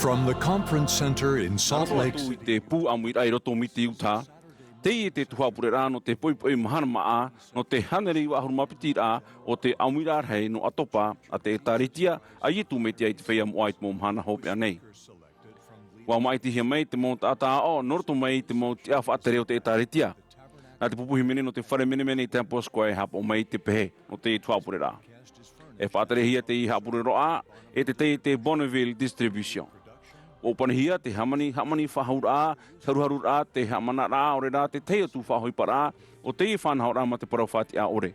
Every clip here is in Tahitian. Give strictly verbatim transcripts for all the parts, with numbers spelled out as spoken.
From the Conference Center in Salt Lake City. Atu i te pū ʻāmuiraʻa i roto Miti, Utah. Teie te tuhaʻa pureraʻa nō te poʻipoʻi mahana māʻa, nō te hānere iva ʻahuru mā piti raʻa o te ʻāmuiraʻa rahi nō ʻAtopa a te ʻĒtārētia a Iesu Mesia i te feiā moʻa i te mau mahana hopeʻa nei. ʻUa māʻitihia mai te mau taʻata aʻo nō roto mai i te mau tiʻa faʻatere o te ʻĒtārētia. Nā te pupu hīmene nō te fare menemene i Temple Square e haʻapaʻo mai i te pehe nō te tuhaʻa pureraʻa. E faʻaterehia te haʻapureraʻa e te taiete Bonneville Distribution. ʻUa ʻōpanihia te hāmani, hāmani faʻahouraʻa, te haruharuraʻa, te haʻamanaraʻa, ʻaore rā te tahi atu faʻaʻohiparaʻa o teie faʻanahoraʻa mā te parau faʻatiʻa ʻore.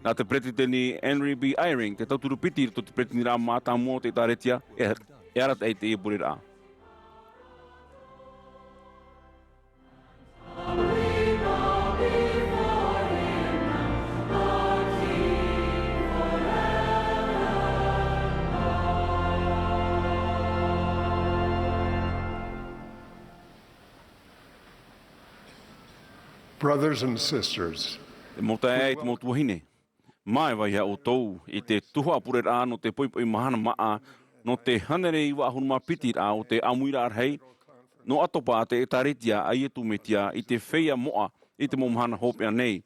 Nā te Peresideni Henry B. Eyring te tauturu piti i roto i te Peresideni mātāmua o te ʻĒtārētia e, e arataʻi i teie pureraʻa. Brothers and sisters, te mau taeaʻe, te mau tuahine, māeva ia ʻoutou i te tuhaʻa pureraʻa nō te poʻipoʻi mahana māʻa, nō te hānere iva ʻahuru mā piti raʻa o te ʻāmuiraʻa rahi nō ʻAtopa a te ʻĒtārētia a Iesu Mesia i te feiā moʻa i te mau mahana hopeʻa nei.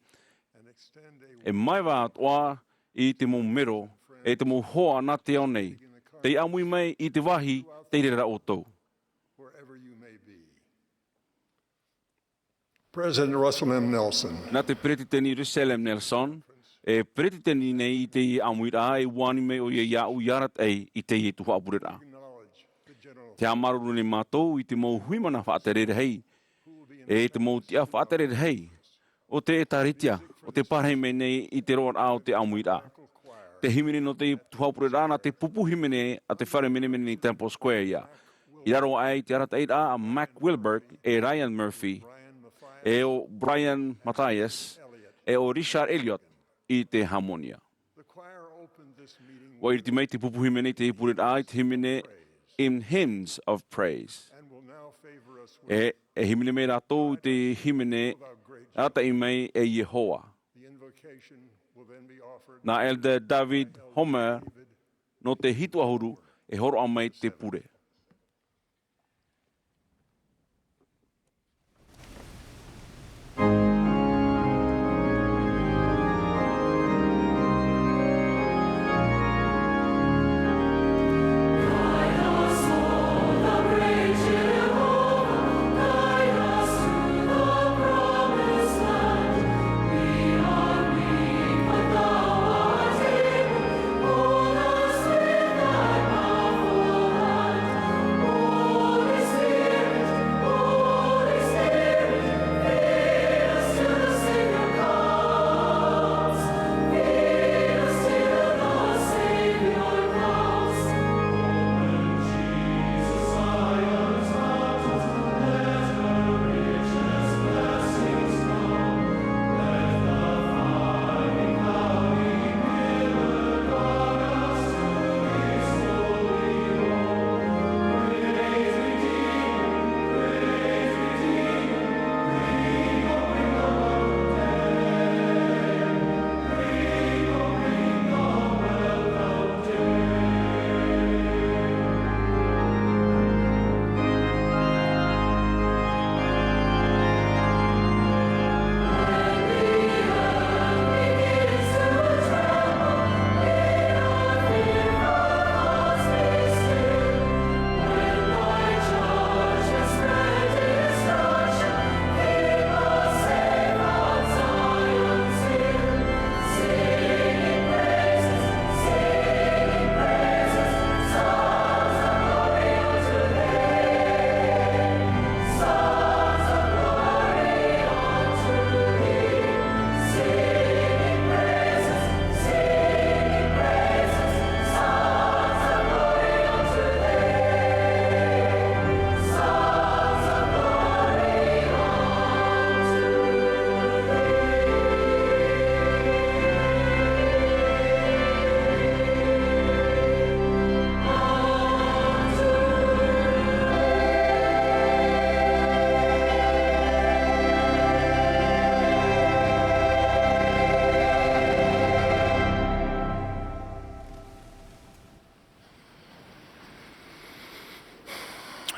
E māeva atoʻa i te mau mero, e te mau hoa nā te ao nei, tei ʻāmui mai i te vāhi tei reira ʻoutou. President Russell M. Nelson. Nā te Peresideni Russell M. Nelson, e peresideni nei i teie ʻāmuiraʻa, e ʻua ani mai ʻoia iāʻu i arataʻi i teie tuhaʻa pureraʻa. Te haʻamāuruuru nei mātou i te mau huimana faʻatere rahi, e te mau tiʻa faʻatere rahi o te ʻĒtārētia, o te pārahi mai nei i te roaraʻa o te ʻāmuiraʻa. Te hīmene nō te tuhaʻa pureraʻa nā te pupu hīmene a te fare menemene i Temple Square ia. I raro aʻe i te arataʻiraʻa a Mac Wilberg, e Ryan Murphy, e ʻo Brian Mathias, e ʻo Richard Elliott i te hāmani. ʻUa ʻiriti mai te pupu hīmene i te pureraʻa i te hīmene In Hymns of Praise. E, e hīmene mai rātou i te hīmene arataʻi mai e Iehova. Nā Elder David Homer nō te hitu ʻahuru e hōroʻa mai te pure.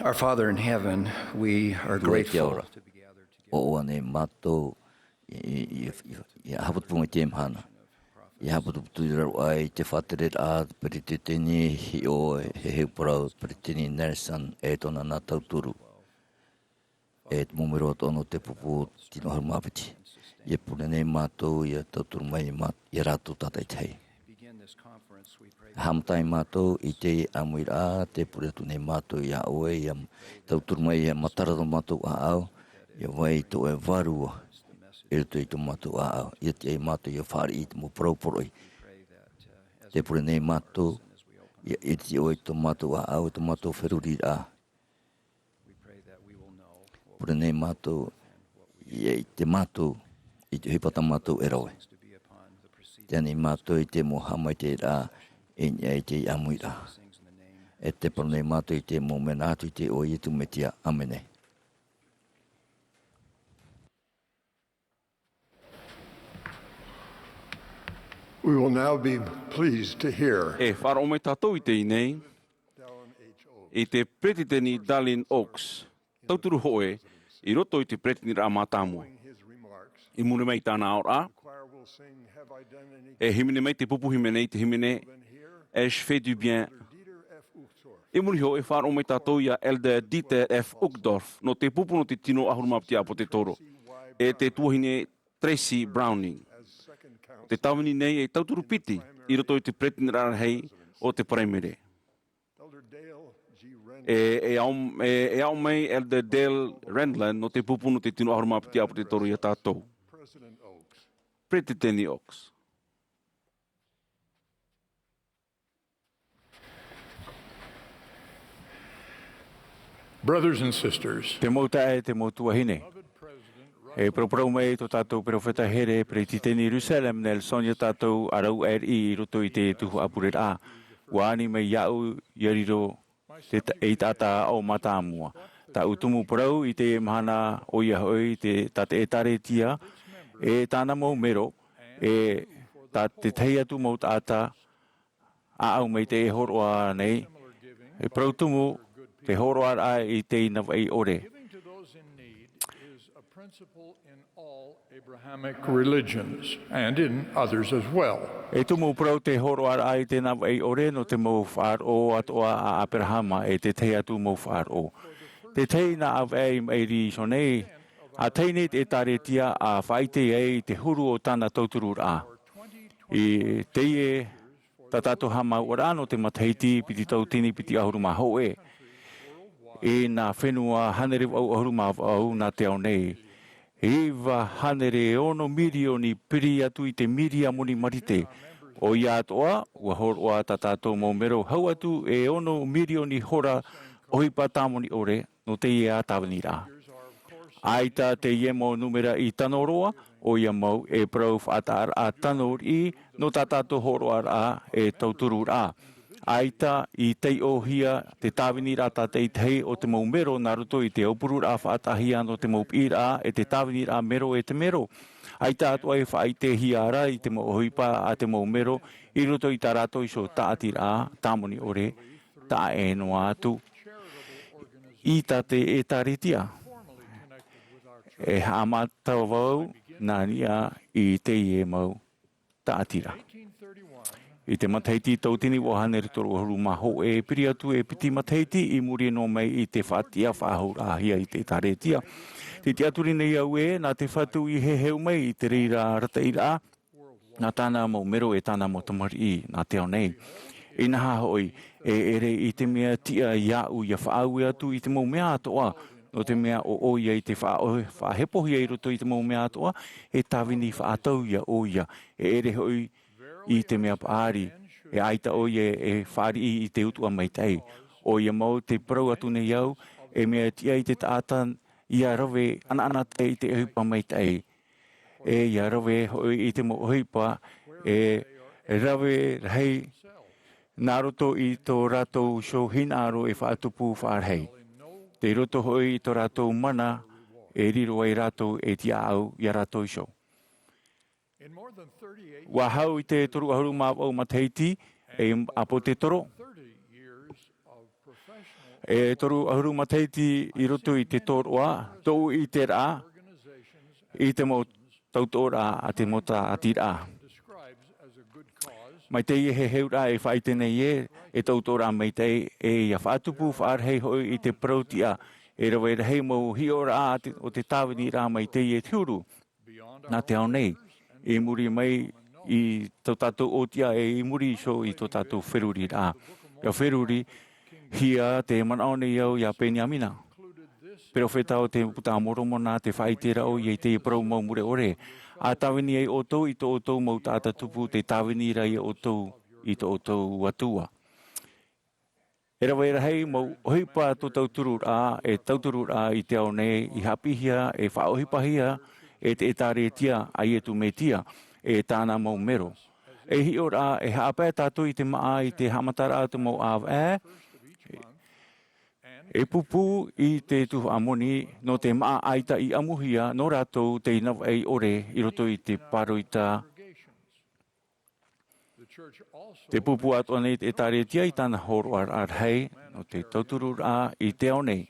Our Father in heaven, we are Tuai te grateful ora. To be gathered together. ʻOʻoa nei mātou i, i, i, i, i haʻaputuputu mai te mahana. I haʻaputuputu i raro aʻe i te faʻatereraʻa a te peretiteni hiʻo, e heheu parau, Peretiteni Nelson, e tōna nā tauturu. E te mau mero atoʻa nō te pupu tino ʻahuru mā piti. ʻIa pure nei mātou, ʻia tauturu mai mā-, ia rātou tātaʻitahi. Haʻamata ai mātou i te ʻāmuiraʻa, tē pure atu nei mātou iā ʻoe, ʻia tauturu mai, ʻia matara tō mātou ʻāʻau, ʻia vai tō ʻoe Vārua i roto i tō mātou ʻāʻau. ʻIa tiʻa iā mātou ʻia fāriʻi i te mau parau poroʻi. Tē pure nei mātou, ʻia ʻiriti ʻoe i tō mātou ʻāʻau, i tō mātou feruriraʻa. Pure nei mātou, ʻia ʻite mātou i te ʻohipa tā mātou e rave. Tē ani mātou i te mau haʻamaitaʻiraʻa i niʻa i te ʻāmuiraʻa. E tē parau nei mātou i te mau mea nā atu i te iʻoa o Iesu Mesia. ʻĀmene. We will now be pleased to hear E faʻaroʻo mai tātou i teie nei, Dallin H. Oaks. I te Peretiteni Dallin Oaks, tauturu hōʻē, i roto i te Peretiteniraʻa Mātāmua. I muri mai i tāna aʻoraʻa, e hīmene mai te pupu hīmene i te hīmene Ai Je fais du bien. I muri iho e faʻaroʻo mai tātou iā Elder Dieter F. Uchtdorf, nō te pupu nō te tino ʻahuru mā piti ʻāpōsetolo, e te tuahine Tracy Browning. Te tāvini nei e tauturu piti i roto i te Peretiteniraʻa Rahi o te Paraimere. E, e ao, e, e ao mai Elder Dale Renlund nō te pupu nō te tino ʻahuru mā piti ʻāpōsetolo iā tātou. Peretiteni Oaks. Brothers and sisters, Te mau taeaʻe, te mau tuahine. E paraparau mai tō tātou perofeta here, Peretiteni Russell M. Nelson, iā tātou ʻāraʻuaʻe riʻi i roto i te tuhaʻa pureraʻa. ʻUa ani mai iāʻu ʻia riro te ta-, ei taʻata aʻo mātāmua. Tāʻu tumu parau i teie mahana, ʻoia hoʻi te, tā te ʻĒtārētia, e tāna mau mero, e tā te tahi atu mau taʻata ʻāʻau maitaʻi e hōroʻa nei, e parau tumu te hōroʻaraʻa i te navaʻi ʻore. Giving to those in need is a principle in all Abrahamic religions and in others as well. E tumu parau te hōroʻaraʻa i te navaʻi ʻore nō te mau faʻaroʻo atoʻa a ʻĀperahama e te tahi atu mau faʻaroʻo. Te tahi nā ʻāvaʻe i maʻiri iho nei, ʻa tahi nei te ʻĒtārētia ʻa faʻaʻite ai te huru o tāna tautururaʻa. I teie tā tātou haʻamāuʻaraʻa nō te matahiti piti tautini piti ʻahuru mā hōʻē. I nā fenua hānere vaʻu ʻahuru mā vaʻu nā te ao nei. Iva hānere ono mirioni piri atu i te miria moni marite. ʻOia atoʻa, ʻua hōroʻa tā tātou mau mero hau atu e ono mirioni hora ʻohipa tāmoni ʻore nō teie tāviniraʻa. ʻAita teie mau nūmera i tano roa, ʻoia mau e parau faʻataʻaraʻa tano riʻi nō tā tātou hōroʻaraʻa e tautururaʻa. ʻAita i taiʻohia te tāviniraʻa tātaʻitahi o te mau mero nā roto i te aupururaʻa faʻataʻahia nō te mau piʻiraʻa e te tāviniraʻa mero e te mero. ʻAita atoʻa e faʻaʻitehia ra i te mau ʻohipa a te mau mero i roto i tā rātou iho tāʻatiraʻa tāmoni ʻore, taʻa ʻē noa atu i tā te ʻĒtārētia. E haʻamata vau nā niʻa i teie mau taʻatira. I te matahiti tautini vaʻu hānere toru ʻahuru mā hōʻē, piri atu e piti matahiti i muri noa mai i te faʻatiʻa faʻahouraʻahia i te ʻĒtārētia. Tē tiʻaturi nei au ē, nā te Fatu i heheu mai i te reira arataʻiraʻa, nā tāna mau mero e tāna mau tamariʻi nā te ao nei. Inaha hoʻi, e ʻere i te mea tiʻa iāʻu ʻia faʻaue atu i te mau mea atoʻa, nō te mea ʻo ʻoia i te faʻa-, faʻahepohia i roto i te mau mea atoʻa, e tāvini faʻatau iā ʻoia, e ʻere hoʻi i te mea paʻari, e ʻaita ʻoia e fāriʻi i te utuʻa maitaʻi. ʻOia mau tē parau atu nei au, e mea tiʻa i te taʻata ʻia rave ʻanaʻanatae i te ʻohipa maitaʻi. E ʻia rave hoʻi i te mau ʻohipa e rave rahi nā roto i tō rātou iho hinaʻaro e faʻatupu faʻarahi. Tei roto hoʻi i tō rātou mana e riro ai rātou e tiʻaʻau iā rātou iho. ʻUa hau i te toru ʻahuru mā vaʻu matahiti ei ʻāpōsetolo, E toru ʻahuru matahiti i roto i te tōroʻa, tōʻu ʻiteraʻa i te mau tautoʻoraʻa a te mau tāʻatiraʻa. Mai teie heheuraʻa e faʻaʻite nei ē, e tautoʻoraʻa maitaʻi, e ia faʻatupu faʻarahi hoʻi i te parau-tiʻa, e rave rahi mau hiʻoraʻa a te, o te tāviniraʻa mai teie te huru. Nā te ao nei, i muri mai i tō tātou ʻōtiʻa e i muri iho i tō tātou feruriraʻa. ʻIa ferurihia te manaʻo nei au iā Peniamina, perofeta o te Buka a Moromona, te faʻaʻite ra ʻoia i teie parau mau mure ʻore. ʻA tāvini ai ʻoutou i tō ʻoutou mau taʻata tupu, tē tāvini ra ia ʻoutou i tō ʻoutou Atua. E rave rahi mau ʻohipa tō tautururaʻa, e tautururaʻa i te ao nei, i haʻapiʻihia, e faʻaʻohipahia e te ʻĒtārētia a Iesu Mesia, e tāna mau mero. E hiʻoraʻa, e haʻapae tātou i te māʻa i te haʻamataraʻa o te mau ʻāvaʻe, e pūpū i te tuhaʻa moni, nō te māʻa ʻaita i ʻamuhia nō rātou tei navaʻi ʻore i roto i te pāroita. Tē pūpū atoʻa nei te ʻĒtārētia i tāna hōroʻaraʻa rahi, nō te tautururaʻa i te ao nei,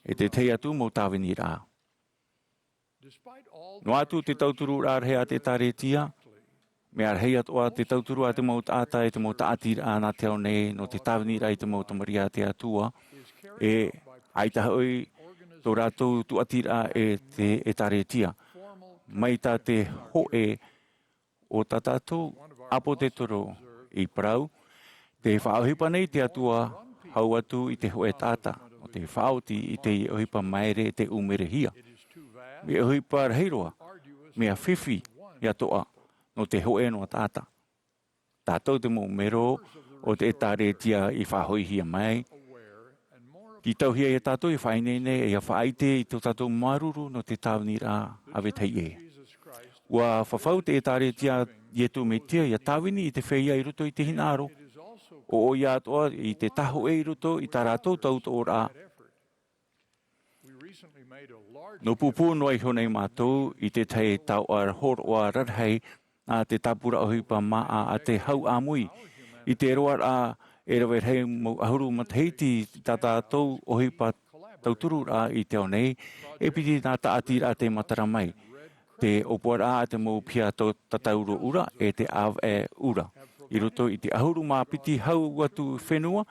e te tahi atu mau tāviniraʻa. Noa atu te tautururaʻa rahi a te ʻĒtārētia, mea rahi atoʻa te tauturu a te mau taʻata e te mau tāʻatiraʻa nā te ao nei, nō te tāviniraʻa i te mau tamariʻi a te Atua, e ʻaita hoʻi tō rātou tūʻatiraʻa e te ʻĒtārētia. Mai tā te hōʻē o tā tātou ʻāpōsetolo i parau, tē faʻaʻohipa nei te Atua hau atu i te hōʻē taʻata, nō te faʻaoti i te ʻohipa māere tē ʻūmerehia. Mea ʻohipa rahi roa, mea fifi atoʻa, nō te hōʻē noa taʻata. Tātou te mau mero o te ʻĒtārētia i faʻahoʻihia mai, tītauhia ia tātou e faʻaineine, e ia faʻaʻite i tō tātou māuruuru nō te tāviniraʻa a vetahi ʻē. ʻUa fafau te ʻĒtārētia a Iesu Mesia ʻia tāvini i te feiā i roto i te hinaʻaro, ʻo ʻoia atoʻa i te tāhōʻē i roto i tā rātou tautoʻoraʻa. Nō pūpū noa iho nei mātou i te tahi taoʻa hōroʻa rarahi a te tāpura ʻohipa māʻa a te hau ʻāmui. I te roaraʻa e rave rahi mau ʻahuru matahiti tā tātou ʻohipa tautururaʻa i te ao nei, e piti nā tāʻatiraʻa tē matara mai. Te ʻōpuaraʻa a te mau piha tau-, tatauro ʻura e te ʻāvaʻe ʻura. I roto i te ʻahuru mā piti hau atu fenua,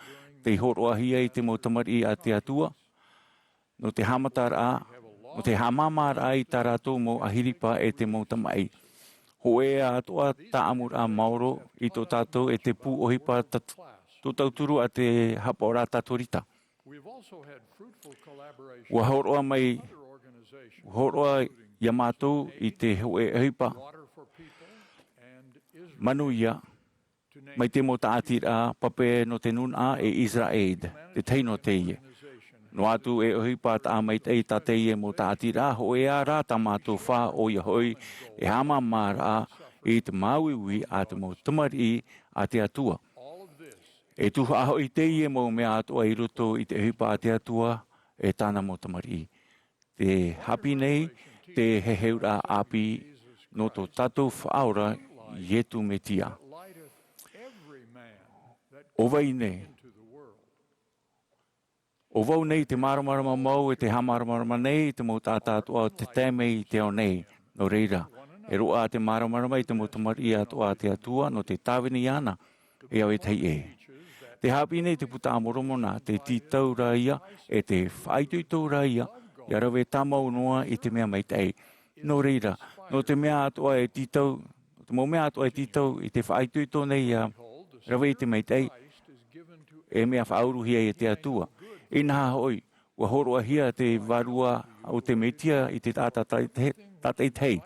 tei hōroʻahia i te mau tamariʻi a te Atua, nō te haʻamataraʻa, nō te haʻamāmāraʻa i tā rātou mau ʻāhiripa e te mau tamaʻi. Hōʻē atoʻa tāʻamuraʻa maoro i tō tātou e te pū ʻohipa tat-, tō tauturu a te haʻapaʻoraʻa Tatorita. ʻUa hōroʻa mai, hōroʻa ia mātou i te hōʻē ʻohipa manuia, mai te mau tāʻatiraʻa pape nō te nūnaʻa e Israel, te tahi nō teie. Noa atu e ʻohipa taʻa maitaʻi tā teie mau tāʻatiraʻa, hōʻē ā rā tā mātou fā, ʻoia hoʻi, e haʻamāmāraʻa i te māuiui a te mau tamariʻi a te Atua. E tuhaʻa hoʻi teie mau mea atoʻa i roto i te ʻohipa a te Atua e tāna mau tamariʻi. Tē haʻapiʻi nei te heheuraʻa ʻāpī nō tō tātou Faʻaora Iesu Mesia. ʻO vai nei, ʻo vau nei te māramarama mau e te haʻamāramarama nei i te mau taʻata atoʻa o te taime i te ao nei. Nō reira, e roaʻa te māramarama i te mau tamariʻi atoʻa a te Atua nō te tāvini iāna, e vetahi ʻē. Tē haʻapiʻi nei te Buka a Moromona, tē tītau ra ia, e tē faʻaitoito ra ia, ʻia rave tāmau noa i te mea maitaʻi. Nō reira, nō te mea atoʻa e tītau, nō te mau mea atoʻa e tītau i te faʻaitoito nei ʻia rave i te maitaʻi, e mea faʻauruhia e te Atua. Inaha hoʻi, ʻua hōroʻahia te Vārua o te Mesia i te taʻata tātaʻitahi,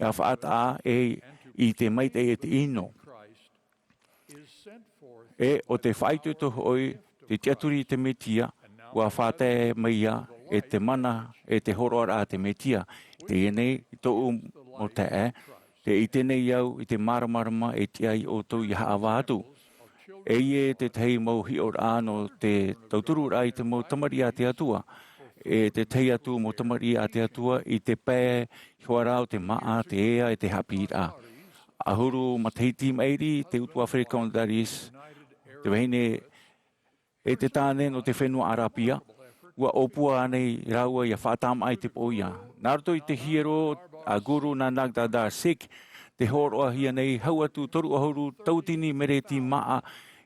ʻia faʻataʻa ē i te maitaʻi e te ʻino. E ʻo te faʻaitoito hoʻi, te tiʻaturi i te Mesia, ʻua faʻatae mai ia e te mana, e te hōroʻaraʻa a te Mesia. Teie nei, tōʻu mau taeaʻe, tē ʻite nei au i te māramarama e tiʻa iā ʻoutou ʻia haʻavā atu. Eia te tahi mau hiʻoraʻa nō te tautururaʻa i te mau tamariʻi a te Atua, e te tahi atu mau tamariʻi a te Atua i te pae hoʻi rā o te māʻa, te ea, e te haʻapiʻiraʻa. ʻAhuru matahiti maʻiri, te utuāfare Kaunidaris, te vahine e te tāne nō te fenua Arapia, ua ʻōpua nei rāua ia faʻatāmāʻa i te pōʻia. Nā roto i te hiero a Guru Nanak Dada Sikh, te hōroʻahia nei hau atu toru ʻahuru tauatini mereti māʻa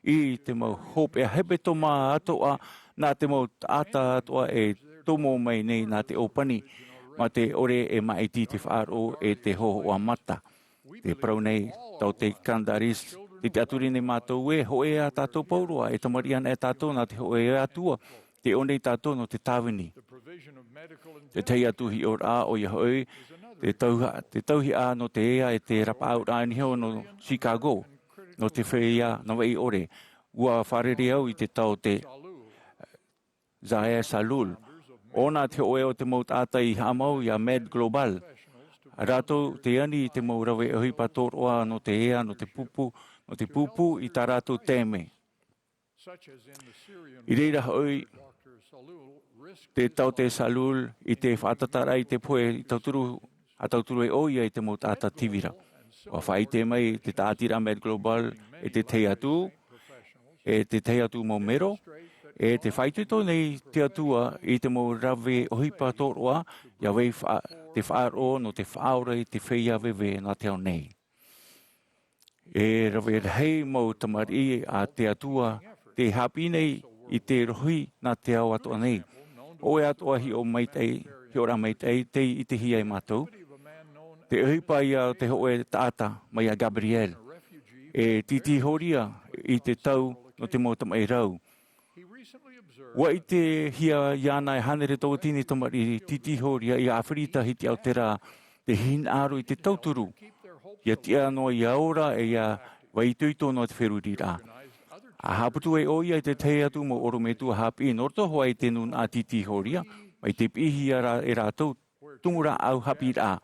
i te mau hopeʻa hepetoma atoʻa nā te mau taʻata atoʻa e tomo mai nei nā te ʻōpani, mā te ʻore e māʻiti te faʻaroʻo e te hōhoʻa mata. Te parau nei, tau te Kandaris, te tiʻaturi nei mātou ē, hōʻē ā tātou pauroa, e tamariʻi ana e tātou nā te hōʻē Atua, tē ʻō nei tātou nō te tāvini. Te tahi atu hiʻoraʻa ʻoia hoʻi, te tauha-, te tauihaʻa nō te ea e te rapaʻauraʻa niho nō Chicago, nō te feiā Navaʻi ʻore. Ua fārerei au i te taote Zaher Salul. ʻŌna te hōʻē o te mau taʻata i haʻamau ia Med Global. Rātou te ani i te mau rave ʻohipa tōroʻa nō te ea, nō te pupu, nō te pupu i tā rātou taime. I reira hoʻi, te taote Salul i te faʻatataraʻa i te pohe i tauturu, a tauturu e ʻoia i te mau taʻata tīvira. Ua faʻaʻite mai te tāʻatiraʻa Med Global e te tahi atu, e te tahi atu mau mero, e te faʻaitoito nei te Atua i te mau rave ʻohipa tōroʻa, ia vai fa-, te faʻaroʻo nō te faʻaora i te feiā veve nā te ao nei. E rave rahi mau tamariʻi a te Atua, tē haʻapiʻi nei i te rohi nā te ao atoʻa nei. ʻO ʻoe atoʻa hiʻo maitaʻi, hiʻoraʻa maitaʻi, tei ʻitehia e mātou. Te ʻohipa ia o te hōʻē taʻata, mai iā Gabriel. E tītī hōria i te tau nō te mau tamaʻi rau. Ua ʻitehia iāna e hānere tauatini tamariʻi tītī hōria i ʻĀfirita Hiti Aotera, te hinaʻaro i te tauturu. Ia tiʻa noa ia ora e ia vai itoito noa te feruriraʻa. A haʻaputu ai ʻoia i te tahi atu mau ʻorometua haʻapiʻi nō roto hoʻi i te nūnaʻa tītī hōria, mai te piʻihia rā e rātou tumu rāʻau haʻapiʻiraʻa.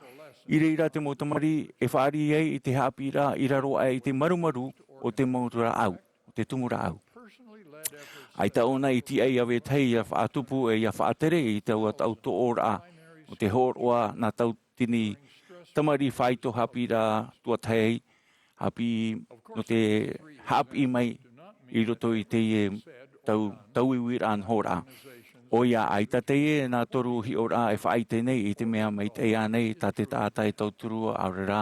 I reira te mau tamariʻi e fāriʻi ai i te haʻapiʻiraʻa i raro aʻe i te marumaru o te mau rāʻau, o te tumu rāʻau. ʻAita ʻōna i tiʻa ia vetahi ia faʻatupu e ia faʻatere i taua tautoʻoraʻa o te hōroʻa nā tauatini tamariʻi faito haʻapiʻiraʻa tuatahi, haʻapiʻi, nō te haʻapiʻi mai i roto i teie tau, tauiuiraʻa nohoraʻa. ʻOia, ʻaita teie nā toru hiʻoraʻa e faʻaʻite nei i te mea maitaʻi ānei tā te taʻata e tauturu, ʻaore rā,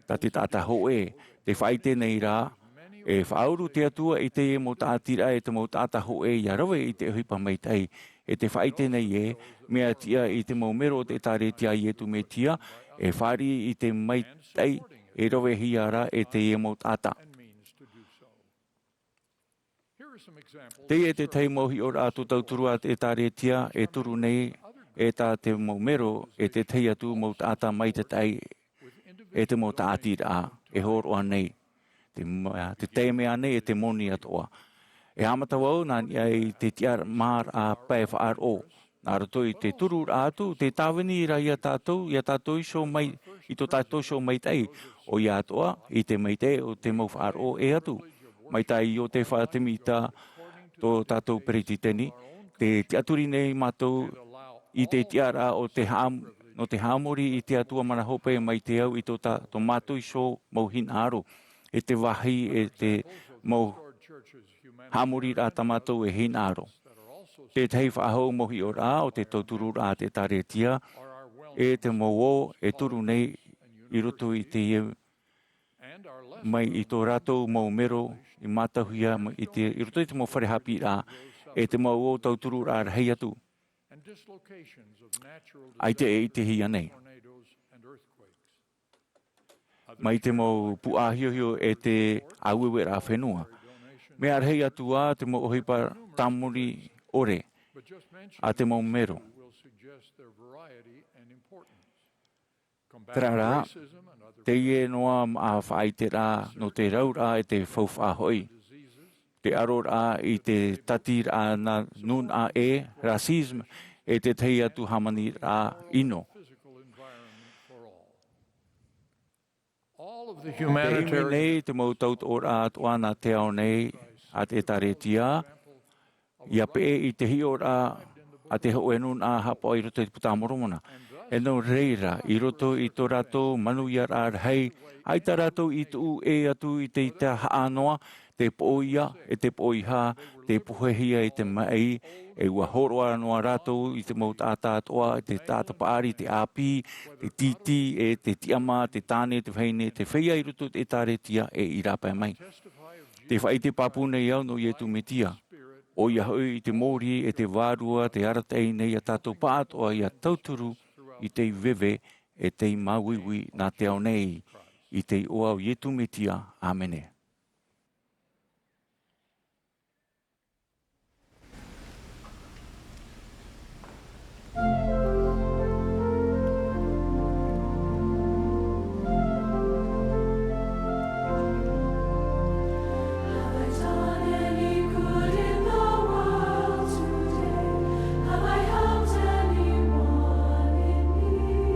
tā te taʻata hōʻē. Tē faʻaʻite nei rā, e faʻauru te Atua i teie mau tāʻatiraʻa e te mau taʻata hōʻē ia rave i te ʻohipa maitaʻi. E tē faʻaʻite nei ē, mea tiʻa i te mau mero o te ʻĒtārētia a Ietu Metia, e fāriʻi i te maitaʻi e ravehia ra e teie mau taʻata. Teie te tahi mau hiʻoraʻa tō tauturu a te ʻĒtārētia e turu nei, e tā te mau mero, e te tahi atu mau taʻata maitataʻi, e te mau tāʻatiraʻa e hōroʻa nei. Te ma-, te taime ānei e te moni atoʻa. E haʻamata vau nā niʻa i te tiʻamāraʻa pae faʻaroʻo. Nā roto i te tururaʻa atu, tē tāvini ra ia tātou, ia tātou iho mai, i tō tātou iho maitaʻi, ʻoia atoʻa, i te maitaʻi o te mau faʻaroʻo ʻē atu. Mai tā Iosepha Semita, tō tātou peretiteni, tē tiʻaturi nei mātou i te tiʻaraʻa o te haʻam-, nō te haʻamori i te Atua mana hope mai te au i tō tā-, tō mātou iho mau hinaʻaro, e te vāhi e te mau haʻamoriraʻa tā mātou e hinaʻaro. Te tahi faʻahou mau hiʻoraʻa o te tautururaʻa a te ʻĒtārētia, e te mau ō e turu nei i roto i teie mai i tō rātou mau mero i mātauhia mai i te, i roto i te mau fare haʻapiʻiraʻa, e te mau ō tautururaʻa rahi atu. ʻAita e ʻitehia nei. Mai te mau puʻa hiʻohiʻo e te ʻāueueraʻa fenua. Mea rahi atu ā te mau ʻohipa tāmori ʻore a te mau mero. Terā rā, teie noa māʻa faʻaʻiteraʻa nō te rauraʻa e te faufaʻa hoʻi. Te ʻaroraʻa i te tatiraʻa nā nūnaʻa ʻē, racisme, e te tahi atu hāmaniraʻa ʻino. Te ʻimi nei te mau tautoʻoraʻa atoʻa nā te ao nei a te ʻĒtārētia, ia peʻe i te hiʻoraʻa a te hōʻē nūnaʻa haʻapaʻo i roto i te Puta a Moromona. E nō reira, i roto i tō rātou manuiaraʻa rahi, ʻaita rātou i tuʻu ʻē atu i te ʻita haʻanoa, e poʻoia, e te poʻoiha, te pohehia i te maʻi, e ʻua hōroʻa noa rātou i te mau taʻata atoʻa, i te taʻata paʻari, te ʻāpī, te tītī, e te tiʻamā, te tāne, te vahine, te feiā i roto i te ʻĒtārētia e i rāpae mai. Te faʻaʻite pāpū nei au nō Iesu Mesia. ʻOia hoʻi i te mōrī, e te vārua, te arataʻi nei ia tātou pāʻatoʻa ʻia tauturu i te veve, e te māuiui nā te ao nei, i te iʻoa o Iesu Mesia. ʻĀmene. Have I helped anyone in need?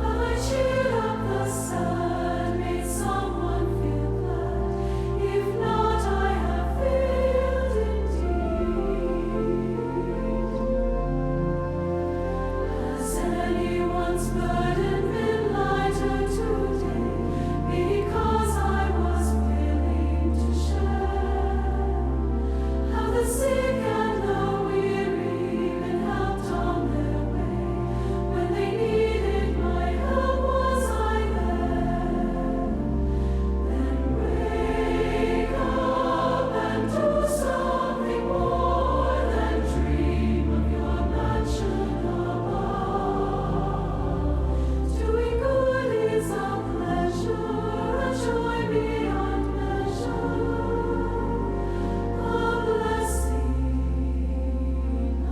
Have I cheered up the sad, made someone feel glad? If not, I have failed indeed. Has anyone's burden been lightened today because I was willing to share? Have the sick and the weary been helped on their way? When they needed my help, was I there? Then wake up and do something more than dream of your mansion above. Doing good is a pleasure, a joy beyond measure, a blessing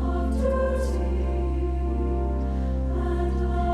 of duty and love.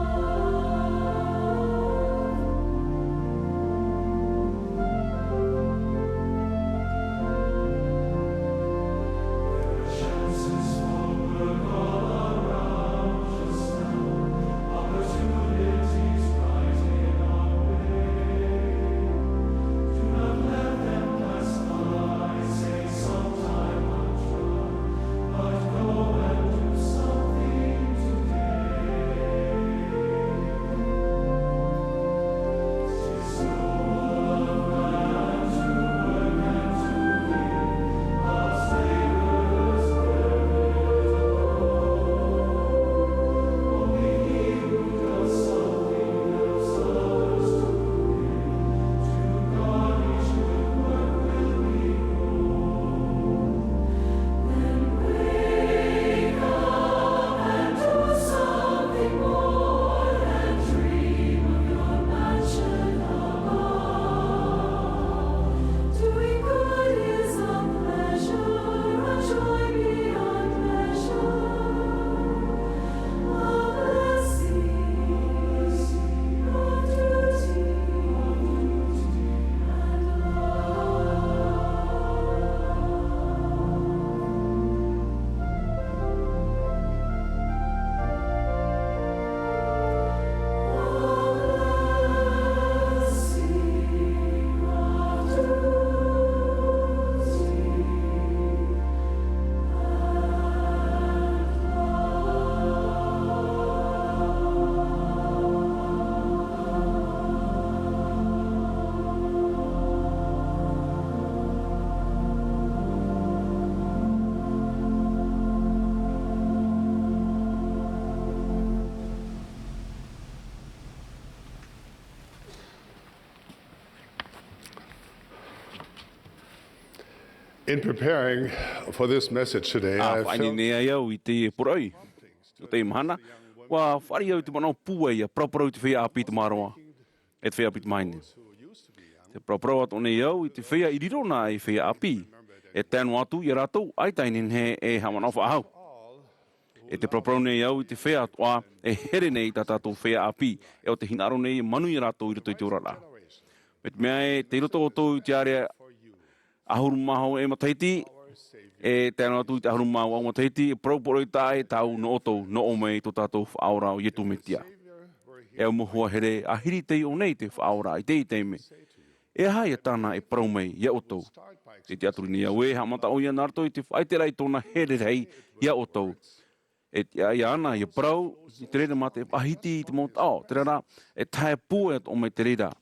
In preparing for this message today, ʻA I felt faʻaineine ai au i te poroʻi o teie mahana, ʻua fāriʻi au i te manaʻo pūai ʻia paraparau i te feiā ʻāpī tamaroa, e te feiā ʻāpī tamāhine. Te paraparau atoʻa nei au i te feiā i riro na ei feiā ʻāpī, e tae noa atu ia rātou ʻaita e nehenehe e haʻamanaʻo faʻahou. E te paraparau nei au i te feiā atoʻa e here nei i tā tātou feiā ʻāpī, e ʻo te hinaʻaro nei e manuia rātou i roto i te oraraʻa. Mai te mea e tei roto ʻoutou i te ārea ʻahuru mā vaʻu matahiti, e tae noa atu i te ʻahuru mā vaʻu matahiti, e parau poroʻi taʻa ʻē tāʻu nō ʻoutou, nō ʻō mai tō tātou Faʻaora ʻo Iesu Mesia. E au mau hoa here, ʻahiri tei ʻō nei te Faʻaora i teie taime. E aha ia tāna e parau mai ia ʻoutou? Tē tiʻaturi nei au ē, haʻamata ʻoia nā roto i te faʻaʻiteraʻa i tōna here rahi ia ʻoutou. E tiʻa ïa ʻana ʻia parau i te reira mā te faʻahiti i te mau taʻo, terā rā, e tahe pūai atoʻa mai te reira.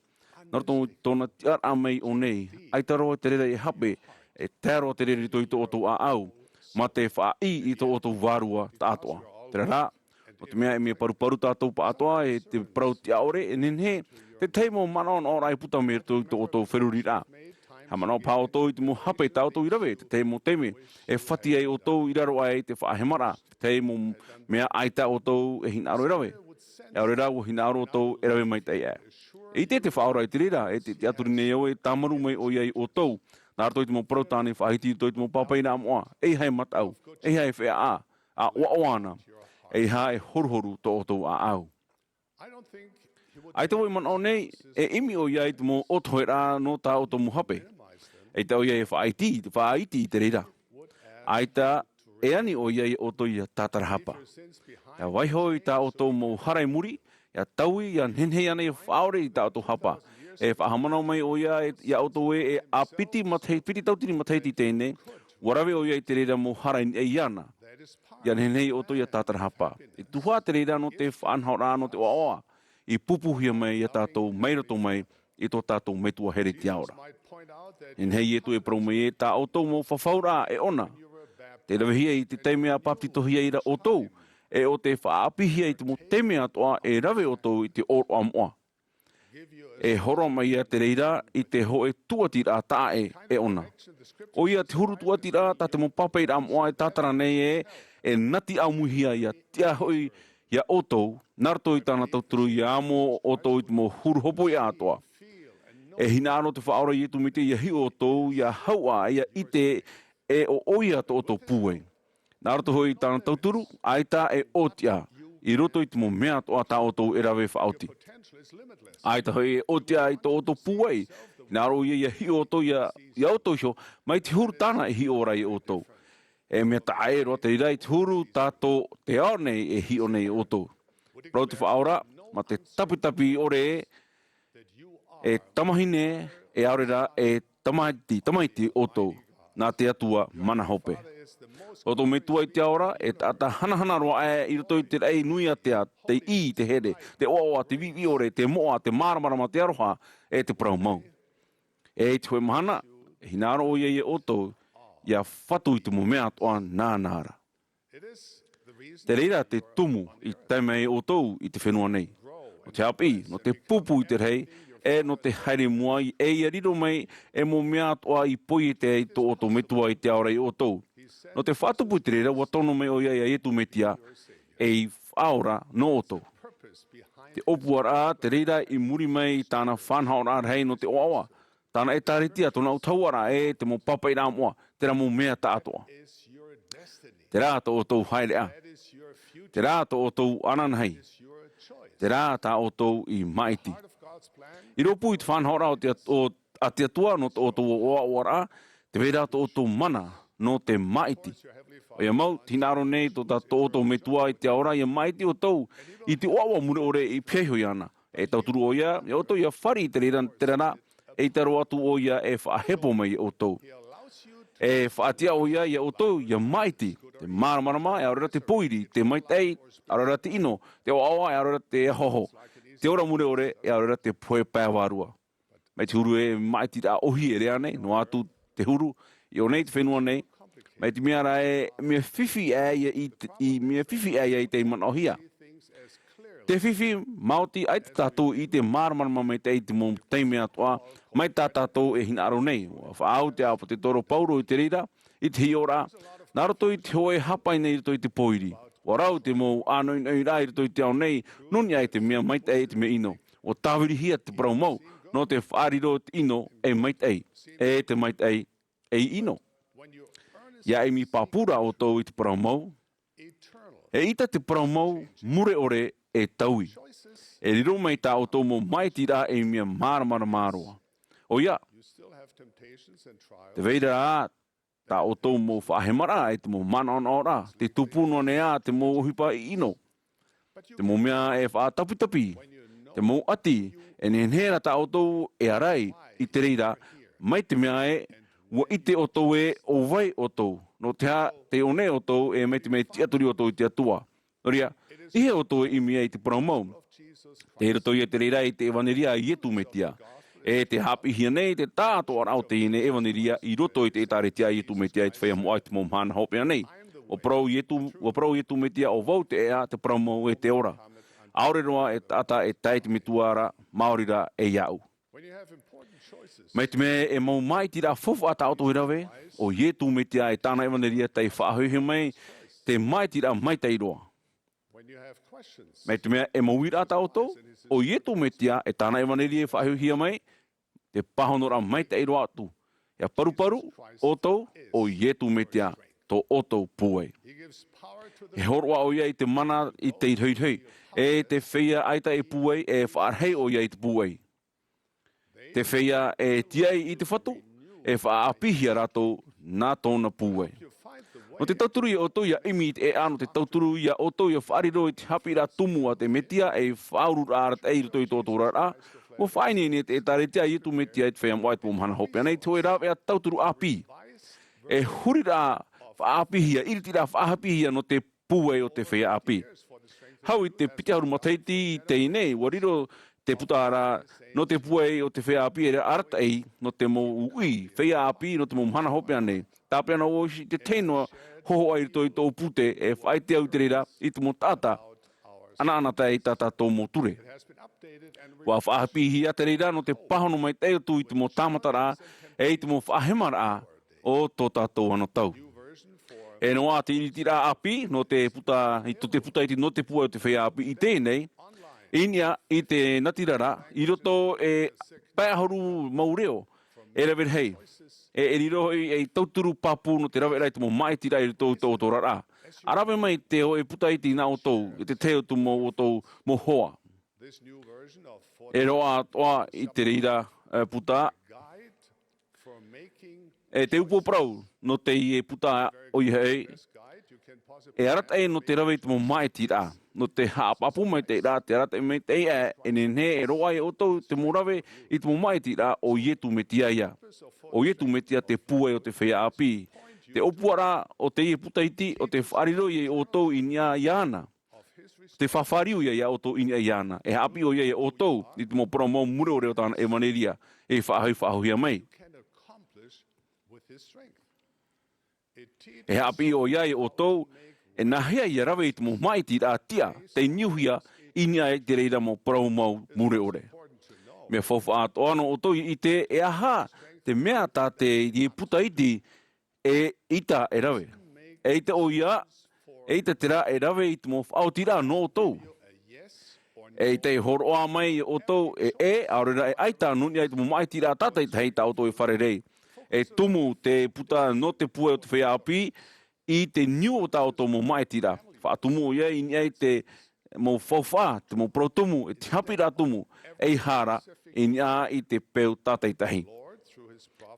Nā roto i tōna tiʻaraʻa mai i ʻō nei, ʻaita roa te reira e hape, e tae roa te reira i roto i tō ʻoutou ʻāʻau, mā te faʻaʻī i tō ʻoutou vārua taʻatoʻa. Terā rā, nō te mea e mea paruparu tātou pāʻatoʻa e te parau tiʻa ʻore, e nehenehe te tahi mau manaʻonaʻoraʻa e puta mai i roto i tō ʻoutou feruriraʻa. Haʻamanaʻo paha ʻoutou i te mau hape tā ʻoutou i rave, te tahi mau taime e fati ai ʻoutou i raro aʻe i te faʻahemaraʻa, te tahi mau mea ʻaita ʻoutou e hinaʻaro e rave. ʻAore rā, ʻua hinaʻaro ʻoutou e rave maitaʻi aʻe. E ʻite te Faʻaora i te reira, e te, te tiʻaturi nei au e tāmaru mai ʻoia ia ʻoutou, nā roto i te mau parau tāne faʻahiti i roto i te mau pāpaʻiraʻa moʻa, ʻeiaha e mataʻu, ʻeiaha e feʻaʻa, ʻa ʻoaʻoa ana, ʻeiaha e horuhoru tō ʻoutou ʻāʻau. ʻAita vau e manaʻo nei, e ʻimi ʻoia i te mau ʻōtoheraʻa nō tā ʻoutou mau hape. ʻAita ʻoia e faʻaiti, faʻaiti i te reira. ʻAita e ani ʻoia ia ʻoutou ia tātarahapa. ʻIa vaiho i tā ʻoutou mau hara i muri, ʻia taui, ʻia nehenehe ana ʻia faʻaʻore i tā ʻoutou hapa. E faʻahaʻamanaʻo mai ʻoia e, ia ʻoutou ē, e ʻa piti matahi-, piti tautini matahiti i teie nei, ʻua rave ʻoia i te reira mau hara i niʻa iāna. ʻIa nehenehe ʻoutou ia tātarahapa. E tuhaʻa te reira nō te faʻanahoraʻa nō te ʻoaʻoa, i pūpūhia mai ia tātou mai roto mai i tō tātou Metua here i te ao ra. E nehenehe Ietu e parau mai ē, tā ʻoutou mau fafauraʻa e ʻona. Tē ravehia i te taime a bāpetizohia ai ra ʻoutou, e ʻo tē faʻaʻāpīhia i te mau taime atoʻa e rave ʻoutou i te ʻōroʻa moʻa. E hōroʻa mai ia te reira i te hōʻē tūʻatiraʻa taʻa ʻē e ʻona. ʻOia te huru tūʻatiraʻa tā te mau pāpaʻiraʻa moʻa e tātara nei ē, e nati ʻāmuihia ia tiʻa hoʻi ia ʻoutou, nā roto i tāna tauturu ʻia amo ʻoutou i te mau huru hopoiʻa atoʻa. E hinaʻaro te Faʻaora Ietu Mesia ʻia hiʻo ʻoutou, ʻia hauʻa, ʻia ʻite, e ʻo ʻoia tō ʻoutou pūai. Nā roto hoʻi i tāna tauturu, ʻaita e ʻōtiʻa, i roto i te mau mea atoʻa tā ʻoutou e rave faʻaoti. ʻAita hoʻi e ʻōtiʻa i tō ʻoutou pūai, hinaʻaro ʻoia ʻia hiʻo ʻoutou ia, ia ʻoutou iho, mai te huru tāna e hiʻo ra ia ʻoutou. E mea taʻa ʻē roa te reira i te huru tā tō te ao nei e hiʻo nei ia ʻoutou. Parau te Faʻaora, mā te tapitapi ʻore ē, e tamahine, e ʻaore rā, e tamaiti, tamaiti ʻoutou, nā te Atua mana hope. Tō ʻoutou Metua i te ao ra, e taʻata hanahana roa aʻe i roto i te raʻi nui ātea, te ʻī, te here, te ʻoaʻoa, te viʻiviʻi ʻore, te moʻa, te māramarama, te aroha, e te parau mau. E i te hōʻē mahana, e hinaʻaro ʻoia ia ʻoutou, ʻia fatu i te mau mea atoʻa nāna ra. Te reira te tumu i tae mai ai ʻoutou i te fenua nei. Nō te haʻapiʻi, nō te pūpū i te rahi, e nō te haere i mua, e ʻia riro mai e mau mea atoʻa i poiete ai tō ʻoutou Metua i te ao ra ia ʻoutou. Nō te faʻatupu i te reira, ʻua tono mai ʻoia ia Ietu Mesia, ei Faʻaora nō ʻoutou. Te ʻōpuaraʻa, te reira i muri mai i tāna faʻanahoraʻa rahi nō te ʻoaʻoa, tāna ʻēkālesia, tōna autahuʻaraʻa, e te mau pāpaʻiraʻa moʻa, terā mau mea taʻatoʻa. Terā tō ʻoutou haereʻa. Terā tō ʻoutou ananahi. Terā tā ʻoutou i māʻiti. I rōpū i te faʻanahoraʻa o te At-, o, a te Atua nō tō ʻoutou ʻoaʻoaraʻa, tē vai ra tō ʻoutou mana nō te māʻiti. ʻOia mau, tē hinaʻaro nei tō tā tō ʻoutou Metua i te ao ra ʻia māʻiti ʻoutou i te ʻoaʻoa mure ʻore i pihaʻi iho iāna. E tauturu ʻoia ia ʻoutou ʻia fāriʻi i te reira, terā rā, eʻita roa atu ʻoia e faʻahepo mai ia ʻoutou. E faʻatiʻa ʻoia ia ʻoutou ʻia māʻiti, te māramarama, e ʻaore rā te pōiri, te maitaʻi, ʻaore rā te ʻino, te ʻoaʻoa, e ʻaore rā te ahoaho, te ora mure ʻore, e ʻaore rā te pohe pae vārua. Mai te huru e māʻitiraʻa ʻōhie ānei, noa atu te huru, i ʻō nei te fenua nei, mai te mea ra e, mea fifi aʻe ia i te, i, mea fifi aʻe ia i te manaʻohia. Te fifi, maoti, ʻaita tātou i ʻite māramarama maitaʻi i te mau taime atoʻa, mai tā tātou e hinaʻaro nei. ʻUa faʻaau te ʻāpōsetolo Paulo i te reira, i te hiʻoraʻa, nā roto i te hōʻē hāpaina i roto i te pōiri. ʻUa rau te mau ʻānoʻinoʻiraʻa i roto i te ao nei, nō niʻa i te mea maitaʻi, te mea ʻino. ʻUa tāvirihia te parau mau, nō te faʻariro te ʻino ei maitaʻi, e te maitaʻi ei ʻino. ʻIa ʻimi pāpū ra ʻoutou i te parau mau, eʻita te parau mau mure ʻore e taui. E riro mai tā ʻoutou mau māʻitiraʻa ei mea māramarama roa. ʻOia, tē vai ra tā ʻoutou mau faʻahemaraʻa, e te mau manaʻonaʻoraʻa, te tupu noa nei ā te mau ʻohipa ʻino. Te mau mea e faʻatapitapi, te mau ʻati, e nehenehe ra tā ʻoutou e ara ai i te reira, mai te mea ē, ʻua ʻite ʻoutou ē ʻo vai ʻoutou, nō te aha tei ʻō nei ʻoutou, e mai te mea e tiʻaturi ʻoutou i te Atua. Nō reira, ʻeiaha ʻoutou e ʻimi ai i te parau mau. Tei roto ia te reira i te ʻevanelia a Iesu Mesia. E te haʻapiʻihia nei te taʻatoʻaraʻa o teie nei ʻevanelia i roto i te ʻĒtārētia a Iesu Mesia i te feiā moʻa i te mau mahana hopeʻa nei. ʻUa parau Iesu, ʻua parau Iesu Mesia, ʻo vau te ʻēʻa, te parau mau e te ora. ʻAore roa e taʻata e tae i te Metua ra, maori rā e iāʻu. Mai te mea e mau māʻitiraʻa faufaʻa tā ʻoutou e rave, ʻo Iesu Mesia e tāna ʻevanelia tei faʻahoʻihia mai te māʻitiraʻa maitaʻi roa. Mai te mea e mau uiraʻa tā ʻoutou, ʻo Iesu Mesia e tāna ʻevanelia e faʻahoʻihia mai te pāhonoraʻa maitaʻi roa atu. ʻIa paruparu ʻoutou, ʻo Iesu Mesia tō ʻoutou pūai. E hōroʻa ʻoia i te mana i te rohirohi, e te feiā ʻaita e pūai, e faʻarahi ʻoia i te pūai. Te feiā e tīaʻi i te Fatu, e faʻaʻāpīhia rātou nā tōna pūai. Nō te tauturu ia ʻoutou ʻia ʻimi i te ʻēʻa, nō te tauturu ia ʻoutou ʻia faʻariro i te haʻapiʻiraʻa tumu a te Mesia, e faʻaururaʻa arataʻi i roto i tō ʻoutou oraraʻa, ʻua faʻaineine te ʻĒtārētia a Iesu Mesia i te feiā moʻa i te mau mahana hopeʻa nei, te hōʻē rāveʻa tauturu ʻāpī. E huriraʻa faʻaʻāpīhia, ʻiritiraʻa faʻaʻāpīhia nō te pūai o te feiā ʻāpī. Hau i te piti ʻahuru matahiti i teie nei, ʻua riro te puta ra nō te pūai o te feiā ʻāpī e arataʻi nō te mau uʻi feiā ʻāpī nō te mau mahana hopeʻa nei. Tāpeʻa noa vau i te tahi noa hōhoʻa i roto i tōʻu pūtē, e faʻaʻite au i te reira i te mau taʻata ʻanaʻanatae i tā tātou mau ture. ʻUa faʻaʻāpīhia te reira nō te pāhono maitaʻi atu i te mau tāmataraʻa, e i te mau faʻahemaraʻa o tō tātou anotau. E noaʻa te ʻiritiraʻa ʻāpī nō te puta, i tō te puta iti nō te pūai o te feiā ʻāpī i teie nei, i niʻa i te natirara, i roto e pae ʻahuru mau reo, e rave rahi, e, e riro hoʻi ei tauturu pāpū nō te raveraʻa i te mau māʻitiraʻa i roto i tō ʻoutou oraraʻa. ʻA rave mai te hōʻē puta iti nā ʻoutou, i te tahi o tō mau ʻoutou mau hoa. E roaʻa atoʻa i te reira, e, puta. E te upoʻo parau nō teie puta ʻoia hoʻi, e arataʻi nō te rave i te mau māʻitiraʻa, nō te haʻapāpū maitaʻi ra, te arataʻi maitaʻi, e, e nehenehe e roaʻa ia ʻoutou te mau rave i te mau māʻitiraʻa, ʻo Iesu Mesia ïa. ʻO Iesu Mesia te pūai o te feiā ʻāpī. Te ʻōpuaraʻa o teie puta iti, ʻo te faʻariro ia ʻoutou i niʻa iāna. Te fafariu ïa ia ʻoutou i niʻa iāna. E haʻapiʻi ʻoia ia ʻoutou i te mau parau mau mure ʻore o tāna ʻevanelia, e faʻahoʻi, faʻahoʻihia mai. E haʻapiʻi ʻoia ia ʻoutou, e nāhea ia rave i te mau māʻitiraʻa tiʻa, tei niuhia i niʻa i te reira mau parau mau mure ʻore. Mea faufaʻa atoʻa nō ʻoutou i ʻite, e aha te mea tā teie puta iti e ʻaita e rave. E ʻaita ʻoia, e ʻaita terā e rave i te mau faʻaotiraʻa nō ʻoutou. E ʻaita e hōroʻa mai ia ʻoutou e ʻē, ʻaore rā e ʻaita nō niʻa i te mau māʻitiraʻa tātaʻitahi tā ʻoutou e fārerei. E tumu te puta nō te pūai o te feiā ʻāpī i te niu o tā ʻoutou mau māʻitiraʻa. Faʻatumu ʻoia i niʻa i te mau faufaʻa, te mau parau tumu, e te haʻapiʻiraʻa tumu, ʻeiaha rā, i niʻa i te peu tātaʻitahi.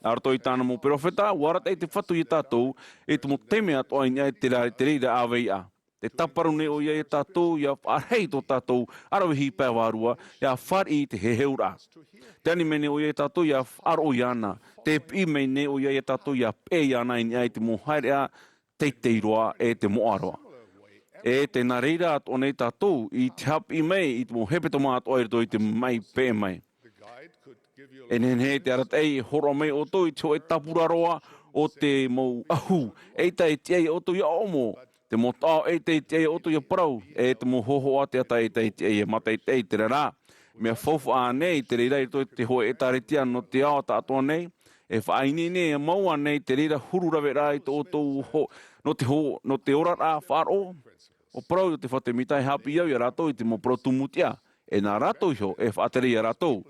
Nā roto i tāna mau perofeta, ʻua arataʻi te Fatu ia tātou, i te mau taime atoʻa i niʻa i te ra-, te reira ʻāveiʻa. Tē tāparu nei ʻoia ia tātou, ʻia faʻarahi tō tātou ʻaravihi pae vārua, ʻia fāriʻi i te heheuraʻa. Tē ani mai nei ʻoia ia tātou, ʻia faʻaroʻo iāna. Tē piʻi mai nei ʻoia ia tātou, ʻia peʻe iāna i niʻa i te mau haereʻa teitei roa e te moʻa roa. E tē nā reira atoʻa nei tātou i te haʻapiʻi mai i te mau hepetoma atoʻa i roto i te maʻi peʻe mai. E nehenehe te arataʻi e hōroʻa mai ʻoutou i te hōʻē tāpura roa o te mau ʻahu, ʻaita e tiʻa ia ʻoutou ʻia ʻomo, te mau taʻo ʻaita e tiʻa ia ʻoutou ʻia parau, e te mau hōhoʻa teata ʻaita e tiʻa ia mātaʻitaʻi, terā rā. Mea faufaʻa ānei te reira i roto i te hōʻē ʻētāretia nō te ao taʻatoʻa nei? E faʻaineine mau ānei te reira huru raveraʻa i tō ʻoutou ho-, nō te ho-, nō te oraraʻa faʻaroʻo? ʻUa parau i te Fatu Mita, e haʻapiʻi au ia rātou i te mau parau tumu tiʻa, e nā rātou iho e faʻatere ia rātou.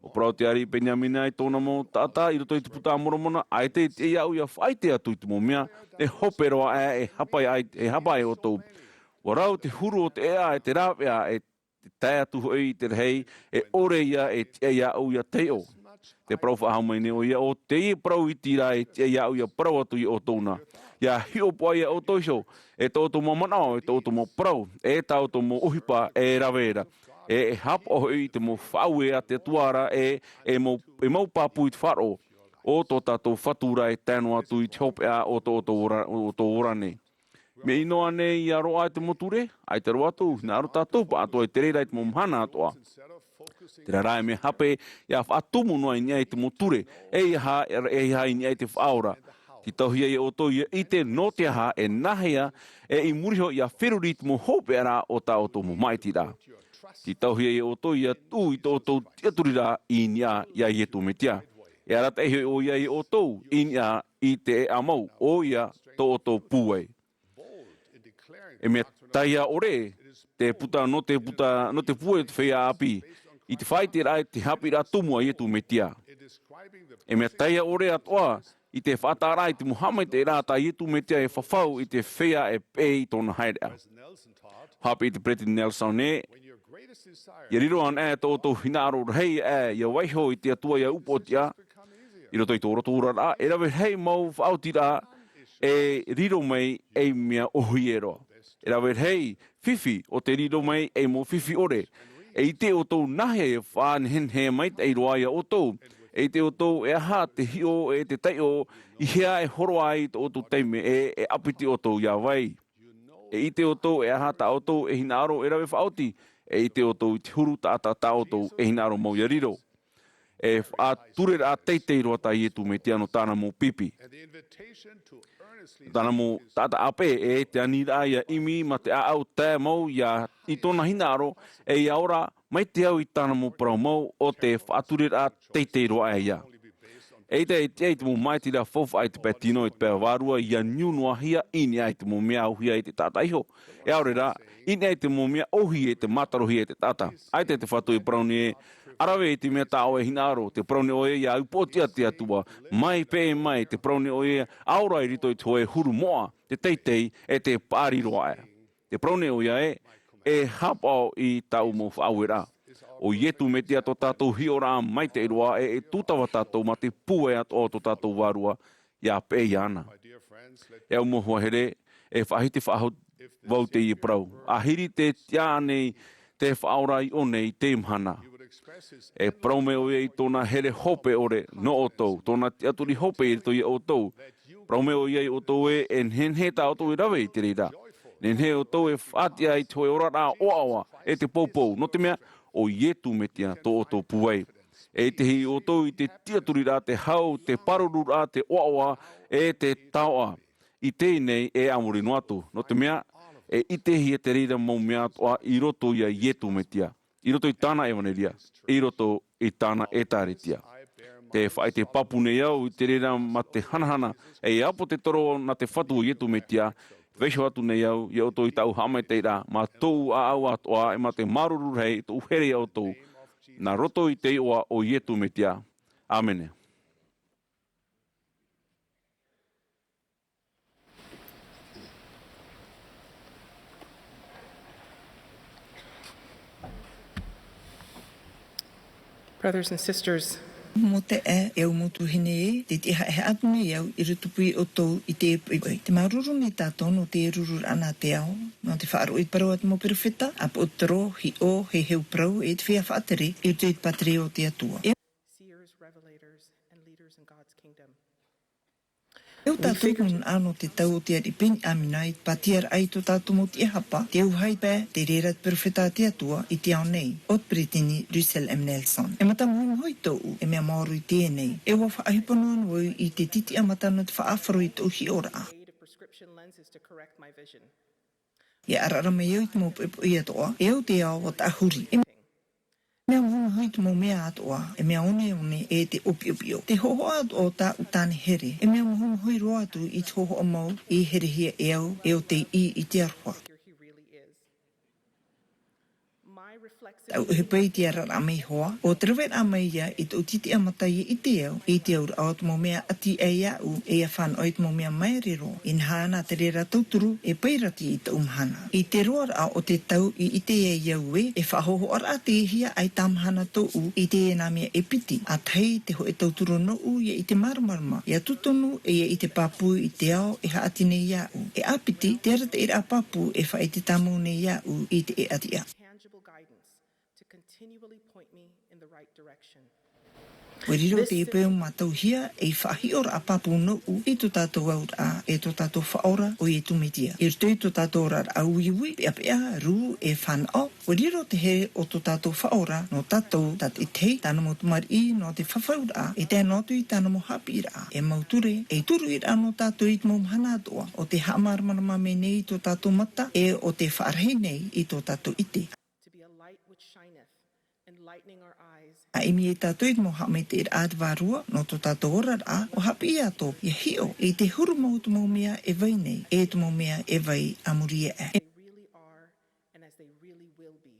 ʻUa parau te ariʻi Peniamina i tōna mau taʻata i roto i te Puta a Moromona, ʻaita e tiʻa iāʻu ʻia faʻaʻite atu i te mau mea e hope roa aʻe, e hapa ai, e hapa ai ʻoutou. ʻUa rau te huru o te ʻēʻa e te rāveʻa, e te tae atu hoʻi i te rahi, e ʻore ia e tiʻa iāʻu ʻia taiʻo. Tē parau faʻahou mai nei ʻoia, ʻo teie parau iti rā e tiʻa iāʻu ʻia parau atu ia ʻoutou na. ʻIa hiʻopoʻa ia ʻoutou iho, e tō ʻoutou mau manaʻo, e tō ʻoutou mau parau, e tā ʻoutou mau ʻohipa e rave ra. E, e haʻapaʻo hoʻi i te mau faʻaue a te Atua ra, e, e mau, e mau pāpū i te faʻaroʻo o tō tātou Fatu ra e tae noa atu i te hopeʻa o tō ʻoutou ora, o tō ora nei. Mea ʻino ānei ʻia roaʻa i te mau ture? ʻAita roa atu, hinaʻaro tātou pāʻatoʻa i te reira i te mau mahana atoʻa. Terā rā e mea hape, ia faʻatumu noa i niʻa i te mau ture, ʻeiaha, ʻeiaha i niʻa i te Faʻaora. Tītauhia ia ʻoutou ia ʻite nō te aha, e nāhea, e i muri iho ia feruri i te mau hopeʻa ra o tā ʻoutou mau māʻitiraʻa. Tītauhia ia ʻoutou ia tuʻu i tō ʻoutou tiʻaturiraʻa i niʻa ia Iesu Mesia. E arataʻi hoʻi ʻoia ia ʻoutou i niʻa i te ʻēʻa mau, ʻoia tō ʻoutou pūai. E mea taiaʻore te puta, nō te puta, nō te pūai o te feiā ʻāpī, i te faʻaʻiteraʻa i te haʻapiʻiraʻa tumu a Iesu Mesia. E mea taiaʻore atoʻa i te faʻataʻaraʻa i te mau haʻamaitaʻiraʻa tā Iesu Mesia e fafau i te feiā e peʻe i tōna haereʻa. Haʻapiʻi te Peresideni Nelson ē, ia riro anaʻe tō ʻoutou hinaʻaro rahi aʻe ia vaiiho i te Atua ia upoʻotiʻa, i roto i tō ʻoutou oraraʻa, e rave rahi mau faʻaotiraʻa e riro mai ei mea ʻōhie roa. E rave rahi fifi o te riro mai ei mau fifi ʻore. E ʻite ʻoutou nāhea e faʻanehenehe maitaʻi roa ia ʻoutou. E ʻite ʻoutou e aha te hiʻo e te taiʻo, i hea e horo ai tō ʻoutou taime ʻe, e ʻāpiti ʻoutou ia vai. E ʻite ʻoutou e aha tā ʻoutou e hinaʻaro e rave faʻaoti. E ʻite ʻoutou i te huru taʻata tā ʻoutou e hinaʻaro mau ia riro. E faʻatureraʻa teitei roa tā Iesu Mesia nō tāna mau pipi. Tāna mau taʻata ʻāpē, e te aniraʻa ia ʻimi mā te ʻāʻau tae mau ia i tōna hinaʻaro, e ia ora mai te au i tāna mau parau mau o te faʻatureraʻa teitei roa aʻe ia. Eʻita e tiʻa i te mau māʻitiraʻa faufaʻa i te pae tino, i te pae vārua ia niu noa hia i niʻa i te mau mea auhia i te taʻata iho. E ʻaore rā, i niʻa i te mau mea ʻōhie i te mātarohia i te taʻata. ʻAita te Fatu e parau nei ē, ʻa rave i te mea tā ʻoe e hinaʻaro, tē parau nei ʻoia ia upoʻotiʻa te Atua, mai peʻe mai, tē parau nei ʻoia ia ora i roto i te hōʻē huru moʻa, te teitei, e te paʻari roa aʻe. Tē parau nei ʻoia ē, e haʻapaʻo i tāʻu mau faʻaueraʻa. ʻO Iesu Mesia tō tātou hiʻoraʻa maitaʻi roa, e, e tūtava tātou mā te pūai atoʻa o tō tātou Vārua, ia peʻe iāna. E au mau hoa here, e faʻahiti faʻahou vau teie parau. ʻĀhiri tē tiʻa nei te Faʻaora i ʻō nei i teie mahana. E parau mai ʻoia i tōna here hope ʻore nō ʻoutou, tōna tiʻaturi hope i roto ia ʻoutou. Parau mai ʻoia ia ʻoutou ē, e nehenehe tā ʻoutou e rave i te reira. Nehenehe ʻoutou e faʻatiʻa i te hōʻē oraraʻa ʻoaʻoa, e te poupou, nō te mea, ʻo Iesu Mesia tō ʻoutou pūai. E ʻitehia ʻoutou i te tiʻaturiraʻa, te hau, te pārururaʻa, te ʻoaʻoa, e te taoʻa. I teie nei e a muri noa atu, nō te mea, e ʻitehia te reira mau mea atoʻa i roto ia Iesu Mesia, i roto i tāna ʻevanelia, i roto i tāna ʻētāretia. Tē faʻaʻite pāpū nei au i te reira mā te hanahana, e ʻapo te toro nā te Fatu o Iesu Mesia, vaiiho atu nei au ia ʻoutou i tāʻu haʻamaitaʻiraʻa, mā tōʻu ʻāʻau atoʻa, e mā te māuruuru rahi i tōʻu here ia ʻoutou, nā roto i te iʻoa o Iesu Mesia. ʻĀmene. Brothers and sisters. Mō te ʻē, e au mau tuahine ē, tē tiʻa haʻehaʻa atu nei au i rotopū ia ʻoutou i te poʻipoʻi. Tē māuruuru nei tātou nō te rururaʻa nā te ao, nō te faʻaroʻo i te parau a te mau perofeta, ʻāpoʻotoro, hiʻo, heheu parau, e te feiā faʻatere, i roto i te pātireia o te Atua. E Seers, revelators, and leaders in God's kingdom. E au tātou i te manaʻo nō te tau o te ariʻi Peniamina i te pātiaraʻa i tō tātou mau tiʻahapa, te auaha i te pae, tei reira te perofeta a te Atua i te ao nei, ʻo te Peresideni Russell M. Nelson. E mata mohimohi tōʻu, e mea maoro i teie nei, e ʻua faʻaʻohipa noa vau i te titiʻa mata nō te faʻaʻāfaro i tōʻu hiʻoraʻa. ʻIa ʻaraʻara mai au i te mau poʻipoʻi atoʻa, e au te ao ʻua taʻahuri. E mea mohimohi te mau mea atoʻa, e mea oneone e te ʻōpiʻopiʻo. Te hōhoʻa atoʻa o tāʻu tāne here, e mea mohimohi roa atu i te hōhoʻa mau i herehia e au, e ʻo tei ʻī i te aroha. Tāʻu ʻohipa i te arataʻi mai hoʻi, ʻo te raveraʻa mai ia i tōʻu titiʻa mata ʻia ʻite au, i te auraʻa o te mau mea ʻati aʻe iāʻu, e ʻia fānaʻo i te mau mea māere roa. Inaha nā te reira tauturu, e pairati i tōʻu mahana. I te roaraʻa o te tau i ʻite ai au ē, e faʻahōhoʻaraʻa tei hia ʻaita mahana tōʻu i teie nā mea e piti, ʻa tahi te hōʻē tauturu nōʻu ʻia ʻite māramarama, ʻia tūtonu, e ʻia ʻite pāpū i te ao e haʻati nei iāʻu. E ʻāpiti, te arataʻiraʻa pāpū e faʻaʻite tāmau nei iāʻu i te ʻēʻa tiʻa. Tangible guidance to continually point me in the right direction. Ua riro te peu mātauhia ei faʻahiʻoraʻa pāpū nōʻu i tō tātou auraʻa, e tō tātou Faʻaora ʻo Iesu Mesia. I roto i tō tātou oraraʻa uiui, peʻapeʻa, rū, e fānaʻo, ua riro te here o tō tātou Faʻaora nō tātou tātaʻitahi, tāna mau tamariʻi, nō te fafauraʻa, e tae noa atu i tāna mau haʻapiʻiraʻa, e mau ture, ei turuʻiraʻa nō tātou i te mau mahana atoʻa, ʻo tē haʻamāramarama mai nei i tō tātou mata, e ʻo tē faʻarahi nei i tō tātou ʻite. To be a light which shineth, enlightening our eyes. ʻA ʻimi e tātou i te mau haʻamaitaʻiraʻa a te Vārua, nō tō tātou oraraʻa, ʻua haʻapiʻi atoʻa, ʻia hiʻo i te huru mau o te mau mea e vai nei, e te mau mea e vai a muri aʻe. They really are, and as they really will be.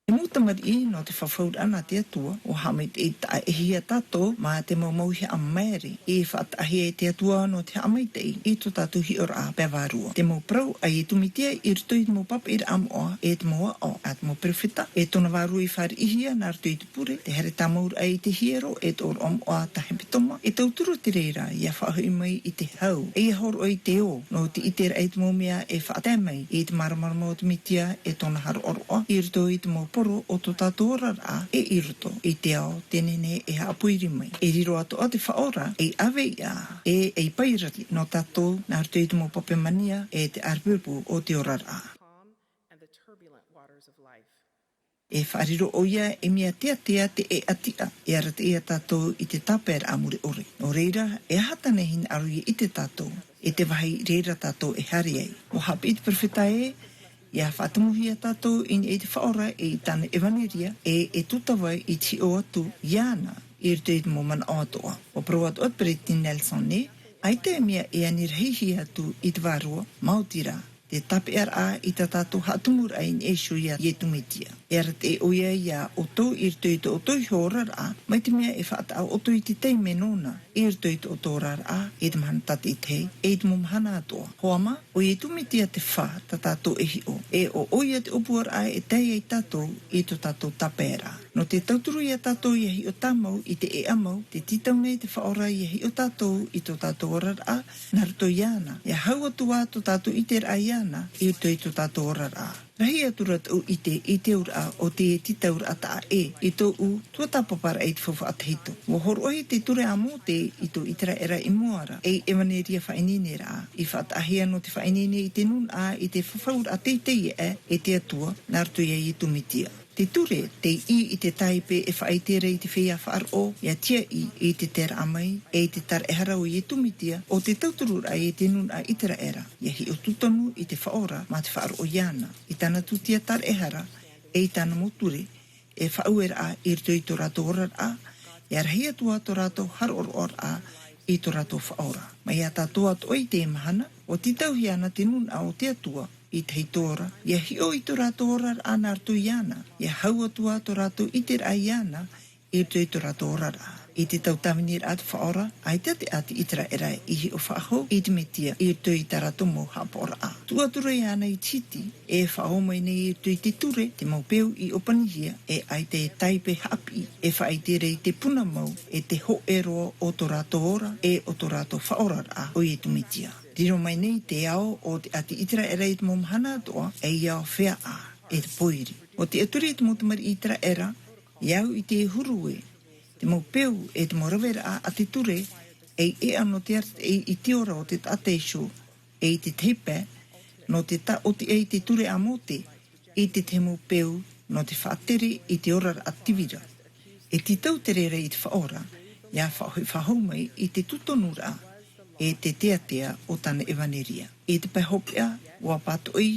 Te mau tamariʻi nō te fafauraʻa nā te Atua, ʻua haʻamaitaʻi taʻa ʻē hia tātou mā te mau mauhaʻa maere, i faʻataʻahia e te Atua nō te haʻamaitaʻi i tō tātou hiʻoraʻa pae vārua. Te mau parau a Iesu Mesia i roto i te mau pāpaʻiraʻa moʻa, e te mau aʻo a te mau perofeta, e tōna vārua i fāriʻihia nā roto i te pure, te haere tāmauraʻa i te hiero, e te ʻōroʻa moʻa tahepetoma, e tauturu te reira, ʻia faʻahoʻi mai i te hau, e ʻia hōroʻa i te ō, nō te ʻiteraʻa i te mau mea e faʻatae mai i te māramarama o te Mesia, e tōna haroʻaroʻa, i roto i te mau poro o tō tātou oraraʻa, e i roto i te ao, te nehenehe e haʻapoiri mai. E riro atoʻa te Faʻaora, ei ʻāveiʻa, e ei pairati nō tātou, nā roto i te mau pape mania, e te ʻārepurepu o te oraraʻa. Calm and the turbulent waters of life. E faʻariro ʻoia ei mea teatea te ʻēʻa tiʻa, e arataʻi ia tātou i te tāpaeraʻa mure ʻore. Nō reira, e aha tāna e hinaʻaro ʻia ʻite tātou, e te vāhi i reira tātou e haere ai. ʻUa haʻapiʻi te perofeta ē, ʻia faʻatomohia tātou i niʻa i te Faʻaora e i tāna ʻevaneria, e e tūtava i te hiʻo atu iāna, i roto i te mau manaʻo atoʻa. ʻUa parau atoʻa te Peresideni Nelson ē, ʻaita e mea e ani rahi hia atu i te Vārua, maoti rā, te tāpeʻaraʻa i tā tātou haʻatumuraʻa i niʻa iho iā Iesu Mesia. E arataʻi ʻoia iā ʻoutou i roto i tō ʻoutou iho oraraʻa, mai te mea e faʻataʻa ʻoutou i te taime nōna, i roto i tō ʻoutou oraraʻa, i te mahana tātaʻitahi, e i te mau mahana atoʻa. Hoa mā, ʻo Iesu Mesia te fā tā tātou e hiʻo, e ʻo ʻoia te ʻōpuaraʻa e tae ai tātou i tō tātou tāpaeraʻa. Nō te tauturu ia tātou ʻia hiʻo tāmau i te ʻēʻa mau, tē tītau nei te Faʻaora ʻia hiʻo tātou i tō tātou oraraʻa, nā roto iāna, ʻia hau atu ā tō tātou ʻiteraʻa iāna, i roto i tō tātou oraraʻa. Rahi atu rā tōʻu ʻite i te auraʻa o te tītauraʻa taʻa ʻē, i tōʻu tuatāpaparaʻa i te faufaʻa tahito. ʻUa hōroʻahia te ture a Mōse i tō ʻĪteraʻera i mua ra, ei ʻevaneria faʻaineineraʻa, i faʻataʻahia nō te faʻaineine i te nūnaʻa, i te fafauraʻa teitei aʻe, e te Atua, nā roto iā Iesu Mesia. Te ture, tei ʻī i te tāipe e faʻaʻite ra i te feiā faʻaroʻo, ʻia tiaʻi i te teraʻa mai, e i te taraehara o Iesu Mesia, ʻo te tautururaʻa i te nūnaʻa ʻĪteraʻera, ʻia hiʻo tūtonu i te Faʻaora, mā te faʻaroʻo iāna, i tāna tūtia taraehara, e i tāna mau ture, e faʻaueraʻa i roto i tō rātou oraraʻa, ʻia rahi atu ā tō rātou haroʻaroʻaraʻa i tō rātou Faʻaora. Mai iā tātou atoʻa i teie mahana, ʻua tītauhia na te nūnaʻa o te Atua, i te tahito ra, ʻia hiʻo i tō rātou oraraʻa nā roto iāna, ʻia hau atu ā tō rātou ʻiteraʻa iāna, i roto i tō rātou oraraʻa. I te tau tāviniraʻa a te Faʻaora, ʻaita te ʻāti ʻĪteraʻera i hiʻo faʻahou i te Mesia, i roto i tā rātou mau haʻapaʻoraʻa. Tuʻu atu ra iāna i te hiti, e faʻaō mai nei i roto i te ture, te mau peu i ʻōpanihia, e ʻaita e tāipe haʻapiʻi, e faʻaʻite ra i te puna mau, e te hōʻē roa o tō rātou ora, e o tō rātou faʻaoraraʻa, ʻo Iesu Mesia. Riro mai nei te ao o te ʻāti ʻĪteraʻera i te mau mahana atoʻa, e ia ao fea ā, e te pōiri. ʻO te tiʻaturi i te mau tamariʻi ʻĪteraʻera, ʻia au i te huru ē, te mau peu, e te mau raveraʻa a te ture, ei ʻēʻa nō te arataʻi i te ora o te taʻata iho, e i te tahi pae, nō te taʻotiʻa i te ture a Mōse, i te tahi mau peu, nō te faʻatere i te oraraʻa tivira. E tītau te reira i te Faʻaora, ʻia faʻahoʻi faʻahou mai i te tūtonuraʻa, e te teatea o tāna ʻevaneria. I te pae hopeʻa, ʻua pātoʻi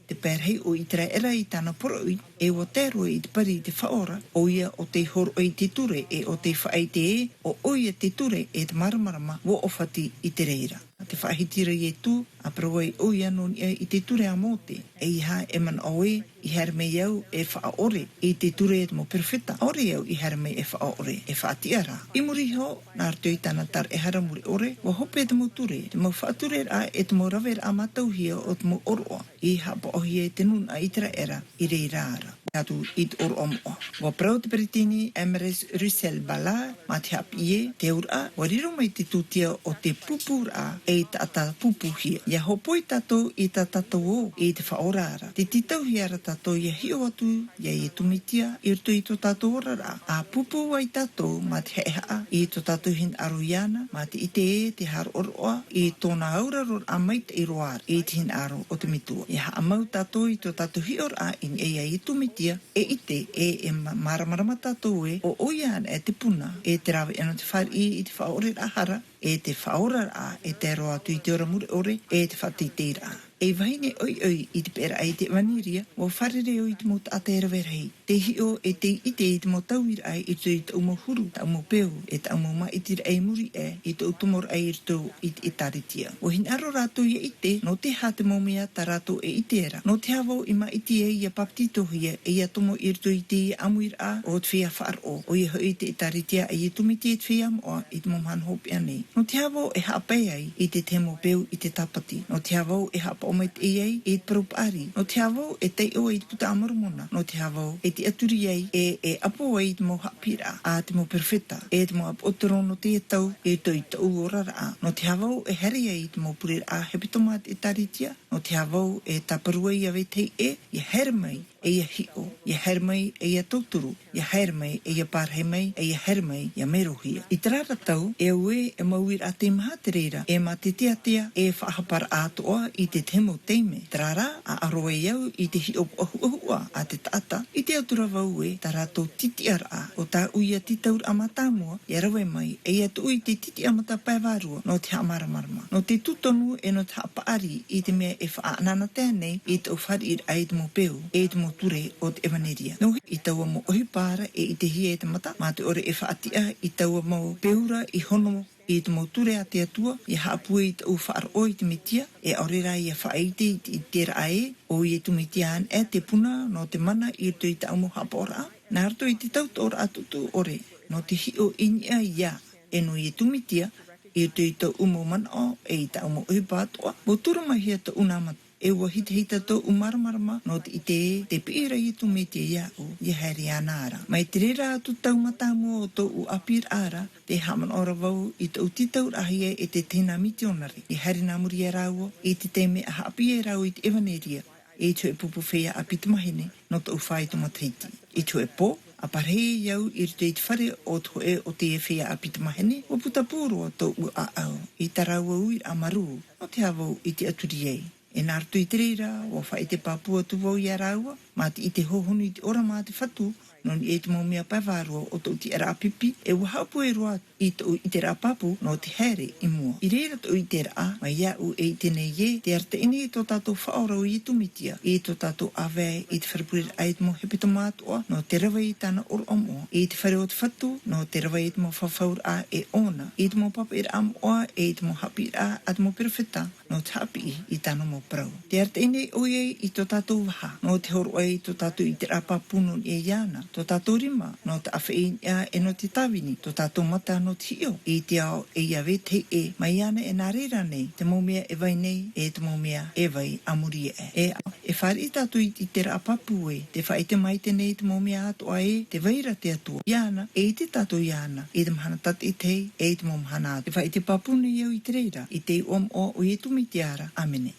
te pae rahi o ʻĪteraʻera i tāna poroʻi, e ʻua tae roa i te pari i te Faʻaora, ʻoia ʻo tei hōroʻa i te ture, e ʻo tei faʻaʻite ē, ʻo ʻoia te ture, e te māramarama, ʻua ʻōfati i te reira. Nā te faʻahiti ra Iesu, ʻa parau ai ʻoia nō niʻa i te ture a Mōse, ʻeiaha e manaʻo ē, i haere mai au e faʻaʻore i te ture e te mau perofeta, ʻaore au i haere mai e faʻaʻore, e faʻatiʻa ra. I muri iho, nā roto i tāna taraehara mure ʻore, ʻua hope te mau ture, te mau faʻatureraʻa e te mau raveraʻa mātauhia o te mau ʻōroʻa, i haʻapaʻohia e te nūnaʻa ʻĪteraʻera i reira ra. Atu i te ʻōroʻa moʻa. ʻUa parau te peretiteni Emerus Russell Ballard, mā te haʻapiʻi ē, te auraʻa, ʻua riro mai te tūtia o te pūpūraʻa, ei taʻata pūpūhia. ʻIa hōpoi tātou i tā tātou ō, i te Faʻaora ra. Te tītauhia ra tātou ia hiʻo atu ia Iesu Mesia i roto i tō tātou oraraʻa, ʻa pūpū ai tātou mā te haʻehaʻa i tō tātou hinaʻaro iāna, mā te ʻite ē, te haroʻaroʻa i tōna auraroraʻa maitaʻi roa i te hinaʻaro o te Metua. Ia haʻamau tātou i tō tātou hiʻoraʻa i niʻa ia Iesu Mesia, e ʻite ē, e ma-, māramarama tātou ē, ʻo ʻoia anaʻe te puna, e te rave ʻana o te fāriʻi i te faʻaoreraʻa hara, e te faʻaoraraʻa, e tae roa atu i te ora mure ʻore, e te faʻateiteiraʻa. Ei vahine ʻoiʻoi i te peʻeraʻa i te ʻevanelia, ʻua fārerei au i te mau taʻata e rave rahi. Tei hiʻo e tei ʻite i te mau tauiraʻa i roto i tāʻu mau huru, tāʻu mau peu, e tāʻu mau māʻitiraʻa i muri aʻe i tōʻu tomoraʻa i roto i te ʻĒtārētia. ʻUa hinaʻaro rātou ia ʻite, nō te aha te mau mea tā rātou e ʻite ra. Nō te aha vau i māʻiti ai ia papetitohia, e ia tomo i roto i te ʻāmuiraʻa o te feiā faʻaroʻo, ʻoia hoʻi te ʻĒtārētia a Iesu Mesia i te feiā moʻa i te mau mahana hopeʻa nei. Nō te aha vau e haʻapae ai i te tahi mau peu i te tāpati? Nō te aha vau e haʻapaʻo maitaʻi ai i te parau paʻari? Nō te aha vau e taiʻo ai i te Buka a Moromona? Nō te aha vau e tiʻaturi ai, e, e ʻapo ai i te mau haʻapiʻiraʻa a te mau perofeta, e te mau ʻāpōsetolo nō teie tau i roto i tōʻu oraraʻa? Nō te aha vau e haere ai i te mau pureraʻa hepetoma a te ʻĒtārētia? Nō te aha vau e tāparu ai ia vetahi ʻē, ia haere mai, e ia hiʻo, ia haere mai, e ia tauturu, ia haere mai, e ia parahi mai, e ia haere mai, ia mero hia. I terā ra tau, e au ē, e mau uiraʻa teimaha te reira, e mā te teatea, e faʻahaparaʻa atoʻa i te tahi mau taime. Terā rā, ʻa ʻaro ai au i te hiʻo puʻahuʻahuʻa a te taʻata, ʻite atu ra vau ē, tā rātou titiʻaraʻa, ʻo tāʻu ia tītauraʻa mātāmua, ia rave mai, e ia tuʻu i te titiʻa mata pae vārua, nō te haʻamāramarama. Nō te tūtonu e nō te haʻapaʻari i te mea e faʻaʻanaʻanatae nei i tōʻu fāriʻiraʻa i te mau peu, e i te mau ture o te ʻevanelia. Nō i taua mau ʻohipa ra e ʻitehia e te mata, mā te ʻore e faʻatiʻa i taua mau peu ra i hono i te mau ture a te Atua, ia haʻapūai i tōʻu faʻaroʻo i te Mesia, e ʻaore rā ia faʻaʻite i te, i te ʻiteraʻa ē, ʻo Iesu Mesia anaʻe te puna nō te mana i roto i tāʻu mau haʻapaʻoraʻa, nā roto i te tautooraʻa tuʻutuʻu ʻore, nō te hiʻo i niʻa ia, e nō Iesu Mesia, i roto i tōʻu mau manaʻo, e i tāʻu mau ʻohipa atoʻa, ʻua tūramahia tōʻu nā mata. E ʻua hitahita tōʻu māramarama, nō te ʻite ē, tē piʻi ra Iesu Mesia iāʻu, ia haere iāna ra. Mai te reira atu tau mātāmua o tōʻu ʻāpīraʻa ra, tē haʻamanaʻo ra vau i tōʻu tītauraʻahia e te tahi nā mitionare, i haere nā muri iā rāua, i te taime ʻa haʻapiʻi ai rāua i te ʻevanelia, e i te hōʻē pupu feiā ʻāpī tamāhine, nō tōʻu faito matahiti. I te hōʻē pō, ʻa parahi au i roto i te fare o te hōʻē o teie feiā ʻāpī tamāhine, ʻua putapū roa tōʻu ʻāʻau, i tā rāua uiraʻa marū, nō te aha vau i tiʻaturi ai. E nā roto i te reira, ʻua faʻaʻite pāpū atu vau iā rāua, mā te ʻite hōhonu i te ʻōrama a te Fatu, nō niʻa i te mau mea pae vārua o tōʻu tiʻaraʻa pipi, e ʻua haʻapūai roa i tōʻu ʻiteraʻa pāpū nō te haere i mua. I reira tōʻu ʻiteraʻa, mai iāʻu e ʻite nei ē, tē arataʻi nei tō tātou Faʻaora ʻo Iesu Mesia, i tō tātou ʻāvae i te fare pureraʻa i te mau hepetoma atoʻa, nō te rave i tāna ʻōroʻa moʻa, i te fare o te Fatu, nō te rave i te mau fafauraʻa e ʻōna, i te mau pāpaʻiraʻa moʻa, e i te mau haʻapiʻiraʻa a te mau perofeta, nō te haʻapiʻi i tāna mau parau. Tē arataʻi nei ʻoia i tō tātou vaha, nō te hōroʻa i tō tātou ʻiteraʻa pāpū nō niʻa iāna, tō tātou rima, nō te ʻāfaʻi i niʻa e nō te tāvini, tō tātou mata nō te hiʻo i te ao e ia vetahi ʻē, mai iāna e nā reira nei, te mau mea e vai nei, e te mau mea e vai a muri aʻe. E, e fāriʻi tātou i te ʻiteraʻa pāpū ē, tē faʻaʻite maitaʻi nei te mau mea atoʻa ē, tē vai ra te Atua iāna, e ʻite tātou iāna, i te mahana tātaʻitahi, e i te mau mahana atoʻa. Tē faʻaʻite pāpū nei au i te reira, i te iʻoa moʻa o Iesu Mesia ra. ʻĀmene.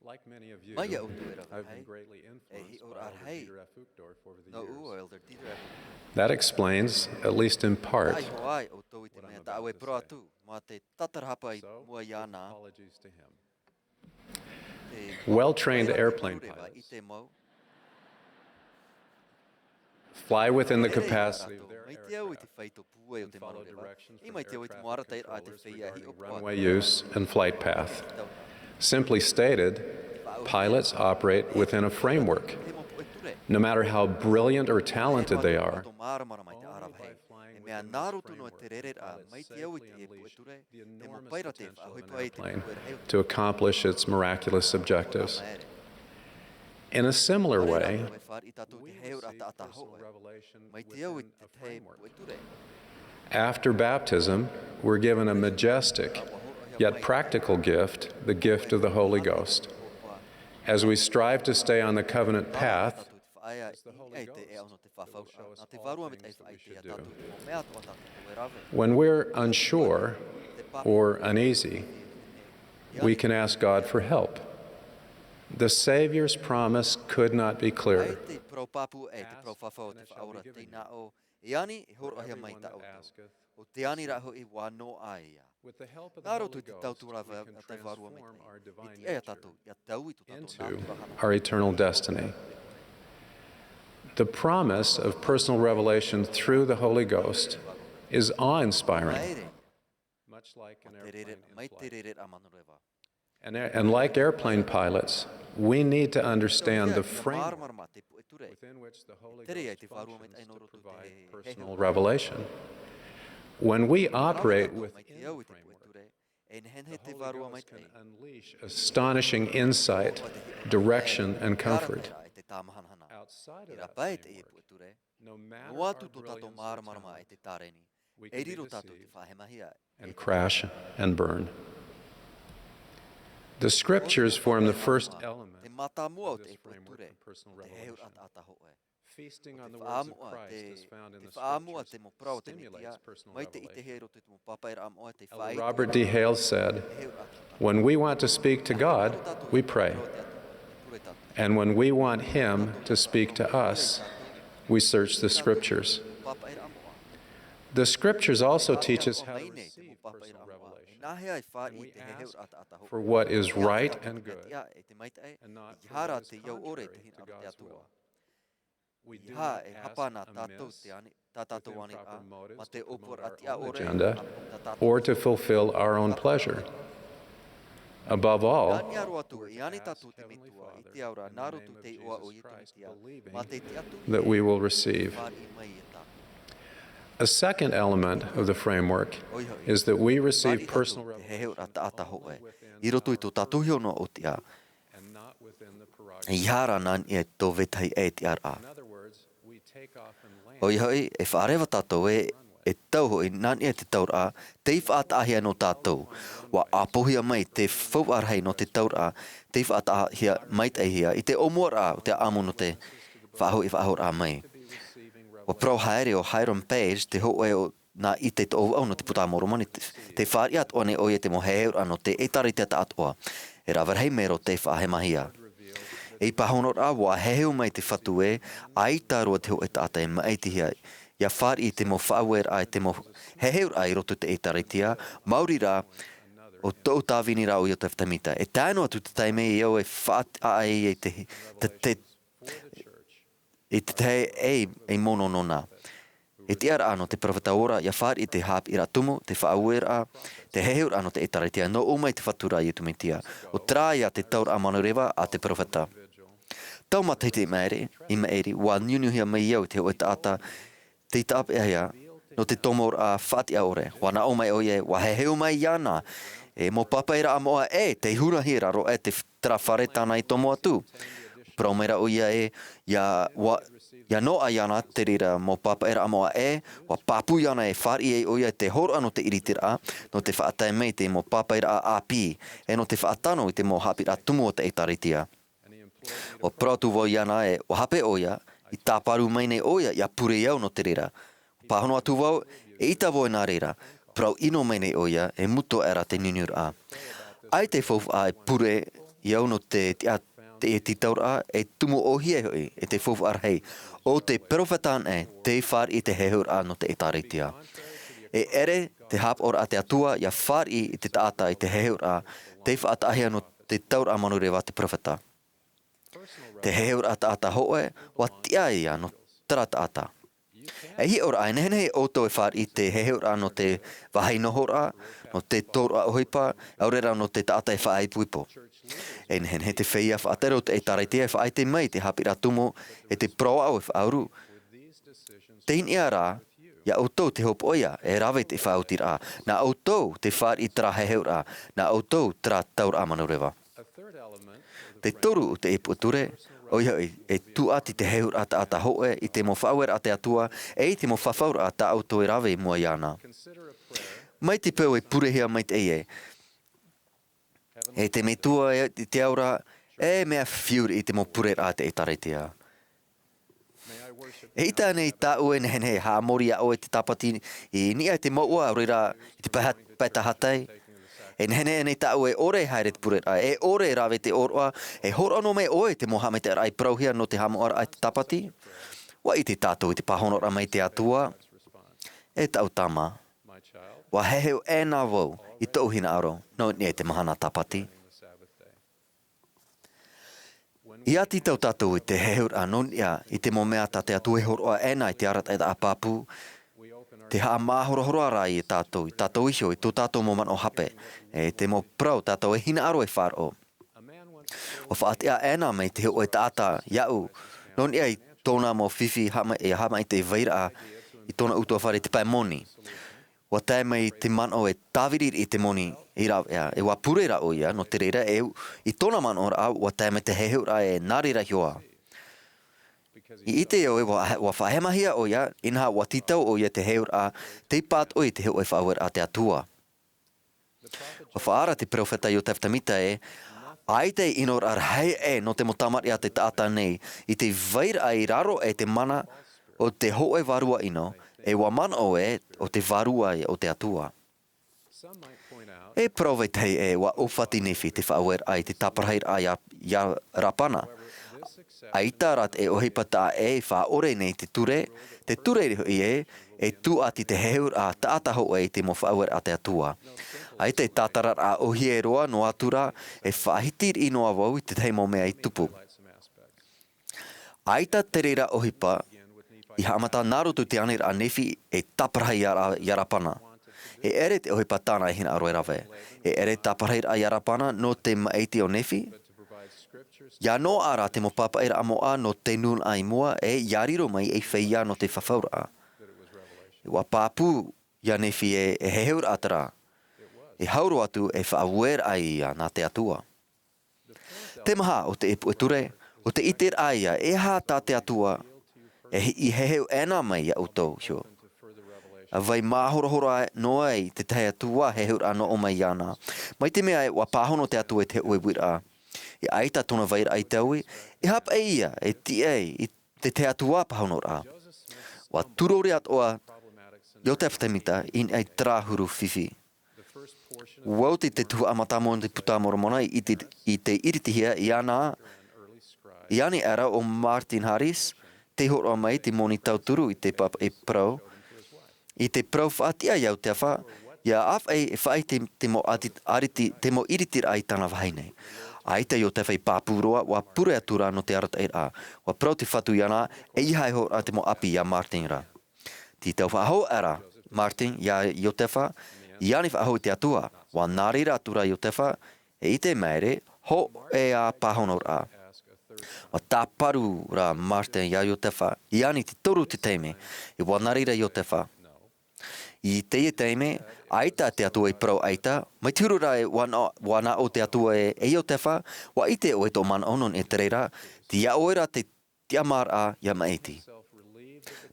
Like many of you, Mai iā ʻoutou e rave I've been rahi, greatly e influenced by hiʻoraʻa Elder rahi Dieter F. Uchtdorf over the nōʻu years. O Elder Dieter F. Uchtdorf. That explains, at least in part, Taʻa iho ai ʻoutou i te mea tāʻu e parau atu, mā te tātarahapa i mua iāna. So, with apologies to him. Te Well-trained airplane pilots fly within the capacity of their aircraft and follow directions from air traffic control. Mai te au i te mau arataʻiraʻa a te feiā hiʻo poʻa. Runway use and flight path. Simply stated, pilots operate within a framework. No matter how brilliant or talented they are, only by flying within the framework can pilots safely and efficiently achieve the enormous potential of an airplane to accomplish its miraculous objectives. In a similar way, we see personal revelation within a framework. After baptism, we're given a majestic yet practical gift, the gift of the Holy Ghost. As we strive to stay on the covenant path, it's the Holy Ghost who will show us all things that we should do. When we're unsure or uneasy, we can ask God for help. The Savior's promise could not be ʻAita clearer. Te parau pāpū e te parau fafau o te Faʻaora tei nā ʻō, e ani, e hōroʻahia mai tā ʻoutou. ʻO te ani rā hoʻi ua noaʻa ia. Nā roto i te tautururaʻa a te Vārua Maitaʻi, e tiʻa ia tātou ia taui tō tātou nātura hana. Our eternal destiny. The promise of personal revelation through the Holy Ghost is awe-inspiring. Maere, much like an airplane in flight. Mai te rereraʻa manureva. And, and like airplane pilots, we need to understand the framework within which the Holy Ghost functions to provide personal revelation. When we operate within the framework, the Holy Ghost can unleash astonishing insight, direction, and comfort. Outside of that framework, no matter our brilliance or talent, we can be deceived and crash and burn. The scriptures form the first element of this framework of personal revelation. Feasting on the words of Christ, as found in the scriptures, stimulates personal revelation. Elder Robert D. Hales said, "When we want to speak to God, we pray. And when we want Him to speak to us, we search the scriptures." The scriptures also teach us how to receive personal revelation. And we ask for what is right and good and not for what is contrary to God's will. We do not ask amiss with improper motives to promote our own agenda or to fulfill our own pleasure. Above all, we pray that we ask Heavenly Father in the name of Jesus Christ, believing that we will receive. A second element of the framework is that we receive personal revelation only within our own and not within the prerogative of others. In other words, we take off and land on our own runway. ʻOia hoʻi, e faʻareva tātou e, e tau hoʻi, nā niʻa i te tauraʻa, tei faʻataʻahia nō tātou. ʻUa ʻāpauhia mai te faufaʻa rahi nō te tauraʻa, tei faʻataʻahia maitaʻihia i te ʻōmuaraʻa o te ʻāʻamu nō te faʻahoʻi faʻahouraʻa mai. ʻUa parau haere ʻo Hiram Page, te hōʻē o nā ʻite toʻovaʻu nō te Puta a Moromona, te, tē fāriʻi atoʻa nei ʻoia i te mau heheuraʻa nō te ʻĒtārētia taʻatoʻa. E rave rahi mero tē faʻahemahia. Ei pāhonoraʻa, ʻua heheu mai te Fatu ē, ʻaita roa te hōʻē taʻata e maʻitihia, ʻia fāriʻi i te mau faʻaueraʻa, i te mau heheuraʻa i roto i te ʻĒtārētia, maori rā, ʻo tōʻu tāvini rā ʻo Iosepha Semita. E tae noa atu te taime i au e faʻataʻa ai i te, te, te, i te tahi e, e mono nōna. E tiʻaraʻa nō te peropheta ora, ʻia fāriʻi i te haʻapiʻiraʻa tumu, te faʻaueraʻa, te heheuraʻa nō te ʻĒtārētia, nō ʻō mai te Fatu ra Iesu Mesia. ʻO terā ia te tauraʻa manureva a te peropheta. Tau matahiti i maʻiri, i maʻiri, ʻua niuniuhia mai au i te hōʻē taʻata, tei tāpeʻahia, nō te tomoraʻa faʻatiʻa ʻore. ʻUa nā ʻō mai ʻoia, ʻua heheu mai iāna, e mau pāpaʻiraʻa moʻa ʻē, tei hurahia ra roa ʻē te f-, terā fare tāna i tomo atu. Parau mai ra ʻoia ē, ʻia, ʻua, ʻia noaʻa iāna te reira mau pāpaʻiraʻa moʻa ʻē, ʻua pāpū iāna e fāriʻi ai ʻoia i te hōroʻa nō te ʻiritiraʻa, nō te faʻatae mai i te mau pāpaʻiraʻa ʻāpī, e nō te faʻatano i te mau haʻapiʻiraʻa tumu o te ʻĒtārētia. ʻUa parau atu vau iāna ē, ʻua hape ʻoia, i tāparu mai nei ʻoia, ʻia pure au nō te reira. Pāhono atu vau, eʻita vau e nā reira, parau ʻino mai nei ʻoia, e mutu aʻera te niuniuraʻa. ʻAita e faufaʻa e pure i au nō te tiʻa, te, te tauraʻa, e tumu ʻōhie hoʻi, e te faufaʻa rahi, ʻo te peropheta anaʻe, tei fāriʻi i te heheuraʻa nō te ʻĒtārētia. E ʻere, te haʻapaʻoraʻa a te Atua, ʻia fāriʻi i te taʻata i te heheuraʻa, tei faʻataʻahia nō te tauraʻa manureva a te peropheta. Te heheuraʻa taʻata hōʻē, ʻua tiʻa ia nō terā taʻata. E hiʻoraʻa, e nehenehe ʻoutou e fāriʻi i te heheuraʻa nō te vāhi nohoraʻa, nō te tōroʻa ʻohipa, ʻaore rā nō te taʻata e faʻaipoipo. E nehenehe te feiā faʻatere o te ʻĒtārētia e faʻaʻite mai i te haʻapiʻiraʻa tumu, e te parau aʻo e faʻauru. Tei niʻa rā, iā ʻoutou te hopoiʻa, e rave i te faʻaotiraʻa. Nā ʻoutou te fāriʻi i terā heheuraʻa, nā ʻoutou terā tauraʻa manureva. Te toru o teie puʻe ture, ʻoia hoʻi, e tūʻati te heheuraʻa taʻata hōʻē i te mau faʻaueraʻa a te Atua, e i te mau fafauraʻa tā ʻoutou e rave i mua iāna. Mai te peu e purehia mai teie, e te Metua i te ao ra, e mea fifi i te mau pureraʻa a te ʻĒtārētia. E ʻita nei tāʻu e nehenehe e haʻamori iā ʻoe i te tāpati i niʻa i te mouʻa, ʻaore rā i te pae-, pae tahatai. E nehenehe nei tāʻu e ʻore e haere te pureraʻa, e ʻore e rave te ʻōroʻa, e hōroʻa noa mai ʻoe i te mau haʻamaitaʻiraʻa i parauhia nō te haʻamoʻaraʻa i te tāpati? ʻUa ʻite tātou i te pāhonoraʻa mai te Atua, e taʻu tama, ʻua heheu ʻē na vau i tōʻu hinaʻaro nō niʻa i te mahana tāpati. ʻIa tītau tātou i te heheuraʻa nō niʻa i te mau mea tā te Atua e hōroʻa ʻē na i te arataʻiraʻa pāpū, te haʻamāhorohoro rā ia tātou, i tātou iho, i tō tātou mau manaʻo hape, e te mau parau tātou e hinaʻaro e faʻaroʻo. ʻUa faʻatiʻa ʻē na mai te hōʻē taʻata iāʻu, nō niʻa i tōna mau fifi haʻama-, e haʻamaitaʻi vairaʻa i tōna ʻutuāfare i te pae moni. ʻUa tae mai te manaʻo e tāviri i te moni i rāveʻa, e ʻua pure rā ʻoia, nō te reira e, i tōna manaʻoraʻa, ʻua tae mai te heheuraʻa e nā reira iho ā. I ʻite ʻoe, ʻua, ʻua faʻahemahia ʻoia, inaha ʻua tītau ʻoia te heheuraʻa, tei pātoʻi i te hōʻē faʻaueraʻa a te Atua. ʻUa faʻaara te peropheta Iotefa Semita ē, ʻaita e ʻinoraʻa rahi ʻē nō te mau tamariʻi a te taʻata nei, i te vairaʻa i raro aʻe i te mana o te hōʻē vārua ʻino, e ʻua manaʻo ē, ʻo te vārua ē o te Atua. E parau vetahi ē, ʻua ʻōfati Nephi te faʻaueraʻa i te tāparahiraʻa iā, iā Lapana. ʻAita rā te ʻohipa taʻa ʻē e faʻaʻore nei te ture, te ture hoʻi ē, e tūʻati te heheuraʻa taʻata hōʻē i te mau faʻaueraʻa a te Atua. ʻAita e tātararaʻa ʻōhie roa noa atu rā, e faʻahiti riʻi noa vau i te tahi mau mea i tupu. ʻAita te reira ʻohipa, i haʻamata nā roto i te aniraʻa a Nephi e tāparahi iā Ra-, iā Lapana. E ʻere te ʻohipa tāna e hinaʻaro e rave. E ʻere tāparahiraʻa iā Lapana nō te maʻiti o Nephi. ʻIa noaʻa rā te mau pāpaʻiraʻa moʻa nō te nūnaʻa i mua, e ʻia riro mai ei feiā nō te fafauraʻa. ʻUa pāpū iā Nephi ē, e heheuraʻa terā. E hau roa atu e faʻaueraʻa ia nā te Atua. Te maha o te ʻēpuʻe ture, ʻo te ʻiteraʻa ia, e aha tā te Atua, e hi-, i heheu ʻē na mai iā ʻoutou iho. ʻA vai māhorohoro noa ai te tahi atu ā heheuraʻa nō ʻō mai iāna. Mai te mea ē, ʻua pāhono te Atua i te hōʻē uiraʻa. E ʻaita tōna vairaʻa i taui, e haʻapaʻo ia, e tiʻa ai, i te tahi atu ā pāhonoraʻa. ʻUa tūrori atoʻa Iotefa Semita i niʻa i terā huru fifi. ʻUa oti te tuhaʻa mātāmua o te Puta a Moromona i te, i te iritihia iāna, iāna ʻē rā ʻo Martin Harris, tei hōroʻa mai te moni tauturu i te pāpaʻi parau, i te parau faʻatiʻa iā Iotefa, ʻia ʻāfaʻi, e faʻaʻite te mau ati-, ariti-, te mau iritiraʻa i tāna vahine. ʻAita Iotefa i pāpū roa, ʻua pure atu rā nō te arataʻiraʻa. ʻUa parau te Fatu iāna, ʻeiaha e hōroʻa te mau ʻapi iā Martin ra. Tītau faʻahou aʻera Martin iā Iotefa, ʻia ani faʻahou i te Atua, ʻua nā reira atu rā Iotefa, e ʻite maere, hōʻē ā pāhonoraʻa. ʻUa tāparu rā Martin iā Iotefa, ʻia ani te toru te taime, e ʻua nā reira Iotefa. I teie taime, ʻaita te Atua i parau ʻaita, mai te huru rā e ʻua nā-, ʻua nā ʻō te Atua e, e Iotefa, ʻua ʻite ʻoe tō manaʻo nō niʻa i te reira, tei iā ʻoe rā te tiʻamāraʻa ʻia maʻiti.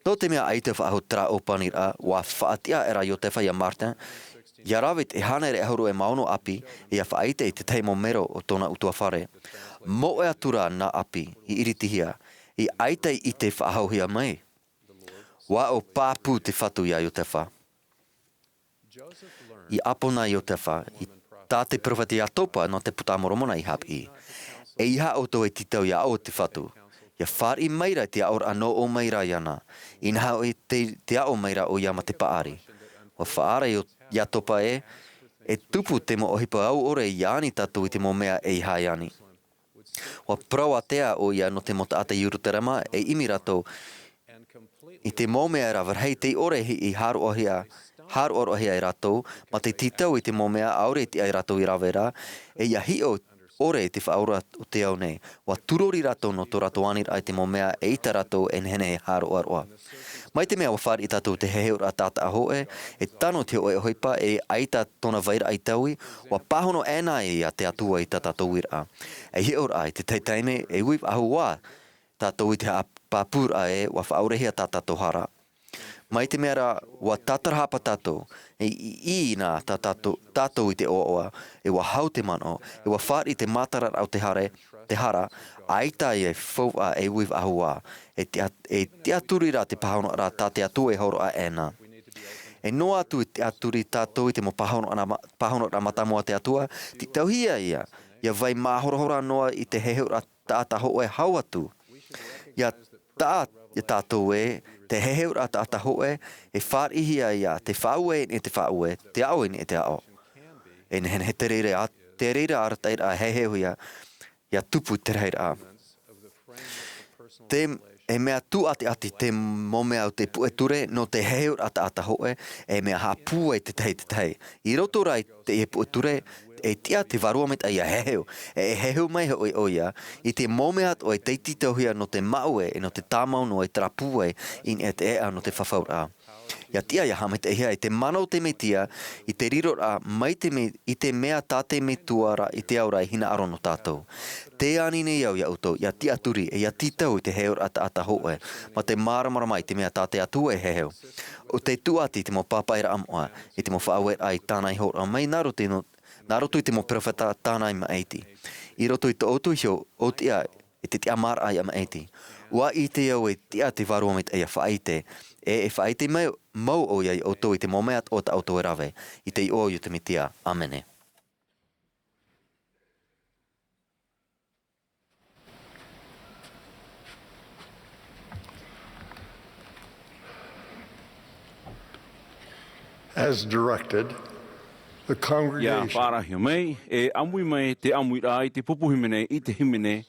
Nō te mea ʻaita faʻahou terā ʻōpaniraʻa, ʻua faʻatiʻa aʻera Iotefa iā Martin, ʻia rave i te hānere ʻahuru e mā ono ʻapi, ʻia faʻaʻite i te tahi mau mero o tōna ʻutuāfare. Moʻe atu rā nā ʻapi, i iritihia, e ʻaita i ʻite faʻahouhia mai. ʻUa ʻau pāpū te Fatu iā Iotefa. I ʻāpōna Iotefa, i tā te peropheta Iatopa nō te Puta a Moromona i haʻapiʻi. ʻEiaha ʻoutou e tītau iā ʻoe te Fatu. ʻIa fāriʻi maira i te aʻoraʻa nō ʻō mai rā iāna. Inaha hoʻi te, te aʻo maira ʻoia mā te paʻari. ʻUa faʻaara Io-, Iatopa ē, e tupu te mau ʻohipa au ʻore ʻia ani tātou i te mau mea ʻeiaha e ani. ʻUa parau ātea ʻoia nō te mau taʻata i Ierutarema, e ʻimi rātou i te mau mea e rave rahi tei ʻore i hāroʻahia, hāroʻaroʻahia e rātou, mā te tītau i te mau mea ʻaore i tiʻa ia rātou i rave ra, e ʻia hiʻo ʻore i te Faʻaora o te ao nei. ʻUa tūrori rātou nō tō rātou aniraʻa i te mau mea e ʻita rātou e nehenehe e hāroʻaroʻa. Mai te mea ʻua fāriʻi tātou i te heheuraʻa taʻata hōʻē, e tano i te hōʻē ʻohipa, e ʻaita tōna vairaʻa i taui, ʻua pāhono ʻē na ia te Atua i tā tātou uiraʻa. E hiʻoraʻa, i te tahi taime, e ui faʻahou ā tātou i te haʻapāpūraʻa ē ʻua faʻaʻorehia tā tātou hara. Mai te mea rā, ʻua tātarahapa tātou, e i, i, i nā tā tātou, tātou i te ʻoaʻoa, e ʻua hau te manaʻo, e ʻua fāriʻi te mātararaʻa o te hare, te hara, ʻaita ia e faufaʻa e ui faʻahou ā, e tiʻa-, e tiʻaturi rā te pāhonoraʻa tā te Atua e hōroʻa ʻē na. E noa atu i te tiʻaturi tātou i te mau pāhonoraʻa ma-, pāhonoraʻa mātāmua a te Atua, tītauhia ïa, ʻia vai māhorahora noa i te heheuraʻa taʻata hōʻē hau atu. ʻIa taʻa, ʻia tātou ē, te heheuraʻa taʻata hōʻē, e fāriʻihia ïa, te faʻaue i niʻa i te faʻaue, te aʻo i niʻa i te aʻo. E nehenehe te reira, te reira arataʻiraʻa e heheuhia, ʻia tupu i te rahiraʻa. Te, e mea tūʻatiʻati te mau mea o te puʻe ture nō te heheuraʻa taʻata hōʻē, e mea haʻapūai te tahi i te tahi. I roto rā i teie puʻe ture, e tiʻa te Vārua Maitaʻi ʻia heheu, e, e heheu mai hoʻi ʻoia, i te mau mea atoʻa e tītauhia nō te māuiui, e nō te tāmau noa i terā pūai, i niʻa i te ʻēʻa nō te fafauraʻa. ʻIa tiʻa ʻia haʻamaitaʻihia i te mana o te Mesia, i te riroraʻa mai te me-, i te mea tā te Metua ra i te ao ra e hinaʻaro nō tātou. Tē ani nei au iā ʻoutou, ʻia tiʻaturi, e ʻia tītau i te heheuraʻa taʻata hōʻē, mā te māramarama i te mea tā te Atua e heheu. ʻO tē tūʻati i te mau pāpaʻiraʻa moʻa, i te mau faʻaueraʻa i tāna ihoraʻa mai nā roto i nō, nā roto i te mau peropheta tāna i maʻiti. I roto i tō ʻoutou iho, ʻo tiʻa, i te tiʻamāraʻa iā maʻiti. ʻUa ʻite au e tiʻa te Vārua Maitaʻi ʻia faʻaʻite, e, e faʻaʻite mai, mau ʻoia iā ʻoutou i te mau mea atoʻa tā ʻoutou e rave, i te iʻoa o te Mesia. ʻĀmene. As directed, the congregation ʻIa faʻaarahia mai, e ʻāmui mai te ʻāmuiraʻa i te pupu hīmene, i te hīmene,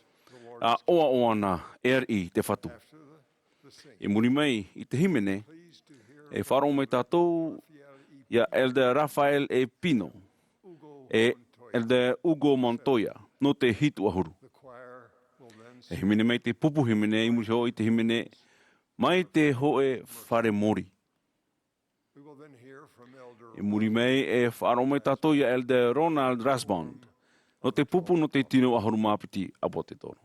ʻa ʻoaʻoa na, e ariʻi te Fatu. I muri mai i te hīmene, e faʻaroʻo mai tātou iā Elder Rafael E. Pino, e Elder Hugo Montoya, nō te hitu ʻahuru. E hīmene mai te pupu hīmene, i muri iho i te hīmene, mai te hōʻē fare mōrī. I muri mai e faʻaroʻo mai tātou iā Elder Ronald Rasband, nō te pupu nō te tino ʻahuru mā piti ʻāpōsetolo.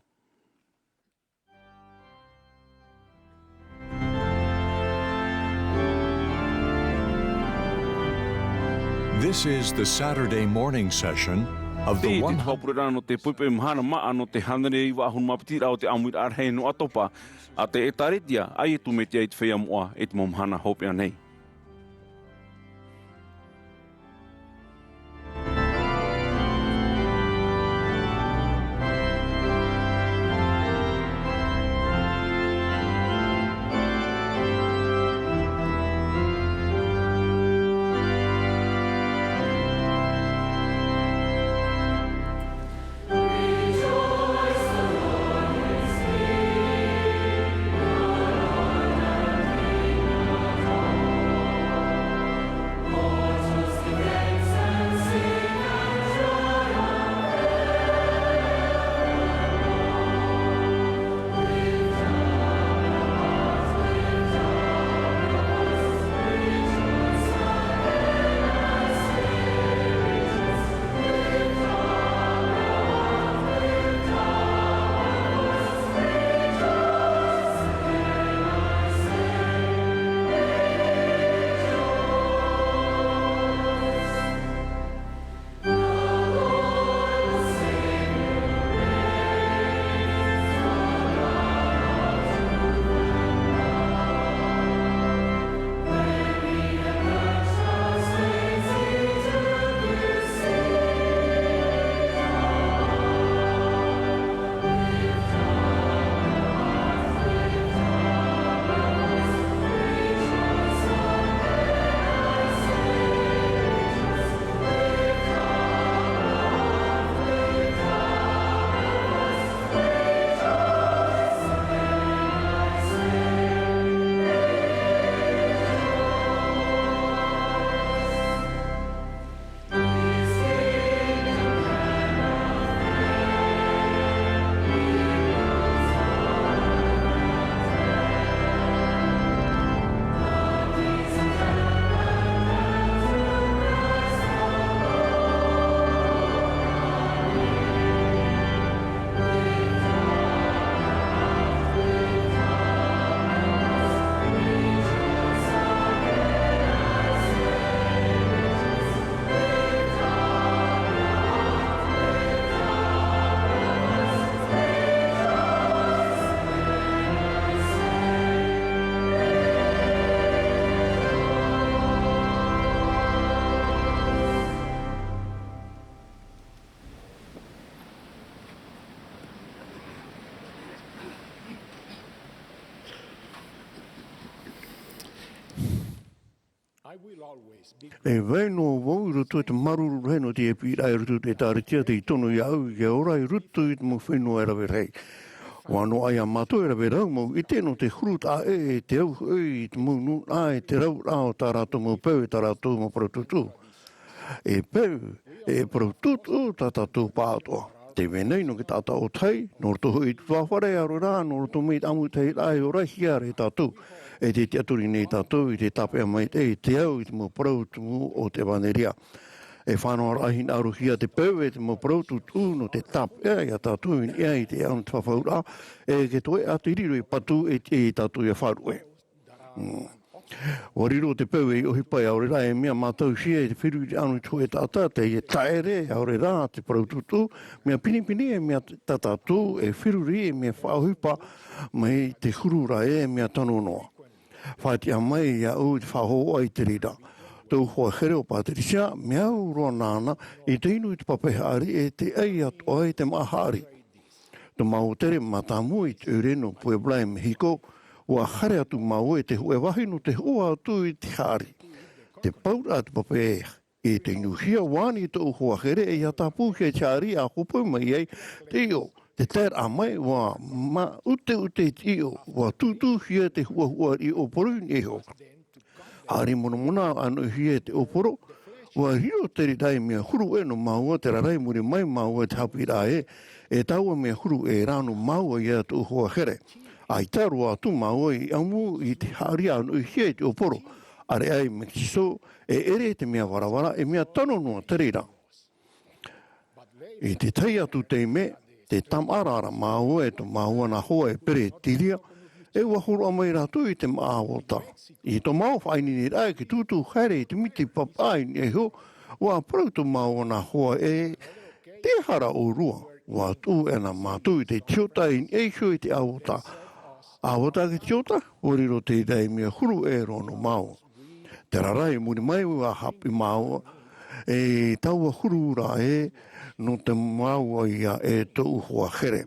This is the Saturday morning session of the Tē, te one hundred. Haʻapureraʻa nō te poʻipoʻi mahana māʻa nō te hānere iva ʻahuru mā piti raʻa o te ʻāmuiraʻa rahi nō ʻAtopa, a te ʻĒtārētia a Iesu Mesia i te Feiā Moʻa i te mau mahana hopeʻa nei. E vai noa vau i roto i te māuruuru rahi nō te piʻiraʻa i roto i te ʻĒtārētia, tei tono iāʻu ia ora i roto i te mau fenua e rave rahi. ʻUa noaʻa ia mātou e rave rau mau ʻite nō te huru taʻa ʻē, e te au hoʻi i te mau nūnaʻa, e te rauraʻa o tā rātou mau peu, e tā rātou mau parau tūtū. E peu, e parau tūtū tā tātou pāʻatoʻa. Tē vai nei nō te taʻata ʻōtahi, nō roto hoʻi i te utuāfare, ʻaore rā, nō roto mai i te ʻāmuitahiraʻa e orahia ra e tātou, e tē tiʻaturi nei tātou i te tāpeʻa maitaʻi, e te au i te mau parau tumu o te ʻevanelia. E faʻanahoraʻa hinaʻarohia te peu, e te mau parau tūtū nō te tāpeʻa ia tātou i niʻa i te ʻāʻau nō te fafauraʻa, e te toeʻa te riro i patu, e tiʻa ia tātou ia faʻaruʻe. Mm. ʻUa riro te peu ei ʻohipa, ʻaore rā e mea mātauhia e te feruriraʻa nō te hōʻē taʻata, teie taʻere, ʻaore rā te parau tūtū, mea pinepine, e mea tā tātou e feruri, e mea faʻaʻohipa mai te huru ra ē, e mea tano noa. Faʻatiʻa mai iāʻu i te faʻahoʻi i te reira. Tōʻu hoa here ʻo Patricia, mea au roa nāna i te inu i te pape haʻari, e te ʻai atoʻa i te māʻa haʻari. Tō māua tere mātāmua i te ʻoire nō Puebla i Mehiko, ʻua haere atu māua i te hōʻē vāhi nō te hoʻo atu i te haʻari. Te pauraʻa te pape, i te inuhia ʻua ani tōʻu hoa here, e ʻia tāpūhia i te haʻari, ʻa hōpoi mai ai te ʻiʻo. Te taeraʻa mai, ʻua māʻuteʻute i te ʻiʻo, ʻua tūtūhia te huʻahuʻa riʻi ʻōporo i niʻa iho. Haʻari monamona ʻānoʻihia e te ʻōporo, ʻua riro te reira ei mea huru ʻē nō māua, terā rā i muri mai māua i te haʻapiʻiraʻa ē, e taua mea huru ʻē rā nō māua ia tōʻu hoa here. ʻAita roa atu māua i ʻamu i te haʻari ʻānoʻihia i te ʻōporo, ʻāreʻa i Mekisiko, e ʻere te mea varavara, e mea tano noa te reira. I te tahi atu taime, tē tamaʻa ra māua e tō māua nā hoa e Peretiria, e ʻua hōroʻa mai rātou i te māʻa ʻāvota. I tō māua faʻaineineraʻa i te tūtū haere i te miti papaʻa i niʻa iho, ʻua parau tō māua nā hoa ē, tē aha ra ʻōrua? ʻUa tuʻu ʻē na mātou i te tiota i niʻa iho i te ʻāvota. ʻĀvota ki te tiota, ʻua riro te reira ei mea huru ʻē roa nō māua. Terā rā, i muri mai ʻua haʻapiʻi māua, e taua huru ra ē nō te māua ia e tōʻu hoa here.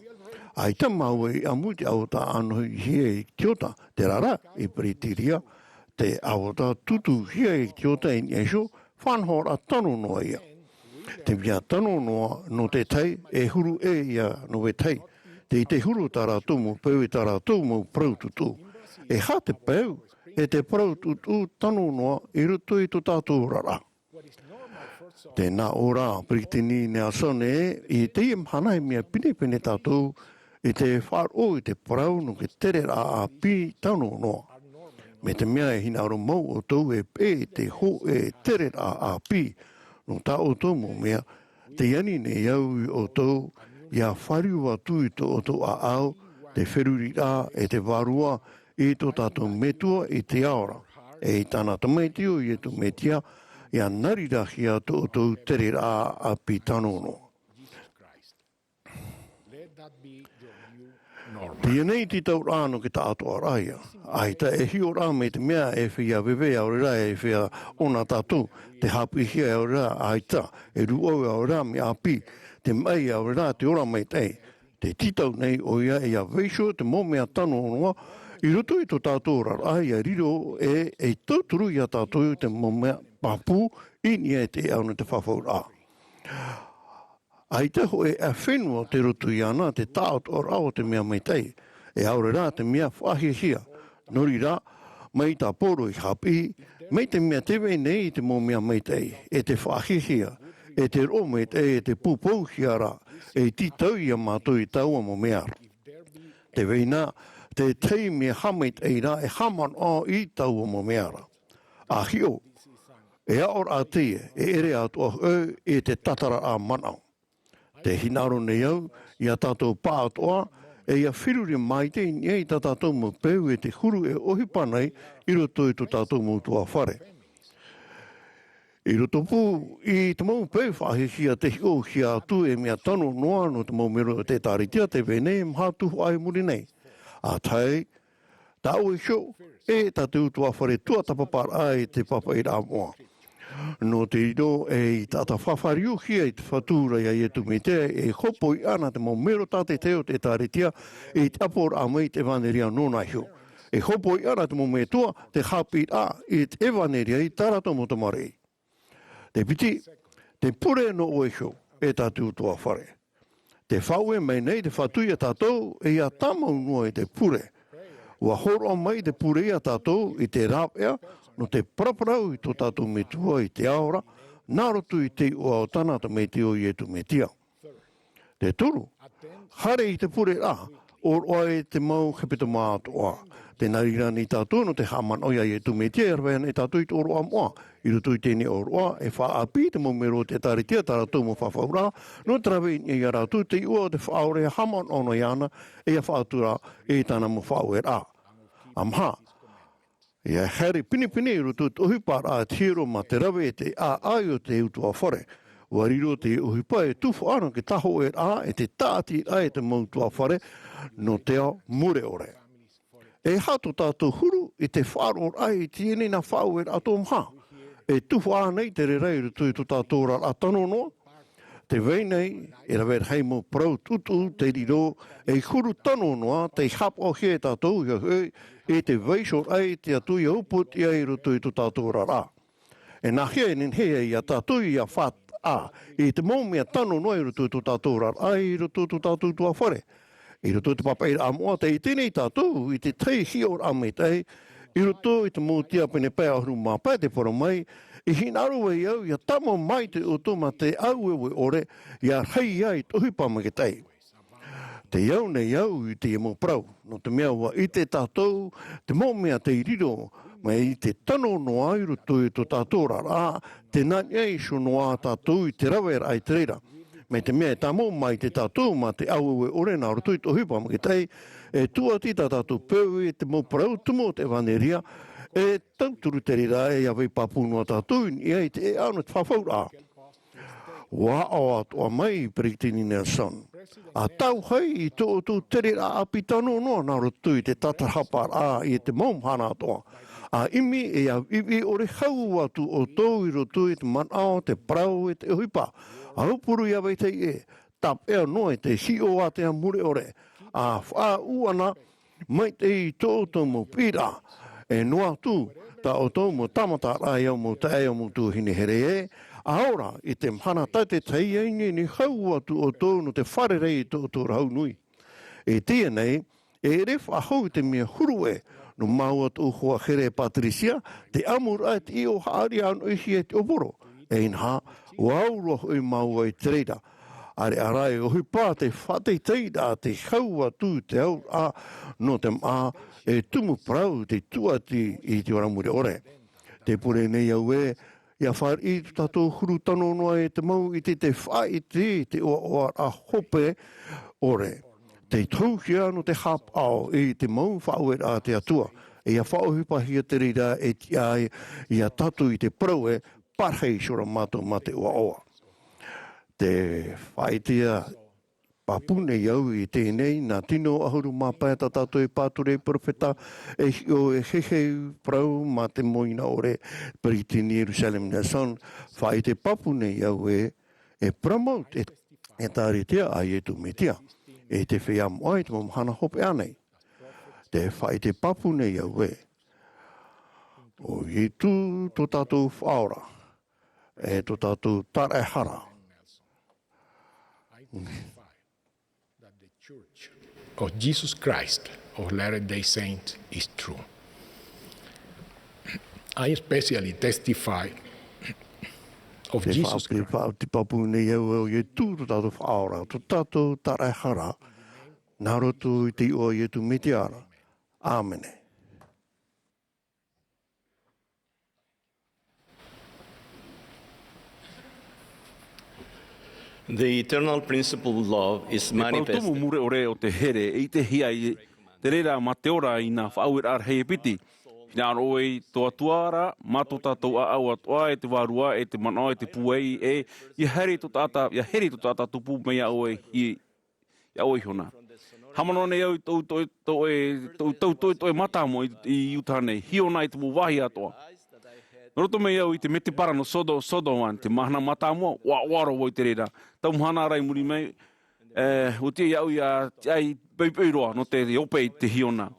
ʻAita māua i ʻamu i te ʻāvota ʻānoʻihia i te tiota, terā rā, i Peretiria, te ʻāvota tūtūhia i te tiota i niʻa iho, faʻanahoraʻa tano noa ia. Te mea tano noa nō te tahi, e huru ʻē ia nō vetahi. Tei te huru tā rātou mau peu, i tā rātou mau parau tūtū. E aha te peu, e te parau tūtū tano noa i roto i tō tātou oraraʻa? Tē nā ʻō ra Brittany Nelson ē, i teie mahana e mea pinepine tātou i te faʻaroʻo i te parau nō te tereraʻa ʻāpī tano noa. Mai te mea e hinaʻaro mau ʻoutou e peʻe i te hōʻē tereraʻa ʻāpī nō tā ʻoutou mau mea, tē ani nei au ia ʻoutou, ʻia fāriu atu i tō ʻoutou ʻāʻau, te feruriraʻa, e te vārua, i tō tātou Metua i te ao ra, e i tāna Tamaiti ʻo Iesu Mesia, ʻia nā reira hia tō ʻoutou tereraʻa ʻāpī tano noa. Teie nei te tauraʻa nō te taʻatoʻaraʻa ia. ʻAita e hiʻo ra mai te mea e feiā veve, ʻaore rā e feiā ʻona tātou, te haʻapiʻihia ʻaore rā, ʻaita, e rūʻau ʻaore rā mea ʻāpī, te maʻi ʻaore rā te ora maitaʻi. Tē tītau nei ʻoia ʻia vaiiho te mau mea tano noa i roto i tō tātou oraraʻa, ʻia riro ē ei tauturu ia tātou i te mau mea pāpū i niʻa i te ʻāʻau nō te fafauraʻa. ʻAita hōʻē fenua tei roto iāna te taʻatoʻaraʻa o te mea maitaʻi, e ʻaore rā te mea faʻahiahia. Nō reira, mai tā Paulo i haʻapiʻi, mai te mea tē vai nei te mau mea maitaʻi, e te faʻahiahia, e te roʻo maitaʻi, e te pūpouhia ra, e tītau ia mātou i taua mau mea ra. Tē vai na te tahi mea haʻamaitaʻi ra, e haʻamanaʻo i taua mau mea ra. ʻA hiʻo, e aʻoraʻa teie, e ʻere atoʻa hoʻi i te tātararaʻa manaʻo. Tē hinaʻaro nei au ia tātou pāʻatoʻa, e ʻia feruri maitaʻi i niʻa i tā tātou mau peu, e te huru e ʻohipa nei i roto i tō tātou mau utuāfare. I roto pū i te mau peu faʻahiahia, tē hiʻohia atu ei mea tano noa nō te mau melo o te ʻĒtārētia tē vai nei, maha tuhaʻa i muri nei. ʻA tae, tāʻu iho, e tā te utuāfare tuatāpaparaʻa i te pāpaʻiraʻa moʻa. Nō te riro ei taʻata fafariuhia i te Fatu ra ia Iesu Mesia, e hōpoi ana te mau melo tātaʻitahi o te ʻĒtārētia i te ʻaporaʻa mai i te ʻEvanelia nōna iho. E hōpoi ana te mau metua te haʻapiʻiraʻa i te ʻevanelia i tā rātou mau tamariʻi. Te piti, te pure nō ʻoe iho, e tā te utuafare. Te faʻaue mai nei te Fatu ia tātou, e ʻia tāmau noa i te pure. ʻUa hōroʻa mai te pure ia tātou i te rāveʻa nō te paraparau i tō tātou Metua i te ao ra, nā roto i te iʻoa o tāna Tamaiti ʻo Iesu Mesia. Te toru, haere i te pureraʻa, ʻōroʻa i te mau hepetoma atoʻa. Tē nā reira nei tātou nō te haʻamanaʻo ia Iesu Mesia e rave ana ia tātou i te ʻōroʻa moʻa. I roto i teie ʻōroʻa, e faʻaʻāpī te mau melo o te ʻĒtārētia tā rātou mau fafauraʻa, nō te rave i niʻa ia rātou te iʻoa o te Faʻaora e haʻamanaʻo noa iāna, e ʻia faʻatura i tāna mau faʻaueraʻa. ʻA maha, ʻia haere pinepine i roto i te ʻohiparaʻa te hiero mā te rave e te ʻāʻai o te utuafare. ʻUa riro te ʻohipa e tufaʻa nō te tāhōʻēraʻa e te tāʻatiraʻa e te mau utuafare nō te ao mure ʻore. E aha tō tātou huru i te faʻaroʻoraʻa i teie nei nā faʻaueraʻa tō maha? E tufaʻa nei te reira i roto i tō tātou oraraʻa tano noa? Tē vai nei, e rave rahi mau parau tuʻutuʻu te riro, e huru tano noa, tei haʻapaʻohia e tātou ia hoʻi, i te vaiihoraʻa i te Atua ʻia upoʻotiʻa i roto i tō tātou oraraʻa. E nāhea e nehenehe ia tātou ʻia faʻataʻa, i te mau mea tano noa i roto i tō tātou oraraʻa, i roto i tō tātou utuafare. I roto i te pāpaʻiraʻa moʻa, tē ʻite nei tātou i te tahi hiʻoraʻa maitaʻi, i roto i te mau Tiapene pae ʻahuru mā pae tē parau mai, i hinaʻaro ai au ʻia tāmau māite ʻoutou mā te aueue ʻore, ʻia rahi ai te ʻohipa maitaʻi. Tē au nei au i teie mau parau, nō te mea ʻua ʻite tātou, te mau mea tei riro, mai te tano noa i roto i tō tātou oraraʻa, tē nā niʻa iho noa tātou i te raveraʻa i te reira. Mai te mea e tāmau māite tātou mā te aueue ʻore nā roto i te ʻohipa maitaʻi, e tūʻati tā tātou peu i te mau parau tumu o te ʻevanelia, e tauturu te reira e ʻia vai pāpū noa tātou i niʻa i te ʻēʻa nō te fafauraʻa. ʻUa aʻo atoʻa mai Peresideni Nelson. ʻA tauhai i tō ʻoutou tereraʻa ʻāpī tano noa nā roto i te tātarahaparaʻa i te mau mahana atoʻa. ʻA ʻimi e ʻia viʻiviʻi ʻore hau atu ʻoutou i roto i te manaʻo, te parau e te ʻohipa. ʻA aupuru ʻia vetahi ʻē, tāpeʻa noa i te hiʻo ātea mure ʻore. ʻA faʻaʻū ana, maitaʻi i tō ʻoutou mau piʻiraʻa. E noa atu, tā ʻoutou mau tāmataraʻa e au mau taeaʻe e au mau tuahine here ē, ʻa ora i te mahana tātaʻitahi ʻia ineine hau atu ʻoutou nō te fārerei i tō ʻoutou Rahu nui. I teie nei, e ʻere faʻahou i te mea huru ē, nō māua tōʻu hoa here Patricia, te ʻamuraʻa i te ʻīʻo haʻari ʻānoʻihia i te ʻōporo. E inaha, ʻua au roa hoʻi māua i te reira. ʻAreʻa rā e ʻohipa te faʻateiteiraʻa te hau atu i te auraʻa nō te māʻa e tumu parau te tūʻati i te ora mure ʻore. Tē pure nei au ē, ʻia fāriʻi tō tātou huru tano noa i te mau ʻite, te faʻaʻite i te ʻoaʻoaraʻa hope ʻore. Tei tohuhia nō te haʻapaʻo i te mau faʻaueraʻa a te Atua. E ʻia faʻaʻohipahia te reira e tiʻa ai ia tātou i te parau e pārahi iho ra mātou mā te ʻoaʻoa. Tē faʻaʻite pāpū nei au i teie nei, nā tino ʻahuru mā pae tā tātou e pāturi ai perofeta, e hiʻo e heheu parau mā te mau ʻina ʻore, Peresideni Russell M. Nelson, faʻaʻite pāpū nei au ē, e parau mau te ʻĒtārētia a Iesu Mesia, i te feiā moʻa i te mau mahana hopeʻa nei. Tē faʻaʻite pāpū nei au ē, ʻo Iesu tō tātou Faʻaora, e tō tātou Taraehara. I testify that the Church of Jesus Christ of Latter-day Saints is true. I especially testify of Te Jesus faʻaʻite, Christ. Faʻaʻite pāpū nei au ē, ʻo Iesu tō tātou Faʻaora, tō tātou Taraehara, nā roto i te iʻoa o Iesu Mesia ra. ʻĀmene. The eternal principle of love is manifested. Te parau tumu mure ʻore o te here, e ʻitehia ai te reira mā te ora i nā faʻaueraʻa rahi e piti. Hinaʻaro ʻoe i tō Atua ra, mā tō tātou ʻāʻau atoʻa, e te Vārua, e te manaʻo, e te pūai, e ʻia here i tō taʻata, ʻia here i tō taʻata tupu mai iā ʻoe, i, iā ʻoe iho na. Haʻamanaʻo nei au i tō, tō, tō, e, tō, tō, tō, tō mātāmua i, i Utah nei, hiʻo na i te mau vāhi atoʻa. Nō roto mai au i te mētēpara nō Sodo, Sodovan, te mahana mātāmua, ʻoaʻoa roa vau i te reira. Tau mahana ra i muri mai, e, ʻua tiʻa iā ʻu ʻia, ʻia poʻipoʻi roa nō te ope i te hiʻo na.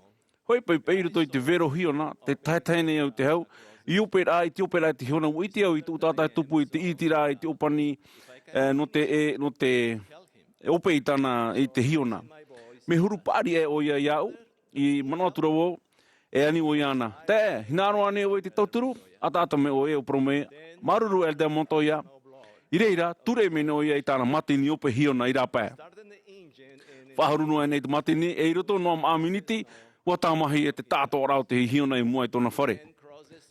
Hoʻi paʻipaʻi i roto i te vero hiona, te tahetahe nei au te hau, i ope rā, i te ope rā i te hiona, ʻua ʻite au i tōʻu taʻata e tupu i te ʻitiraʻa i te ʻōpani, e, nō te, e, nō te ope i tāna, i te hiona. Mea huru paʻari aʻe ʻoia iāʻu, i manaʻo atu ra vau, e ani ʻoia ana. Taeaʻe, hinaʻaro ānei ʻoe i te tauturu? ʻAtaʻata mai ʻoia, ʻua parau mai, māuruuru Elder Montoya. I reira, ture mai nei ʻoia i tāna mātini ope hiona i rāpae. Faʻahuru noa nei te mātini, e i roto noa mā miniti, ʻua tāmahi e te taʻatoʻaraʻa o te hiona i mua i tōna fare.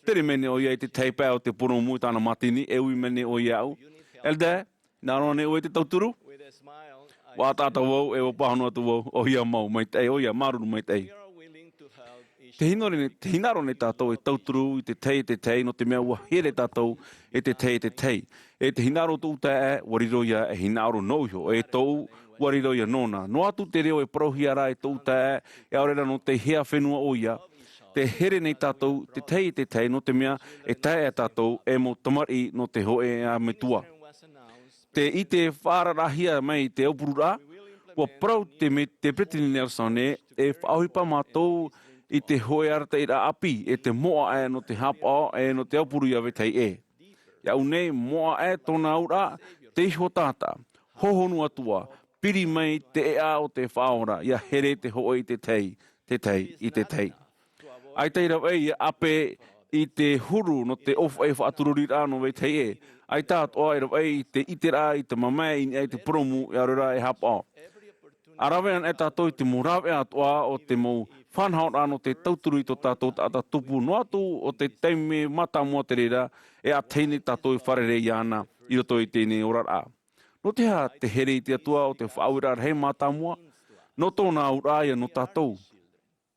Tere mai nei ʻoia i te tahi pae o te purōmu i tāna mātini, e ui mai nei ʻoia iāʻu. Elder, hinaʻaro ānei ʻoe i te tauturu? ʻUa ʻataʻata vau, e ʻua pāhono atu vau, ʻoia mau, maitaʻi, ʻoia, māuruuru maitaʻi. Te hinaʻaro nei, te hinaʻaro nei tātou e tauturu i te tahi, te tahi, nō te mea ʻua here tātou e te tahi, te tahi. E te hinaʻaro o tōʻu taeaʻe, ʻua riro ia e hinaʻaro nōʻu iho, e tōʻu, ʻua riro ia nōna. Noa atu te reo e parauhia ra e tōʻu taeaʻe, e ʻaore rā nō te hea fenua ʻoia. Te here nei tātou, te tahi, te tahi, nō te mea e taeaʻe tātou, e mau tamariʻi nō te hōʻē ā metua. Te, i te faʻaararaʻahia mai i te aupururaʻa, ʻua parau te me-, te Peresideni Nelson ē, e faʻaʻohipa mātou i te hōʻē arataʻiraʻa ʻāpī, e te moʻa ē nō te haʻapaʻo, e nō te aupuru ia vetahi ʻē. Iāʻu nei, moʻa ē tōna auraʻa, te iho taʻata, hohonu atu ā, piri mai te ʻēʻa o te Faʻaora, ʻia here te hōʻē i te tahi, te tahi, i te tahi. ʻAita i rave ʻia ʻape i te huru nō te ʻōfaʻi faʻatururiraʻa nō vetahi ʻē. ʻAita atoʻa e rave i te ʻiteraʻa i te mamae i niʻa i te purōmu, e ʻaore rā e haʻapaʻo. ʻA rave ana e tātou i te mau rāveʻa atoʻa o te mau faʻanahoraʻa nō te tauturu i tō tātou taʻata tupu, noa atu ʻo te taime mātāmua te reira e ʻātahi nei tātou e fārerei iāna i roto i teie nei oraraʻa. Nō te aha te here i te Atua o te faʻaueraʻa rahi mātāmua? Nō tōna auraʻa ïa nō tātou.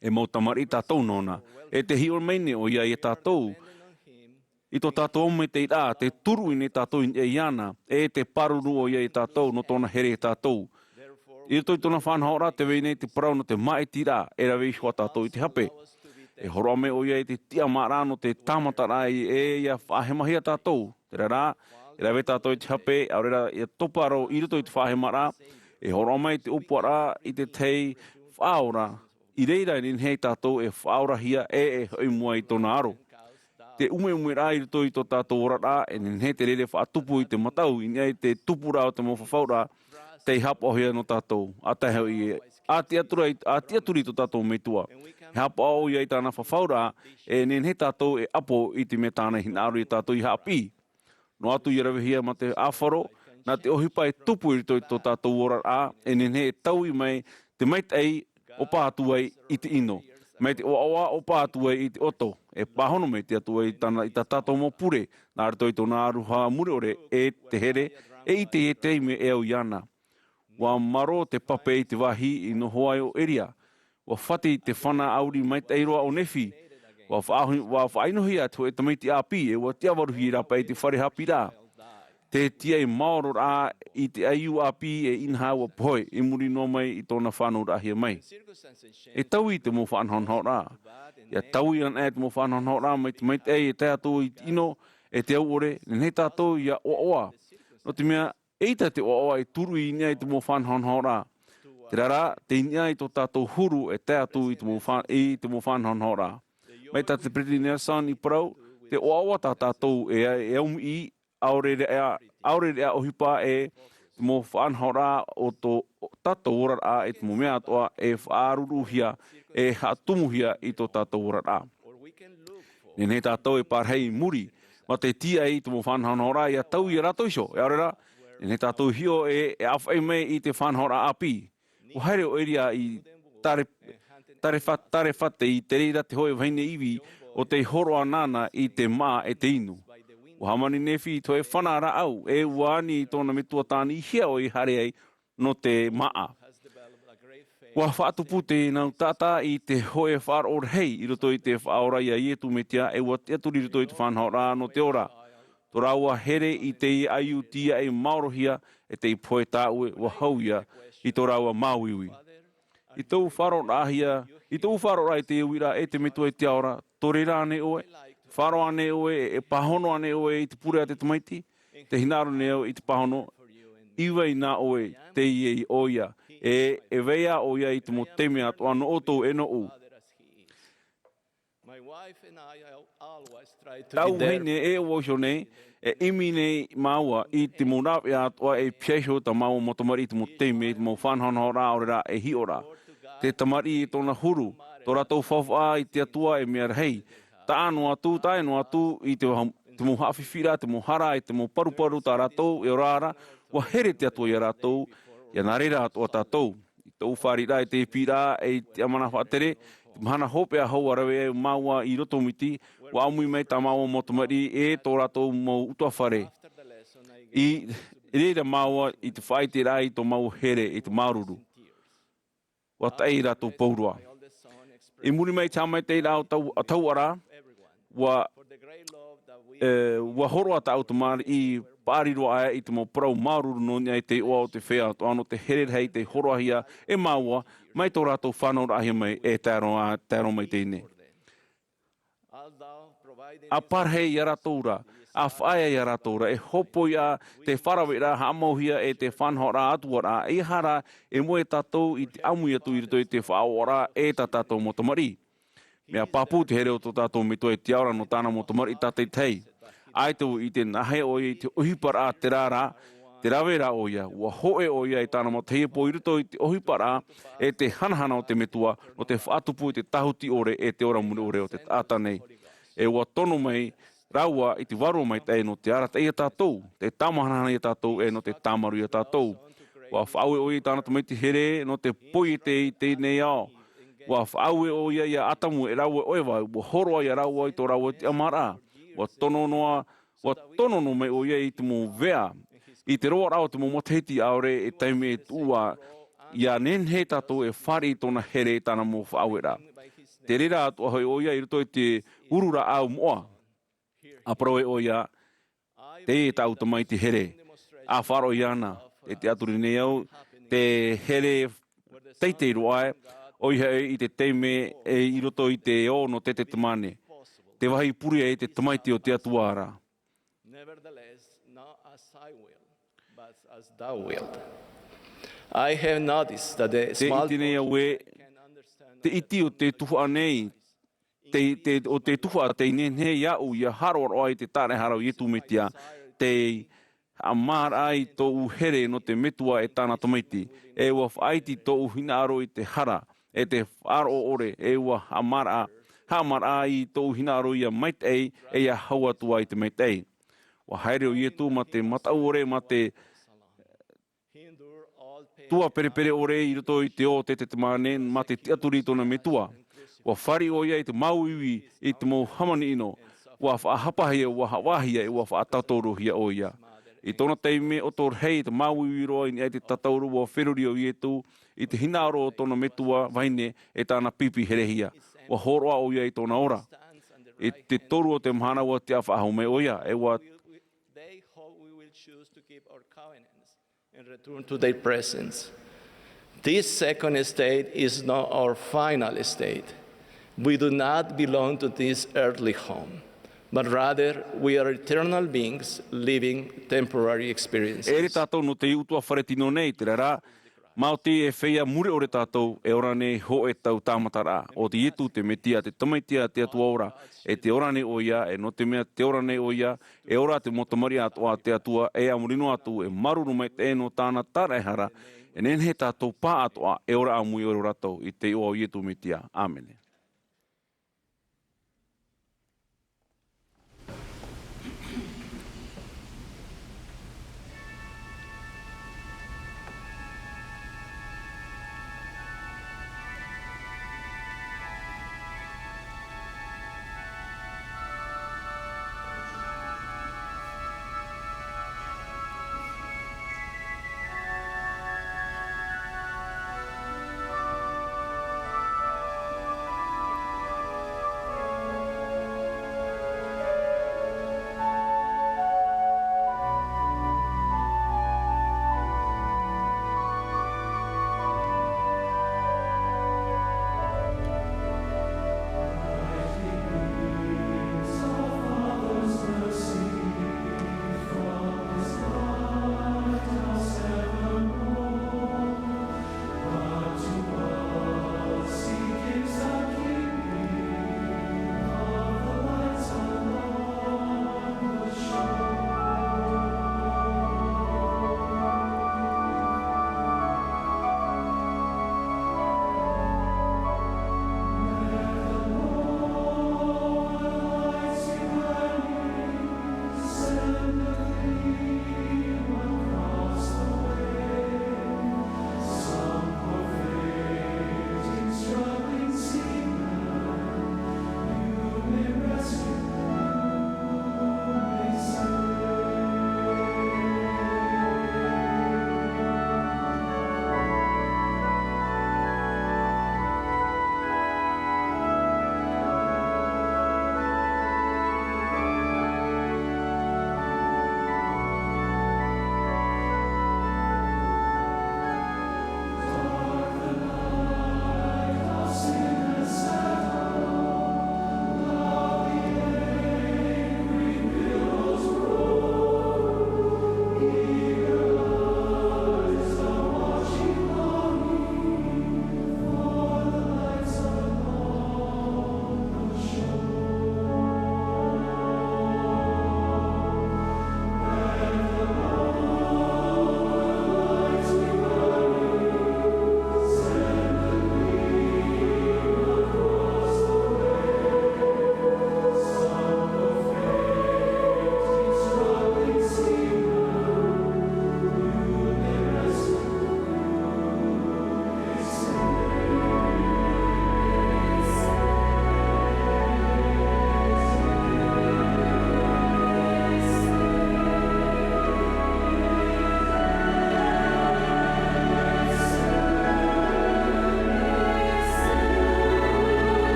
E mau tamariʻi tātou nōna, e te hiʻo mai nei ʻoia ia tātou, i tō tātou amuteiraʻa, tē turuʻi nei tātou i niʻa iāna, e tē pāruru ʻoia ia tātou, nō tōna here ia tātou. I roto i tōna faʻanahoraʻa, tē vai nei te parau nō te māʻitiraʻa, e rave iho ā tātou i te hape. E hōroʻa mai ʻoia i te tiʻamāraʻa nō te tāmataraʻa e, e ʻia faʻahemahia tātou. Terā rā, e rave tātou i te hape, ʻaore rā ʻia topa roa i roto i te faʻahemaraʻa, e hōroʻa mai te ʻōpuaraʻa i te tahi Faʻaora, i reira e nehenehe tātou e faʻaorahia e e hoʻi mua i tōna aro. Te ʻumeʻumeraʻa i roto i tō tātou oraraʻa, e nehenehe te rere faʻatupu i te mataʻu, i niʻa i te tupuraʻa o te mau fafauraʻa, tei haʻapaʻohia nō tātou. ʻA tae hoʻi, ʻa tiʻaturi, ʻa tiʻaturi tō tātou Metua. E haʻapaʻo ʻoia i tāna fafauraʻa, e nehenehe tātou e ʻapo i te mea tāna i hinaʻaro ia tātou ʻia haʻapiʻi. Noa atu ʻia ravehia mā te ʻāfaro, nā te ʻohipa e tupu i roto i tō tātou oraraʻa, e nehenehe e taui mai te maitaʻi ʻopa atu ai i te ʻino. Mai te ʻoaʻoa ʻopa atu ai i te ʻoto. E pāhono mai te Atua i tāna, i tā tātou mau pure, nā roto i tōna aroha mure ʻore, e te here, e ʻite i te taime e au iāna. ʻUa marō te pape i te vāhi i noho ai ʻo Eria. ʻUa fati te fana ʻauri maitaʻi roa o Nephi. ʻUa faʻahi-, ʻua faʻaʻinohia te hōʻē tamaiti ʻāpī, e ʻua tiʻavaruhia i rāpae i te fare haʻapiʻiraʻa. Te tiaʻi maororaʻa i te ʻaiū ʻāpī e inaha ʻua pohe, i muri noa mai i tōna fānauraʻahia mai. E taui te mau faʻanahonahoraʻa. ʻIa taui ana e te mau faʻanahonahoraʻa mai te maitaʻi e tae atu i te ʻino, e te au ʻore, nehenehe tātou ʻia ʻoaʻoa. Nō te mea, eʻita te ʻoaʻoa e turuʻi i niʻa i te mau faʻanahonahoraʻa. Terā rā, tei niʻa i tō tātou huru e tae atu i te mau fa-, i te mau faʻanahonahoraʻa. Mai tā te Peresideni Nelson i parau, te ʻoaʻoa tā tātou e, e aumiʻi, ʻaore rā, ʻaore rā ʻohipa e te mau faʻanahoraʻa o tō tātou oraraʻa e te mau mea atoʻa e faʻaruruhia, e haʻatumuhia i tō tātou oraraʻa. Nehenehe tātou e parahi i muri, mā te tiaʻi i te mau faʻanahonahoraʻa ʻia taui ia rātou iho, e ʻaore rā, nehenehe tātou e hiʻo e, e ʻāfaʻi mai i te faʻanahoraʻa ʻāpī. ʻUa haere ʻo Eria i Tare-, Tarefa-, Tarefate i te reira te hōʻē vahine ivi ʻo tei hōroʻa nāna i te māʻa e te inu. ʻUa hāmani Nephi i te hōʻē fana rāʻau, e ʻua ani i tōna metua tāne i hea ʻoia i haere ai nō te māʻa. ʻUa faʻatupu te nau taʻata i te hōʻē faʻaroʻo rahi i roto i te Faʻaora ia Iesu Mesia, e ʻua tiʻaturi i roto i te faʻanahoraʻa nō te ora. Tō rāua here i te ʻaiū tiaʻi maorohia, e tei pohe tāʻue, ʻua hau ia i tō rāua māuiui. I tōʻu faʻaroʻoraʻahia, i tōʻu faʻaroʻoraʻa i te uiraʻa, e te Metua i te ao ra, tō reira ānei ʻoe? Faʻaroʻo ānei ʻoe, e, e pāhono ānei ʻoe i te pure a te Tamaiti? Tē hinaʻaro nei au i te pāhono, i vai nā ʻoe, teie ʻoia, e, e vai ā ʻoia i te mau taime atoʻa nō ʻoutou e nōʻu. Tāʻu vahine e ʻoaʻoa iho nei, e ʻimi nei māua i te mau rāveʻa atoʻa e pihaʻi iho tā māua mau tamariʻi i te mau taime, i te mau faʻanahonahoraʻa ʻaore rā e hiʻoraʻa. Te tamariʻi e tōna huru, tō rātou faufaʻa i te Atua e mea rahi. Taʻa noa atu, taʻa noa atu i te mau haʻafifi ra, te mau hara, i te mau paruparu tā rātou e ora ra, ʻua here te Atua iā rātou, ʻia nā reira atoʻa tātou. I tōʻu fāriʻiraʻa i te ʻīpīraʻa e i te ʻamanā faʻatere, te mahana hopeʻa hou ʻa rave ai māua i Rotomiti, ʻua ʻāmui mai tā māua mau tamariʻi e tō rātou mau ʻutuāfare. I reira māua i te faʻaʻiteraʻa i tō māua here i te māuruuru. ʻUa taʻi rātou pauroa. I muri mai i te haʻamaitaʻiraʻa o tau, a tauʻa ra, ʻua, e, ʻua hōroʻa tāʻu tamariʻi paʻari roa aʻe i te mau parau māuruuru nō niʻa i te iʻoa o te feiā atoʻa nō te here rahi tei hōroʻahia e māua mai tō rātou fānauraʻahia mai e tae roa, tae roa mai teie nei. ʻA parahi iā rātou ra, ʻa faʻaea iā rātou ra, e hōpoiʻa te faʻaraveraʻa haʻamauhia e te faʻanahoraʻa atuaraʻa, ʻeiaha rā e moʻe tātou i te ʻāmui atu i roto i te faʻaʻoʻaraʻa e tā tātou mau tamariʻi. Mea pāpū te here o tō tātou Metua i te Ao ra nō tāna mau tamariʻi tātaʻitahi. ʻAita vau i ʻite nāhea ʻoia i te ʻohiparaʻa terā rā, te rave ra ʻoia, ʻua hōʻē ʻoia i tāna mau tahi iho i roto i te ʻohiparaʻa e te hanahana o te Metua, nō te faʻatupu i te tāhuti ʻore e te ora mure ʻore o te taʻata nei. E ʻua tono mai rāua i te Vārua Maitaʻi nō te arataʻi iā tātou, te tāmahanahana iā tātou, e nō te tāmarū iā tātou. ʻUa faʻaue ʻoia i tāna tamaiti here nō te poiete i teie nei ao. ʻUa faʻaue ʻoia iā Atamu e rāua ʻo Eva, ʻua hōroʻa iā rāua i tō rāua tiʻamāraʻa. ʻUa tono noa, ʻua tono noa mai ʻoia i te mau veʻa, i te roaraʻa o te mau matahiti ʻaore e taime e tuʻu ā, ʻia nehenehe tātou e fāriʻi i tōna here i tāna mau faʻaueraʻa. Te reira atoʻa hoʻi ʻoia i roto i te uru rāʻau moʻa. ʻA parau ʻoia, teie tāʻu tamaiti here. ʻA faʻaroʻo iāna, e tiʻaturi nei au, te here teitei roa ē, ʻoia hoʻi i te taime e i roto i te ō nō Tetetemane. Te vāhi pure ai te tamaiti o te Atua ra. Nevertheless, not as I will, but as thou wilt. I have noticed that the Te small ʻite nei au ē, portion can understand te iti o te tuhaʻa nei, te, te, o te tuhaʻa tei nehenehe iāʻu ʻia haʻaroaroa i te tāraʻehara o Iesu Mesia, tei haʻamāraʻa i tōʻu here nō te Metua e tāna tamaiti, e ʻua faʻaiti tōʻu hinaʻaro i te hara, e te faʻaroʻo ʻore, e ʻua haʻamāraʻa, haʻamāraʻa i tōʻu hinaʻaro ʻia maitaʻi, e ʻia hau atu ā i te maitaʻi. ʻUa haere ʻo Iesu mā te mataʻu ʻore, mā te tuaperepere ʻore i roto i te ō Tetetemane, mā te tiʻaturi i tōna Metua. ʻUa fāriʻi ʻoia i te māuiui i te mau hāmani ʻino. ʻUa faʻahapahia, ʻua haʻavāhia, e ʻua faʻatātaurohia ʻoia. I tōna taime ʻoto rahi i te māuiui roa i niʻa i te tātauro, ʻua feruri ʻo Iesu i te hinaʻaro o tōna metua vahine e tāna pipi herehia. ʻUa hōroʻa ʻoia i tōna ora. I te toru o te mahana ʻua tiʻa faʻahou mai ʻoia, e ʻua They hope we will choose to keep our covenants and return to their presence. This second state is not our final state. We do not belong to this earthly home, but rather we are eternal beings living temporary experiences. E ʻere tātou nō te ʻutuāfare tino nei, terā rā, maoti e feiā mure ʻore tātou, e ora nei hōʻē tau tāmataraʻa. ʻO Iesu te Mesia, te Tamaiti a te Atua ora, e te ora nei ʻoia, e nō te mea te ora nei ʻoia, e ora te mau tamariʻi atoʻa a te Atua, e a muri noa atu, e māuruuru maitaʻi nō tāna tāraʻehara, e nehenehe tātou pāʻatoʻa, e ora ʻāmui ʻore rātou, i te iʻoa o Iesu Mesia. ʻĀmene.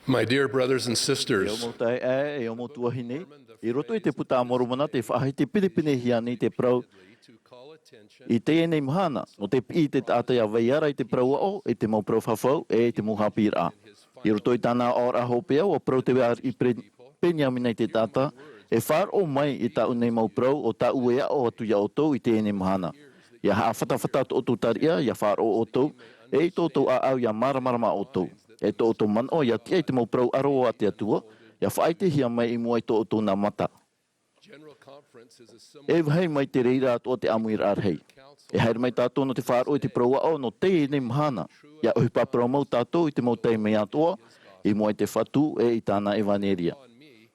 My dear brothers and sisters, e ʻo mau taeaʻe, e ʻo mau tuahine, i roto i te Puta a Moromona tē faʻahiti pinepinehia nei te parau i teie nei mahana, nō te piʻi i te taʻata ʻia vai ara i te parau aʻo, i te mau parau fafau, e i te mau haʻapiʻiraʻa. I roto i tāna aʻoraʻa hopeʻa, ʻua parau te ariʻi Pe-, Peniamina i te taʻata, e faʻaroʻo mai i tāʻu nei mau parau ʻo tāʻu e aʻo atu ia ʻoutou i teie nei mahana. ʻIa haʻafatafata tō ʻoutou tariʻa, ʻia faʻaroʻo ʻoutou, e i tō ʻoutou ʻāʻau ʻia māramarama ʻoutou. E tō ʻoutou manaʻo ʻia tiʻa i te mau parau ʻaro a te Atua, ʻia faʻaʻitehia mai i mua i tō ʻoutou nā mata. E vāhi mai te reira atoʻa te ʻāmuiraʻa rahi. E haere mai tātou nō te faʻaroʻo i te parau aʻo nō teie nei mahana. ʻIa ʻohipa parau mau tātou i te mau taime atoʻa, i mua i te Fatu e i tāna ʻevaneria.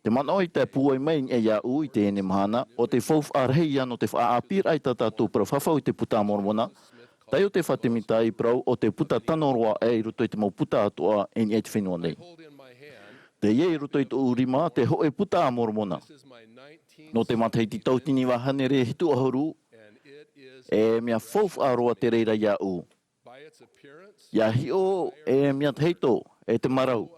Te manaʻo i tae pūai mai i niʻa iāʻu i teie nei mahana, ʻo te faufaʻa rahi ia nō te faʻaʻāpīraʻa i tā tātou parau fafau i te Puta a Moromona, taiʻo Iosefa Sāmita i parau ʻo te puta tano roa aʻe i roto i te mau puta atoʻa i niʻa i te fenua nei. Teie i roto i tōʻu rima te hōʻē Puta a Moromona. Nō te matahiti tauatini vā hānere hitu ʻahuru, e mea faufaʻa roa te reira iāʻu. ʻIa hiʻo e mea tahito e te marau.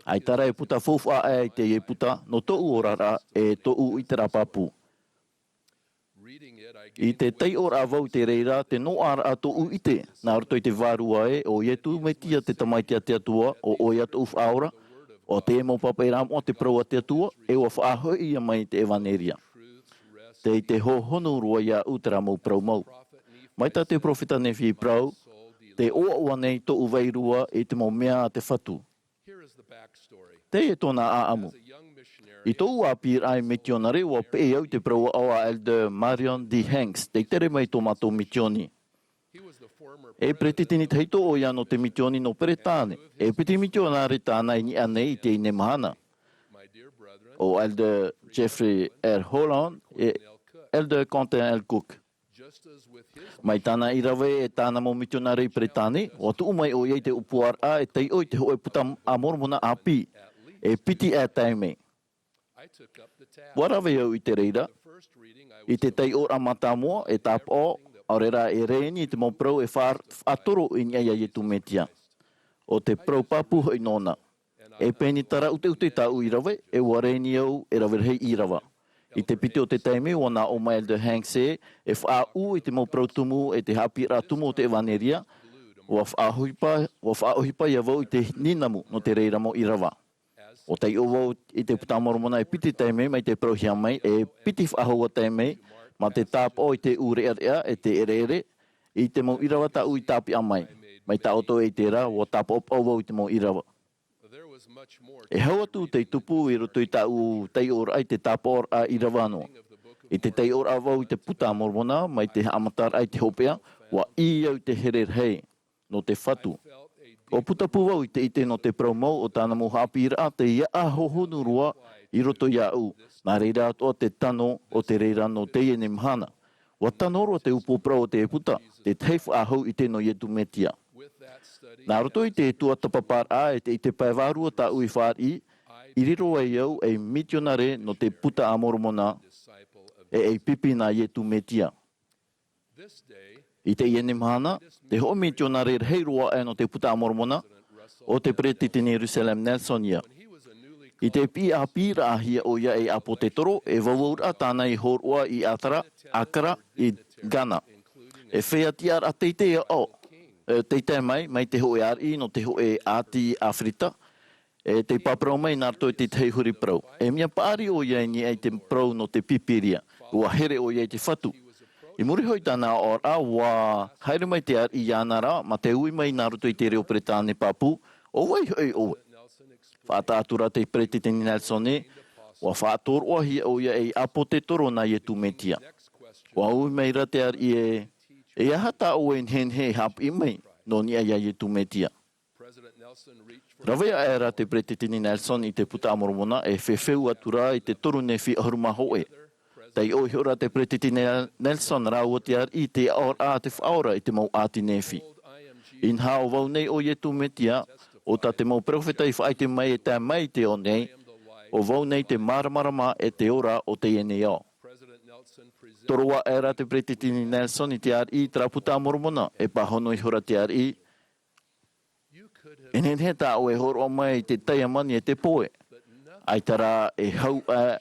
ʻAita rā e puta faufaʻa aʻe i teie puta nō tōʻu oraraʻa e tōʻu ʻiteraʻa pāpū. I te taiʻoraʻa vau i te reira, te noaʻaraʻa tōʻu ʻite, nā roto i te Vārua ē, ʻo Iesu Mesia te Tamaiti a te Atua, ʻo ʻoia tōʻu Faʻaora, ʻo te mau pāpaʻiraʻa moʻa te parau a te Atua, e ʻua faʻahoʻi ia mai i te ʻevaneria. Tē ʻite hōhonu roa iāʻu terā mau parau mau. Mai tā te peropheta Nephi i parau, tē ʻoaʻoa nei tōʻu vairua i te mau mea a te Fatu. Teie tōna ʻāʻamu. I tōʻu ʻāpīraʻa ei mitionare, ʻua peʻe au i te parau aʻo a Elder Marion D. Hanks, tei tere mai i tō mātou misioni. E peretiteni tahito ʻoia nō te misioni nō Peretāne. E piti mitionare tāna i niʻa nei i teie nei mahana. ʻO Elder Jeffrey R. Holland, e Elder Quentin L. Cook. Mai tāna ʻīrava e tāna mau mitionare i Peretāne, ʻua tuʻu mai ʻoia i te ʻōpuaraʻa e taiʻo i te hōʻē Puta a Moromona ʻāpī, e piti aʻe taime. ʻUa rave au i te reira, i te taiʻoraʻa mātāmua, e tāpaʻo, ʻaore rā e rēni i te mau parau e faʻa-, faʻatoro i niʻa iā Iesu Mesia. ʻO te parau pāpū hoʻi nōna. E pēni tāraʻuteʻute tāʻu ʻīrava, e ʻua rēni au e rave rahi ʻīrava. I te piti o te taime, ʻua nā ʻō mai Elder Hanks ē, e faʻaʻū i te mau parau tumu, e te haʻapiʻiraʻa tumu o te ʻevaneria, ʻua faʻaʻohipa, ʻua faʻaʻohipa ia vau i te nīnamu nō te reira mau ʻīrava. ʻUa taiʻo vau i te Puta a Moromona e piti taime mai te parauhia mai, e piti faʻahou taime, mā te tāpaʻo i te ʻūreʻareʻa, e te ʻereʻere, i te mau ʻīrava tāʻu i tāpeʻa mai. Mai tā ʻoutou e ʻite ra, ʻua tāpaʻopaʻo vau i te mau ʻīrava. E hau atu tei tupu i roto i tāʻu taiʻoraʻa i te tāpaʻoraʻa ʻīrava noa. I te taiʻoraʻa vau i te Puta a Moromona, mai te haʻamataraʻa i te hopeʻa, ʻua ʻī au i te here rahi nō te Fatu. ʻUa putapū vau i te ʻite nō te parau mau o tāna mau haʻapiʻiraʻa tei ʻaʻa hōhonu roa i roto iāʻu, nā reira atoʻa te tano o te reira nō teie nei mahana. ʻUa tano roa te upoʻo parau o te Puta, te tahi faʻahou ʻite nō Iesu Mesia. Nā roto i te tuatāpaparaʻa e te ʻite pae vārua tāʻu i fāriʻi, i riro ai au ei mitionare nō te Puta a Moromona, e ei pipi nā Iesu Mesia. I teie nei mahana, te hōʻē mitionare rahi roa aʻe nō te Puta a Moromona, ʻo te Peretiteni Russell M. Nelson ia. I te piʻi ʻāpīraʻahia ʻoia ei ʻāpōsetolo, e vauvau raʻa tāna i hōroʻa i Atara, Akara, i Ghana. E feiā tiʻaraʻa teitei aʻo, e, teitei mai, mai te hōʻē ariʻi nō te hōʻē ʻāti ʻĀfirita, e tei pāparau mai nā roto i te tahi huri parau. E mea paʻari ʻoia i niʻa i te parau nō te Pīpīria, ʻua here ʻoia i te Fatu. I muri iho i tāna aʻoraʻa, ʻua haere mai te ariʻi iāna ra, mā te ui mai nā roto i te reo Peretāne pāpū, ʻO vai hoʻi ʻoe? Faʻataʻa atu ra te Peretiteni Nelson ē, ʻua faʻatoroʻahia ʻoia ei ʻāpōsetolo nā Iesu Mesia. ʻUa ui mai ra te ariʻi ē, E aha tā ʻoe nehenehe e haʻapiʻi mai, nō niʻa iā Iesu Mesia? Rave aʻera te Peretiteni Nelson i te Puta a Moromona e fefeu atu ra i te toru Nephi ʻahuru mā hōʻē. Taiʻo ihora te Peretiteni Nelson rāua te ariʻi i te aʻoraʻa a te Faʻaora i te mau ʻāti Nephi. Inaha ʻo vau nei ʻo Iesu Mesia, ʻo tā te mau peropheta i faʻaʻite mai e tae mai i te ao nei, ʻo vau nei te māramarama e te ora o teie nei ao. Toro aʻera te Peretiteni Nelson i te ariʻi i terā Puta a Moromona, e pāhono ihora te ariʻi, E nehenehe tā ʻoe e hōroʻa mai i te taiamani e te poe. ʻAita rā e hau aʻe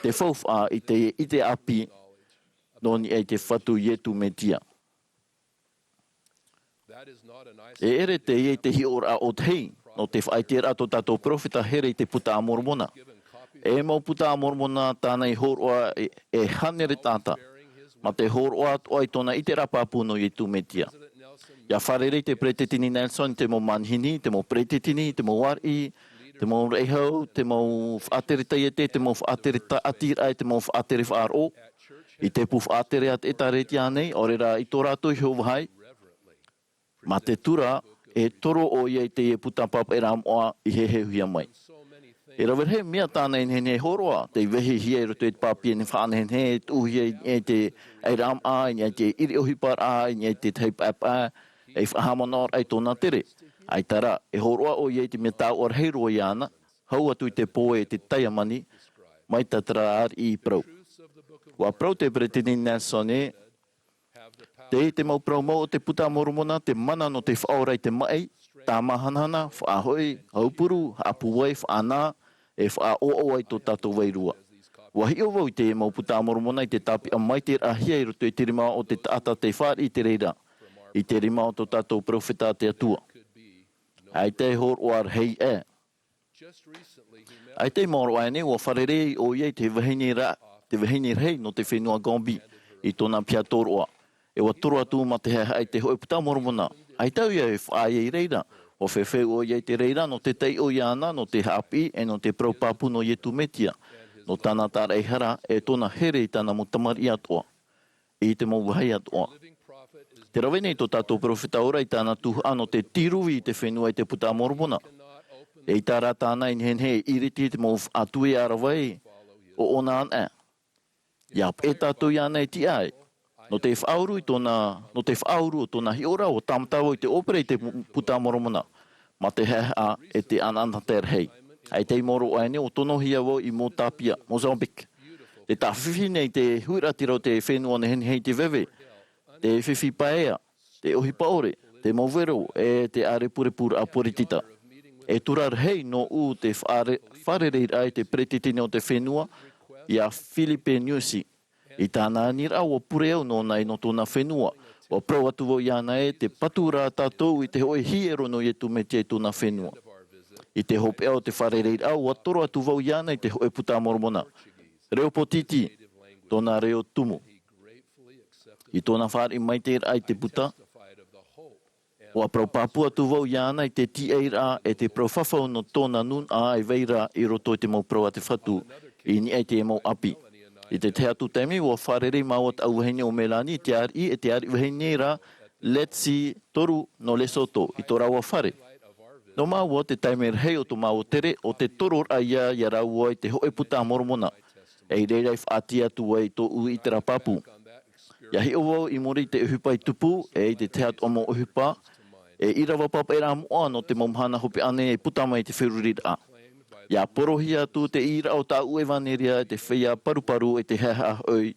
te faufaʻa i te, i te ʻāpī nō niʻa i te Fatu Iesu Mesia. E ʻere teie te hiʻoraʻa ʻōtahi nō te faʻaʻiteraʻa tō tātou peropheta here i te Puta a Moromona. E mau Puta a Moromona tāna i hōroʻa e, e hānere taʻata, mā te hōroʻa atoʻa i tōna ʻiteraʻa pāpū nō Iesu Mesia. ʻIa fārerei te Peretiteni Nelson i te mau manihini, te mau peretiteni, te mau ariʻi, te mau raʻi hau, te mau faʻatere taiete, te mau faʻatere taʻatiraʻa, te mau faʻatere faʻaroʻo, i te pū faʻatere a te ʻēkālesia nei, ʻaore rā i tō rātou iho vāhi, mā te tura e toro ʻoia i teie Puta Pāpaʻiraʻa moʻa i heheuhia mai. E rave rahi mea tāna e nehenehe e hōroʻa, tei vehihia i roto i te pāpī e faʻanehenehe, e tuʻuhia i niʻa i te ʻairaʻa moʻa, i niʻa i te ʻiri ʻohiparaʻa, i niʻa i te tahi paepae, e faʻahaʻamanaʻoraʻa i tōna tere. ʻAita rā, e hōroʻa ʻoia i te mea tāuʻa rahi roa iāna, hau atu i te poe e te taiamani, mai tā terā ariʻi i parau. ʻUa parau te Peretiteni Nelson ē, teie te mau parau mau o te Puta a Moromona, te mana nō te faʻaora i te maʻi, tāmāhanahana, faʻahoʻi, aupuru, haʻapūai, faʻanā, e faʻaʻoaʻoa i tō tātou vairua. ʻUa hiʻo vau i teie mau Puta a Moromona i te tāpeʻa maitaʻiraʻahia i roto i te rima o te taʻata tei fāriʻi i te reira, i te rima o tō tātou peropheta a te Atua. ʻAita e hōroʻa rahi aʻe. ʻAita i maoro aʻe nei, ʻua fārerei ʻoia i te vahine ra, te vahine rahi nō te fenua Gambia, i tōna piha tōroʻa. E ʻua toro atu mā te haʻehaʻa i te hōʻē Puta a Moromona. ʻAita ʻoia e faʻaea i reira. ʻUa fefeu ʻoia i te reira nō te taiʻo iāna, nō te haʻapiʻi, e nō te parau pāpū nō Iesu Mesia, nō tāna tāraʻehara, e tōna here i tāna mau tamariʻi atoʻa, i te mau vāhi atoʻa. Tē rave nei tō tātou peropheta ora i tāna tuhaʻa nō te tīruvi i te fenua i te Puta a Moromona. ʻEita rā tāna i nehenehe e ʻiriti i te mau faʻatuiaravai o ʻōna anaʻe. ʻIa peʻe tātou iāna e tiʻa ai. Nō te faʻauru i tōna, nō te faʻauru o tōna hiʻoraʻa ʻua tāmata vau i te ʻōpere i te Puta a Moromona. Mā te haʻehaʻa e te anaanatae rahi. ʻAita i maoro aʻe nei, ʻua tonohia vau i Motapia, Mozambique. Te tāfifi nei te huiraʻatira o te fenua nehenehe i te veve, te fifi paea, te ʻohipa ʻore, te mau vero, e te ʻārepurepuraʻa poritita. E tura rahi nōʻu te fāre-, fārereiraʻa i te peretiteni o te fenua, ia Filipe Nyusi. I tāna aniraʻa ʻua pure au nōna e nō tōna fenua. ʻUa parau atu vau iāna ē, tē patu ra tātou i te hōʻē hiero nō Iesu Mesia i tōna fenua. I te hopeʻa o te fārereiraʻa, ʻua toro atu vau iāna i te hōʻē Puta a Moromona. Reo pōtiti, tōna reo tumu. I tōna fāriʻi maitaʻiraʻa i te Puta, ʻua parau pāpū atu vau iāna i te tiʻairaʻa e te parau fafau nō tōna nūnaʻa e vai ra i roto i te mau parau a te Fatu, i niʻa i te mau ʻāpī. I te tahi atu taime, ʻua fārerei māua tāʻu vahine ʻo Melanie, te ariʻi, e te ariʻi vahine ra, Letsi, toru, nō Lesotho, i tō rāua fare. Nō māua te taime rahi o tō māua tere, ʻo te tororaʻa ia, ia rāua i te hōʻē Puta a Moromona. E i reira i faʻaʻite atu ai tōʻu ʻiteraʻa pāpū. ʻIa hiʻo vau i muri i te ʻohipa i tupu, e i te tahi atu mau ʻohipa, e ʻīrava pāpaʻiraʻa moʻa nō te mau mahana hopeʻa nei e puta mai i te feruriraʻa. ʻIa porohia atu te ʻīraʻa o tāʻu ʻevanelia e te feiā paruparu e te haʻehaʻa hoʻi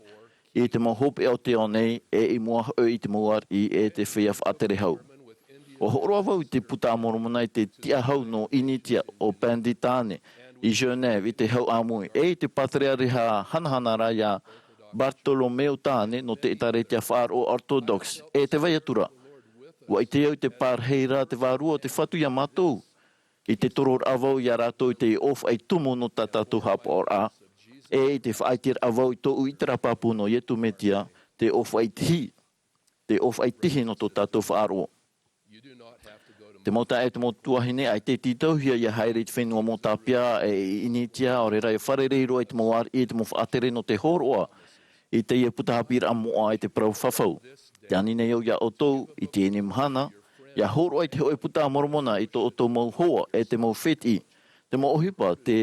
i te mau hopeʻa o te ao nei, e i mua hoʻi i te mau ariʻi e te feiā faʻatere hau. ʻUa hōroʻa vau i te Puta a Moromona i te tiʻahau nō Initia, ʻo Pandi Tāne, i Genève, i te hau ʻāmui, e i te pātereareha hanahana ra ia Bartolomeo Tāne nō te ʻĒtārētia Faʻaroʻo Orthodox, e te vai atu ra. ʻUa ʻite au i te pārahi ra te Vārua o te Fatu ia mātou, i te tororaʻa vau ia rātou i te ʻōfaʻi tumu nō tā tātou haʻapaʻoraʻa, e i te faʻaʻiteraʻa vau i tōʻu ʻiteraʻa pāpū nō Iesu Mesia, te ʻōfaʻi tihi, te ʻōfaʻi tihi nō tō tātou faʻaroʻo. Te mau taeaʻe, te mau tuahine, ʻaita e tītauhia ʻia haere i te fenua Motapia, e i Initia, ʻaore rā ʻia fārerei roa i te mau ariʻi, i te mau faʻatere nō te hōroʻa i teie puta haʻapiʻiraʻa moʻa e te parau fafau. Tē ani nei au ia ʻoutou, i teie nei mahana, ʻia hōroʻa i te hōʻē Puta a Moromona i tō ʻoutou mau hoa, e te mau fētiʻi, te mau ʻohipa, te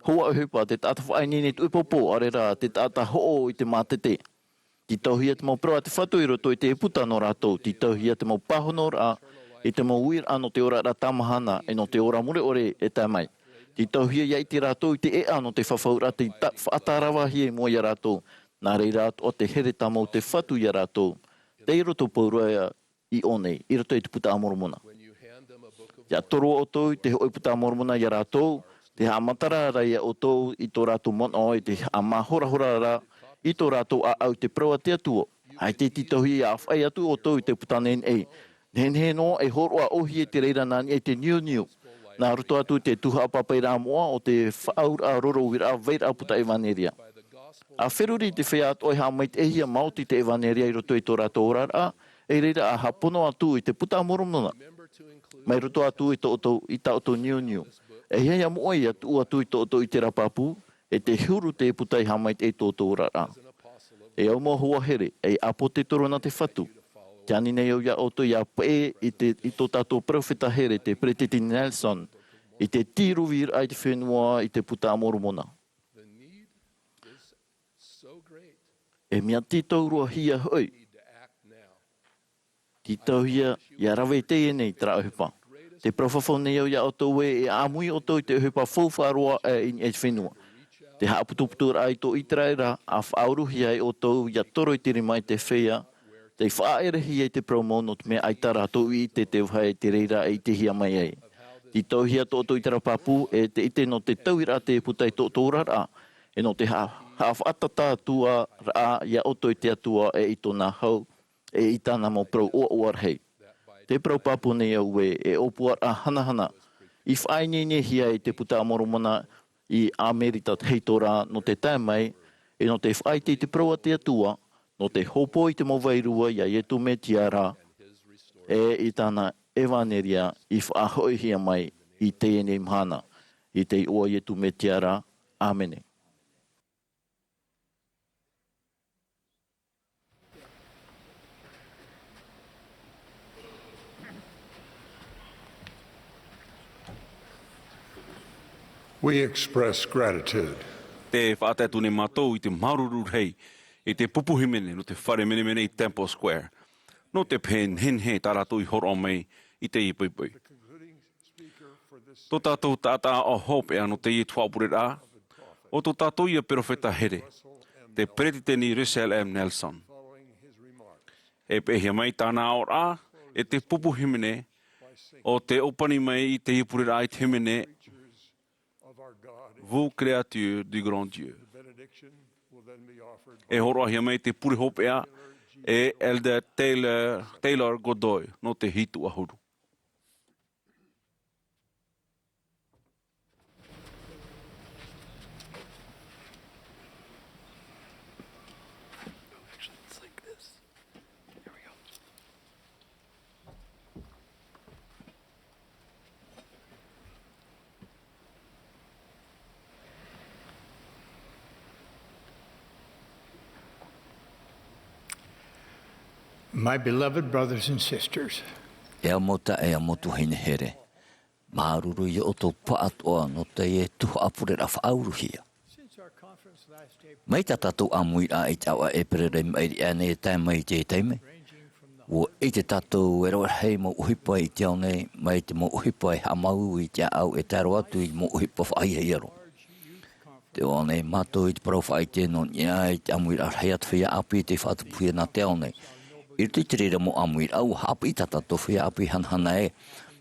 hoa ʻohipa, te taʻata faʻaineine tuʻupopo, ʻaore rā, te taʻata hoʻo i te mātete. Tītauhia te mau parau a te Fatu i roto i te puta nō rātou. Tītauhia te mau pāhonoraʻa i te mau uiraʻa nō te oraraʻa tāmāhana, e nō te ora mure ʻore e tae mai. Tītauhia ʻia ʻite rātou i te ʻēʻa nō te fafauraʻa tei ta-, faʻatāravahia i mua ia rātou. Nā reira atoʻa te here tāmau te Fatu ia rātou. Tei roto pauroa ia i ʻō nei, i roto i te Puta a Moromona. ʻIa toro ʻoutou i te hoʻi puta a Moromona ia rātou, te haʻamatara ra ia ʻoutou i tō rātou manaʻo, e te haʻamāhorahora ra i tō rātou ʻāʻau i te parau a te Atua. ʻAita e tītauhia ʻia ʻāfaʻi atu ʻoutou i te puta nehenehe. Nehenehe noa e hōroʻa ʻōhie i te reira nā niʻa i te niuniu, nā roto atu i te tuhaʻa pāpaʻiraʻa moʻa o te faʻaauraʻa rorouiraʻa vairaʻa puta ʻevanelia. ʻA feruri i te feiā atoʻa e haʻamaitaʻihia maoti i te ʻevanelia i roto i tō rātou oraraʻa, e reira ʻa haʻapono atu i te puta a Moromona. Mai roto atu i tō ʻoutou, i tā ʻoutou niuniu. E ʻeiaha ia moʻe ʻia tuʻu atu i tō ʻoutou ʻiteraʻa pāpū, e te huru te puta i haʻamaitaʻi i tō ʻoutou oraraʻa. E au mau hoa here, e ʻāpōsetolo nā te Fatu. Tē ani nei au ia ʻoutou ʻia peʻe i te, i tō tātou peropheta here, te Peresideni Nelson, i te tīruiraʻa i te fenua i te puta a Moromona. E mea tītau roa hia hoʻi. Tītauhia ʻia rave i teie nei terā ʻohipa. Tē parau fafau nei au ia ʻoutou ē, e ʻāmui ʻoutou i te ʻohipa faufaʻa roa aʻe i niʻa i te fenua. Te haʻaputuputuraʻa i tō ʻĪteraʻera, ʻa faʻauruhia ai ʻoutou ʻia toro i te rima i te feiā, tei faʻaʻerehia i te parau mau nō te mea ʻaita rātou i ʻite te vāhi i te reira e ʻitehia mai ai. Tītauhia tō ʻoutou ʻiteraʻa pāpū, e te ʻite nō te tauiraʻa te puta i tō ʻoutou oraraʻa, e nō te ha-, haʻafaʻatata atu ā rā ia ʻoutou i te Atua e i tōna hau, e i tāna mau parau ʻoaʻoa rahi. Te parau pāpū nei au ē, e ʻōpuaraʻa hanahana, i faʻaineinehia e te puta a Moromona i Amerika Tahito ra nō te tae mai, e nō te faʻaʻite i te parau a te Atua, nō te hōpoi i te mau vārua ia Iesu Mesia ra, e i tāna ʻevanelia i faʻahoʻihia mai i teie nei mahana, i te iʻoa o Iesu Mesia ra, ʻāmene. We express gratitude. Tē faʻatae atu nei mātou i te māuruuru rahi i te pupu hīmene nō te fare menemene i Temple Square, nō te pehe nehenehe tā rātou i hōroʻa mai i teie poʻipoʻi. Tō tātou taʻata hopeʻa nō teie tuhaʻa pureraʻa, ʻo tō tātou ia peropheta here, te Peresideni Russell M. Nelson. E peʻehia mai tāna aʻoraʻa e te pupu hīmene, ʻo tē ʻōpani mai i teie pureraʻa i te hīmene, Vous créatures du grand Dieu. E hōroʻahia mai te pure hopeʻa e Elder Taylor, Taylor Godoy, nō te hitu ʻahuru. My beloved brothers and sisters. E au mau taeaʻe, e au mau tuahine here. Māuruuru ia ʻoutou pāʻatoʻa nō teie tuhaʻa pureraʻa faʻauruhia. Mai tā tātou ʻāmuiraʻa i te ʻāvaʻe ʻEperēra i maʻiri aʻe nei e tae mai i teie taime, ʻua ʻite tātou e rave rahi mau ʻohipa i te ao nei, mai te mau ʻohipa e haʻamāuiui i te ʻāʻau e tae roa atu i te mau ʻohipa faʻahiahia roa. Tē ʻoaʻoa nei mātou i te parau faʻaʻite nō niʻa i te ʻāmuiraʻa rahi a te feiā ʻāpī tei faʻatupuhia nā te ao nei. I roto i te reira mau ʻāmuiraʻa, ʻua haʻapiʻi tā tātou feiā ʻāpī hanahana ē,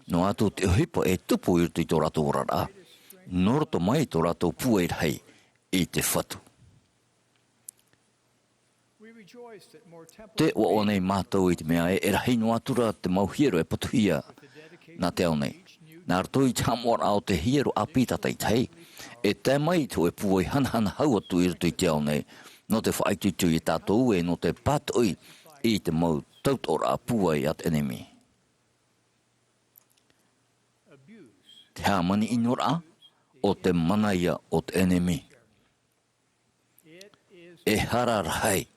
noa atu te ʻohipa e tupu i roto i tō rātou oraraʻa, nō roto mai tō rātou pūai rahi i te Fatu. Tē ʻoaʻoa nei mātou i te mea ē, e rahi noa atu ra te mau hiero e patuhia nā te ao nei. Nā roto i te haʻamoʻaraʻa o te hiero ʻāpī tātaʻitahi, e tae mai i te hōʻē pūai hanahana hau atu i roto i te ao nei, nō te faʻaitoito ia tātou e nō te pātoʻi i te mau tautoʻoraʻa pūai a te ʻenemi. Te hāmani ʻinoraʻa, ʻo te mana ia o te ʻenemi. E hara rahi.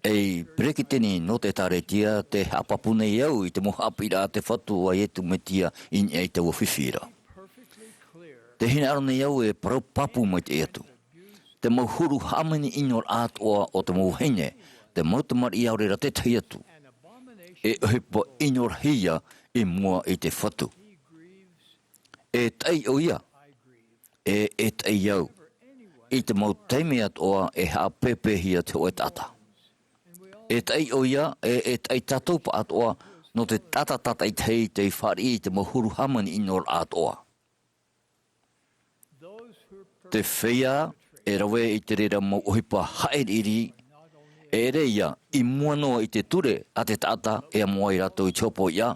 Ei Peresideni nō te ʻĒkālesia, tē haʻapāpū nei au i te mau haʻapiʻiraʻa a te Fatu a Iesu Mesia i niʻa i taua fifi ra. Tē hinaʻaro nei au e parau pāpū maitaʻi atu. Te mau huru hāmani ʻinoraʻa atoʻa o te mau vahine, te mau tamariʻi ʻaore ra tētahi atu, e ʻohipa ʻino rahi ia i mua i te Fatu. E taʻi ʻoia, e, e taʻi au, i te mau taime atoʻa e haʻapēpēhia te hōʻē taʻata. E taʻi ʻoia, e, e taʻi tātou pāʻatoʻa, nō te taʻata tātaʻitahi tei fāriʻi i te mau huru hāmani ʻino raʻa atoʻa. Te feiā e rave i te reira mau ʻohipa haʻiriʻiri, e ʻere ia i mua noa i te ture a te taʻata e amo ai rātou i te hopoiʻa,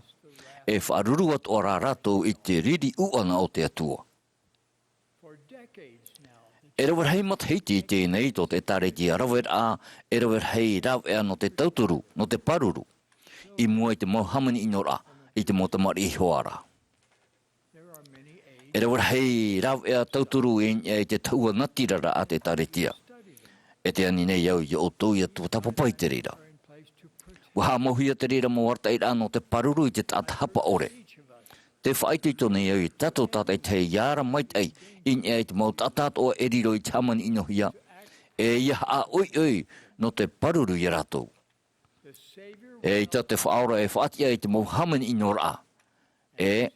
e faʻaruru atoʻa rā rātou i te riri ʻuʻana o te Atua. E rave rahi matahiti i teie nei tō te ʻĒtārētia raveraʻa, e rave rahi rāveʻa nō te tauturu, nō te pāruru, i mua i te mau hāmani ʻino raʻa, i te mau tamariʻi hoʻi ra. E rave rahi rāveʻa tauturu i niʻa i te tahua natirara a te ʻĒtārētia. E tē ani nei au ia ʻoutou ia tuatāpapa i te reira. ʻUa haʻamauhia te reira mau arataʻiraʻa nō te pāruru i te taʻata hapa ʻore. Tē faʻaitoito nei au ia tātou tātaʻitahi ia ara maitaʻi i niʻa i te mau taʻata atoʻa e riro i te hāmani ʻinohia, e ia haʻaʻoiʻoi nō te pāruru ia rātou. ʻEita te Faʻaora e faʻatiʻa i te mau hāmani ʻino raʻa, e,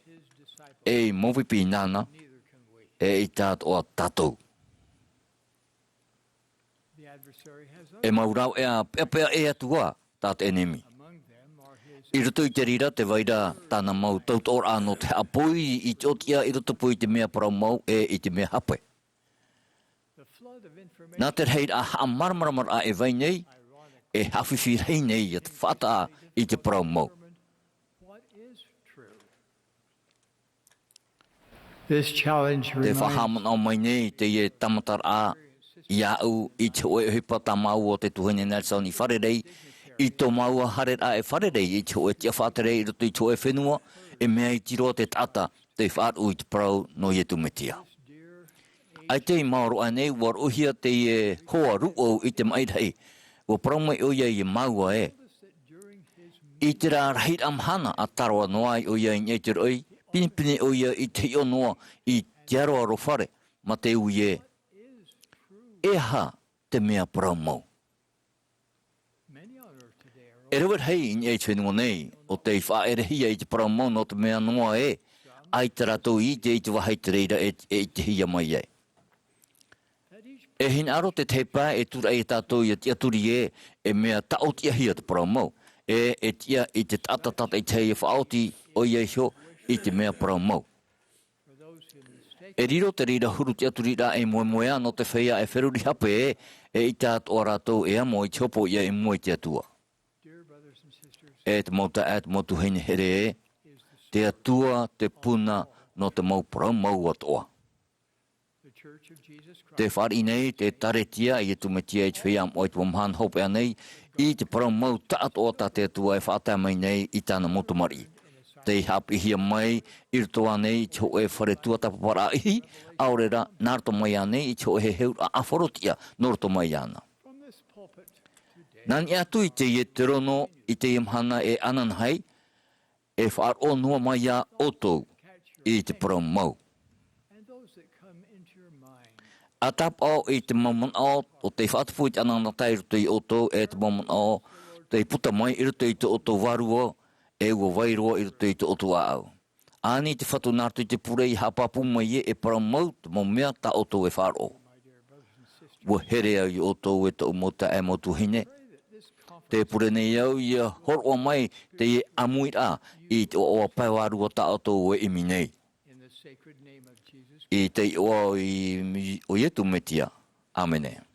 e i mau pipi nāna, e ʻeita atoʻa tātou. E mau rāveʻa peʻapeʻa ʻē atu ā tā te ʻenemi. I roto i te reira tē vai ra tāna mau tautoʻoraʻa nō te haʻapōiri i te ʻōtiʻa i rotopū i te mea parau mau e i te mea hape. Nā te rahiraʻa haʻamāramaramaraʻa e vai nei, e haʻafifi rahi nei ia te faʻataʻa i te parau mau. This challenge Te reminds faʻahaʻamanaʻo mai nei teie tāmataraʻa iāʻu i te hōʻē ʻohipa tā māua o te tuahine Nelson i fārerei, i tō māua haereraʻa e fārerei i te hōʻē tiʻa faʻatere i roto i te hōʻē fenua, e mea iti roa te taʻata tei faʻaruʻu i te parau nō Iesu Mesia. ʻAita i maoro aʻe nei, ʻua roʻohia teie hoa rūʻau i te maʻi rahi. ʻUa parau mai ʻoia ia māua ē, i terā rahiraʻa mahana ʻa tāroa noa ai ʻoia i niʻa i te roʻi, pinepine ʻoia i te hiʻo noa i te aroaro fare, mā te ui ē, e aha te mea parau mau? E rave rahi i niʻa i te fenua nei, ʻo tei faʻaʻerehia i te parau mau nō te mea noa ē, ʻaita rātou i ʻite i te vāhi i te reira e, e ʻitehia mai ai. E hinaʻaro te tahi pae e tūraʻi ia tātou ia tiʻaturi ē, e mea tāʻotiʻahia te parau mau, e, e tiʻa i te taʻata tātaʻitahi e faʻaoti ʻoia iho i te mea parau mau. E riro te reira huru tiʻaturiraʻa ei moemoeā nō te feiā e feruri hape ē, e ʻeita atoʻa rātou e amo i te hopoiʻa i mua i te Atua. E te mau taeaʻe, e te mau tuahine here ē, te Atua te puna nō te mau parau mau atoʻa. Tē fāriʻi nei te ʻĒtārētia a Iesu Mesia i te feiā moʻa i te mau mahana hopeʻa nei, i te parau mau taʻatoʻa tā te Atua e faʻatae mai nei i tāna mau tamariʻi. Tei haʻapiʻihia mai i roto ānei i te hōʻē fare tuatāpaparaʻa ʻihi, ʻaore rā, nā roto mai ānei i te hōʻē heheuraʻa ʻāfaro tiʻa nō roto mai iāna. Nā niʻa atu i teie terono, i teie mahana e ananahi, e faʻaroʻo noa mai ia ʻoutou i te parau mau. ʻA tāpaʻo i te mau manaʻo ʻo tei faʻatupu i te anaanatae i roto ia ʻoutou, e te mau manaʻo tei puta mai i roto i tō ʻoutou vārua, e ʻua vai roa i roto i tō ʻoutou ʻāʻau. Ani te Fatu nā roto i te pure i haʻapāpū mai ē, e parau mau te mau mea tā ʻoutou e faʻaroʻo. ʻUa here au ia ʻoutou, e tōʻu mau taeaʻe, mau tuahine. Tē pure nei au ia hōroʻa mai teie ʻāmuiraʻa i te ʻoaʻoa pae vārua tā ʻoutou e ʻimi nei. I te iʻoa o Iesu Mesia. ʻĀmene.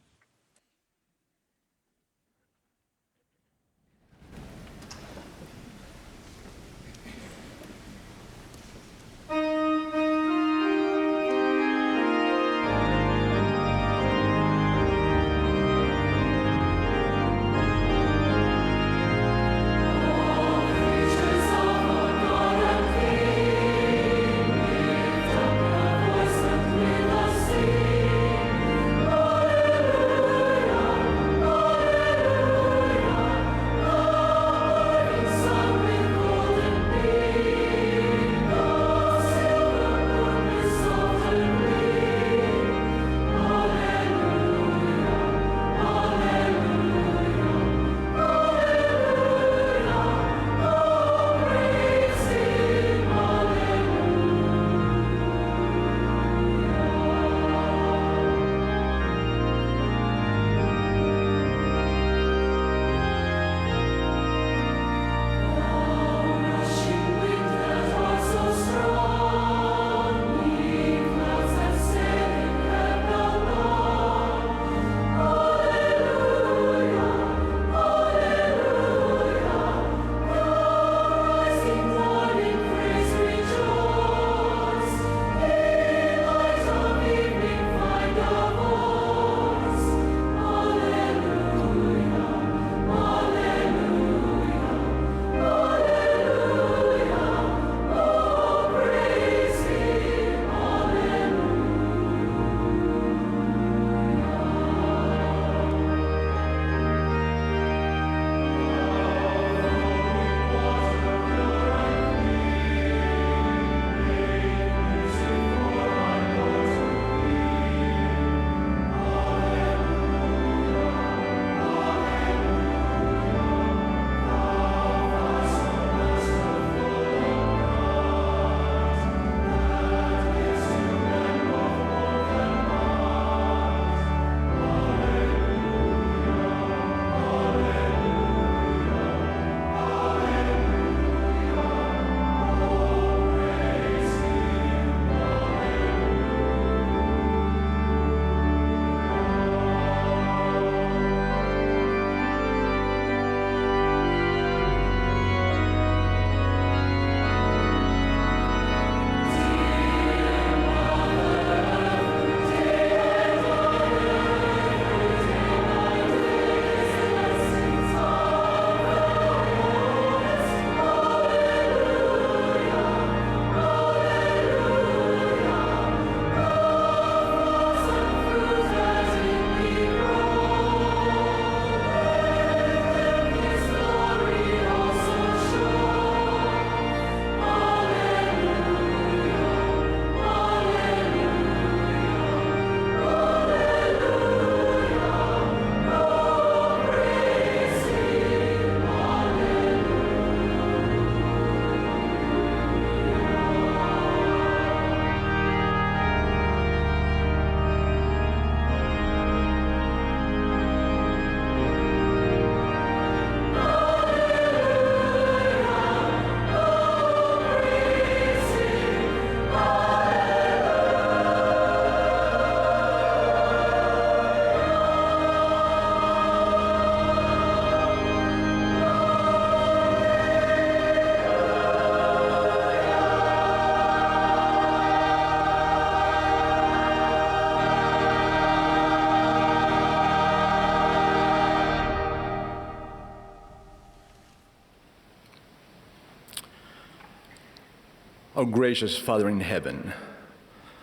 Our gracious Father in heaven,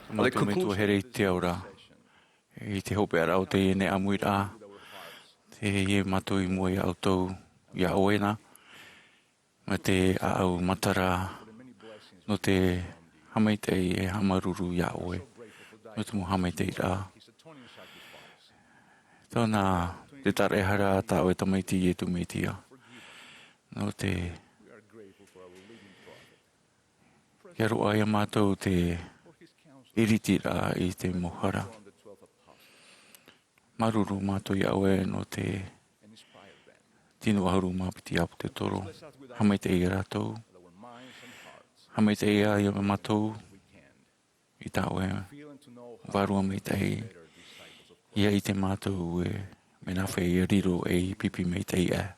Tō mātou Metua here i te ao ra, i te hopeʻa ra o teie nei ʻāmuiraʻa, teie mātou i mua ia ʻoutou, ia ʻoe na, mai te ʻāʻau matara, nō te haʻamaitaʻi e haʻamāuruuru ia ʻoe, nō te mau haʻamaitaʻiraʻa. Tāna te tāraʻehara tā ʻoe Tamaiti Iesu Mesia, nō te Kia roaʻa ia mātou te ʻiritiraʻa i te mau hara. Māuruuru mātou ia ʻoe nō te tino ʻahuru mā piti ʻāpōsetolo. Haʻamaitaʻi ia rātou. Haʻamaitaʻi ia mātou i tā ʻoe vārua maitaʻi. ʻIa ʻite mātou e mea nāfea ia riro ei pipi maitaʻi aʻe.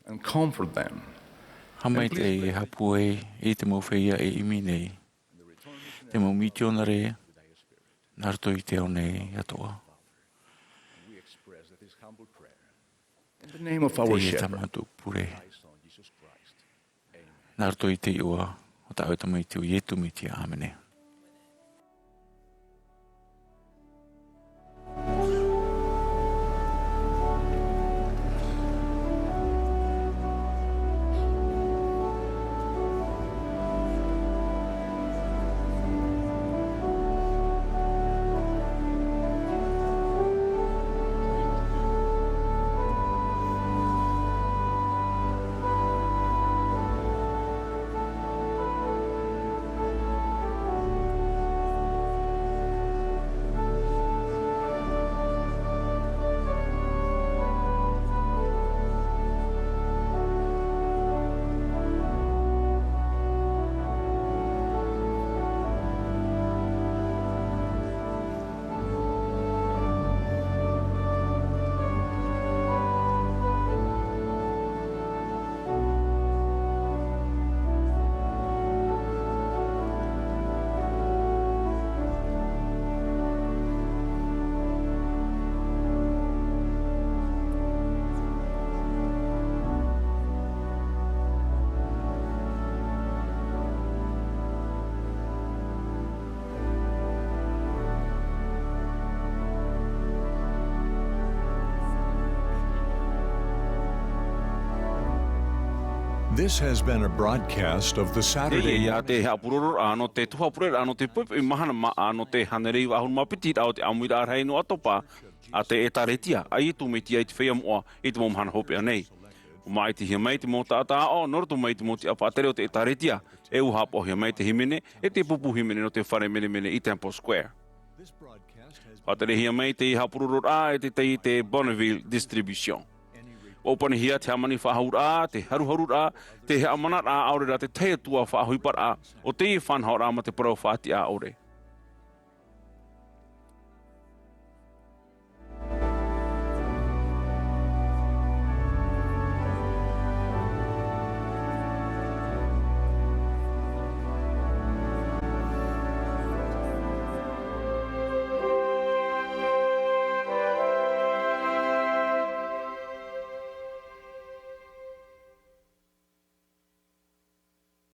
And comfort them. Haʻamaitaʻi e hāpū ai i te mau feiā e ʻimi nei, te mau mitionare, nā roto i te ao nei atoʻa. In the name of our Teie tā shepherd, mātou pure. Nā roto i te iʻoa o tā ʻoe Tamaiti ʻo Iesu Mesia. ʻĀmene. This has been a broadcast of the Saturday Teie ia te haʻapurororaʻa nō te tuhaʻa pureraʻa nō te poʻipoʻi mahana māʻa nō te hānere iva ʻahuru mā piti raʻa o te ʻāmuiraʻa rahi nō ʻOkatopa, a te ʻĒtārētia a Iesu Mesia i te feiā moʻa i te mau mahana hopeʻa nei. ʻUa māʻitihia mai te mau taʻata aʻo nō roto mai i te mau tiʻa faʻatere o te ʻĒtārētia, e ʻua haʻapaʻohia mai te hīmene, e te pupu hīmene nō te fare menemene i Temple Square. Faʻaterehia mai te haʻapurororaʻa e te tei te Bonneville Distribution. ʻUa ʻōpanihia te hāmani faʻahouhia, te haruharuraʻa, te haʻamanaraʻa ʻaore rā te tahi atu ā faʻaʻohiparaʻa o teie faʻanahoraʻa mā te parau faʻatiʻa ʻore.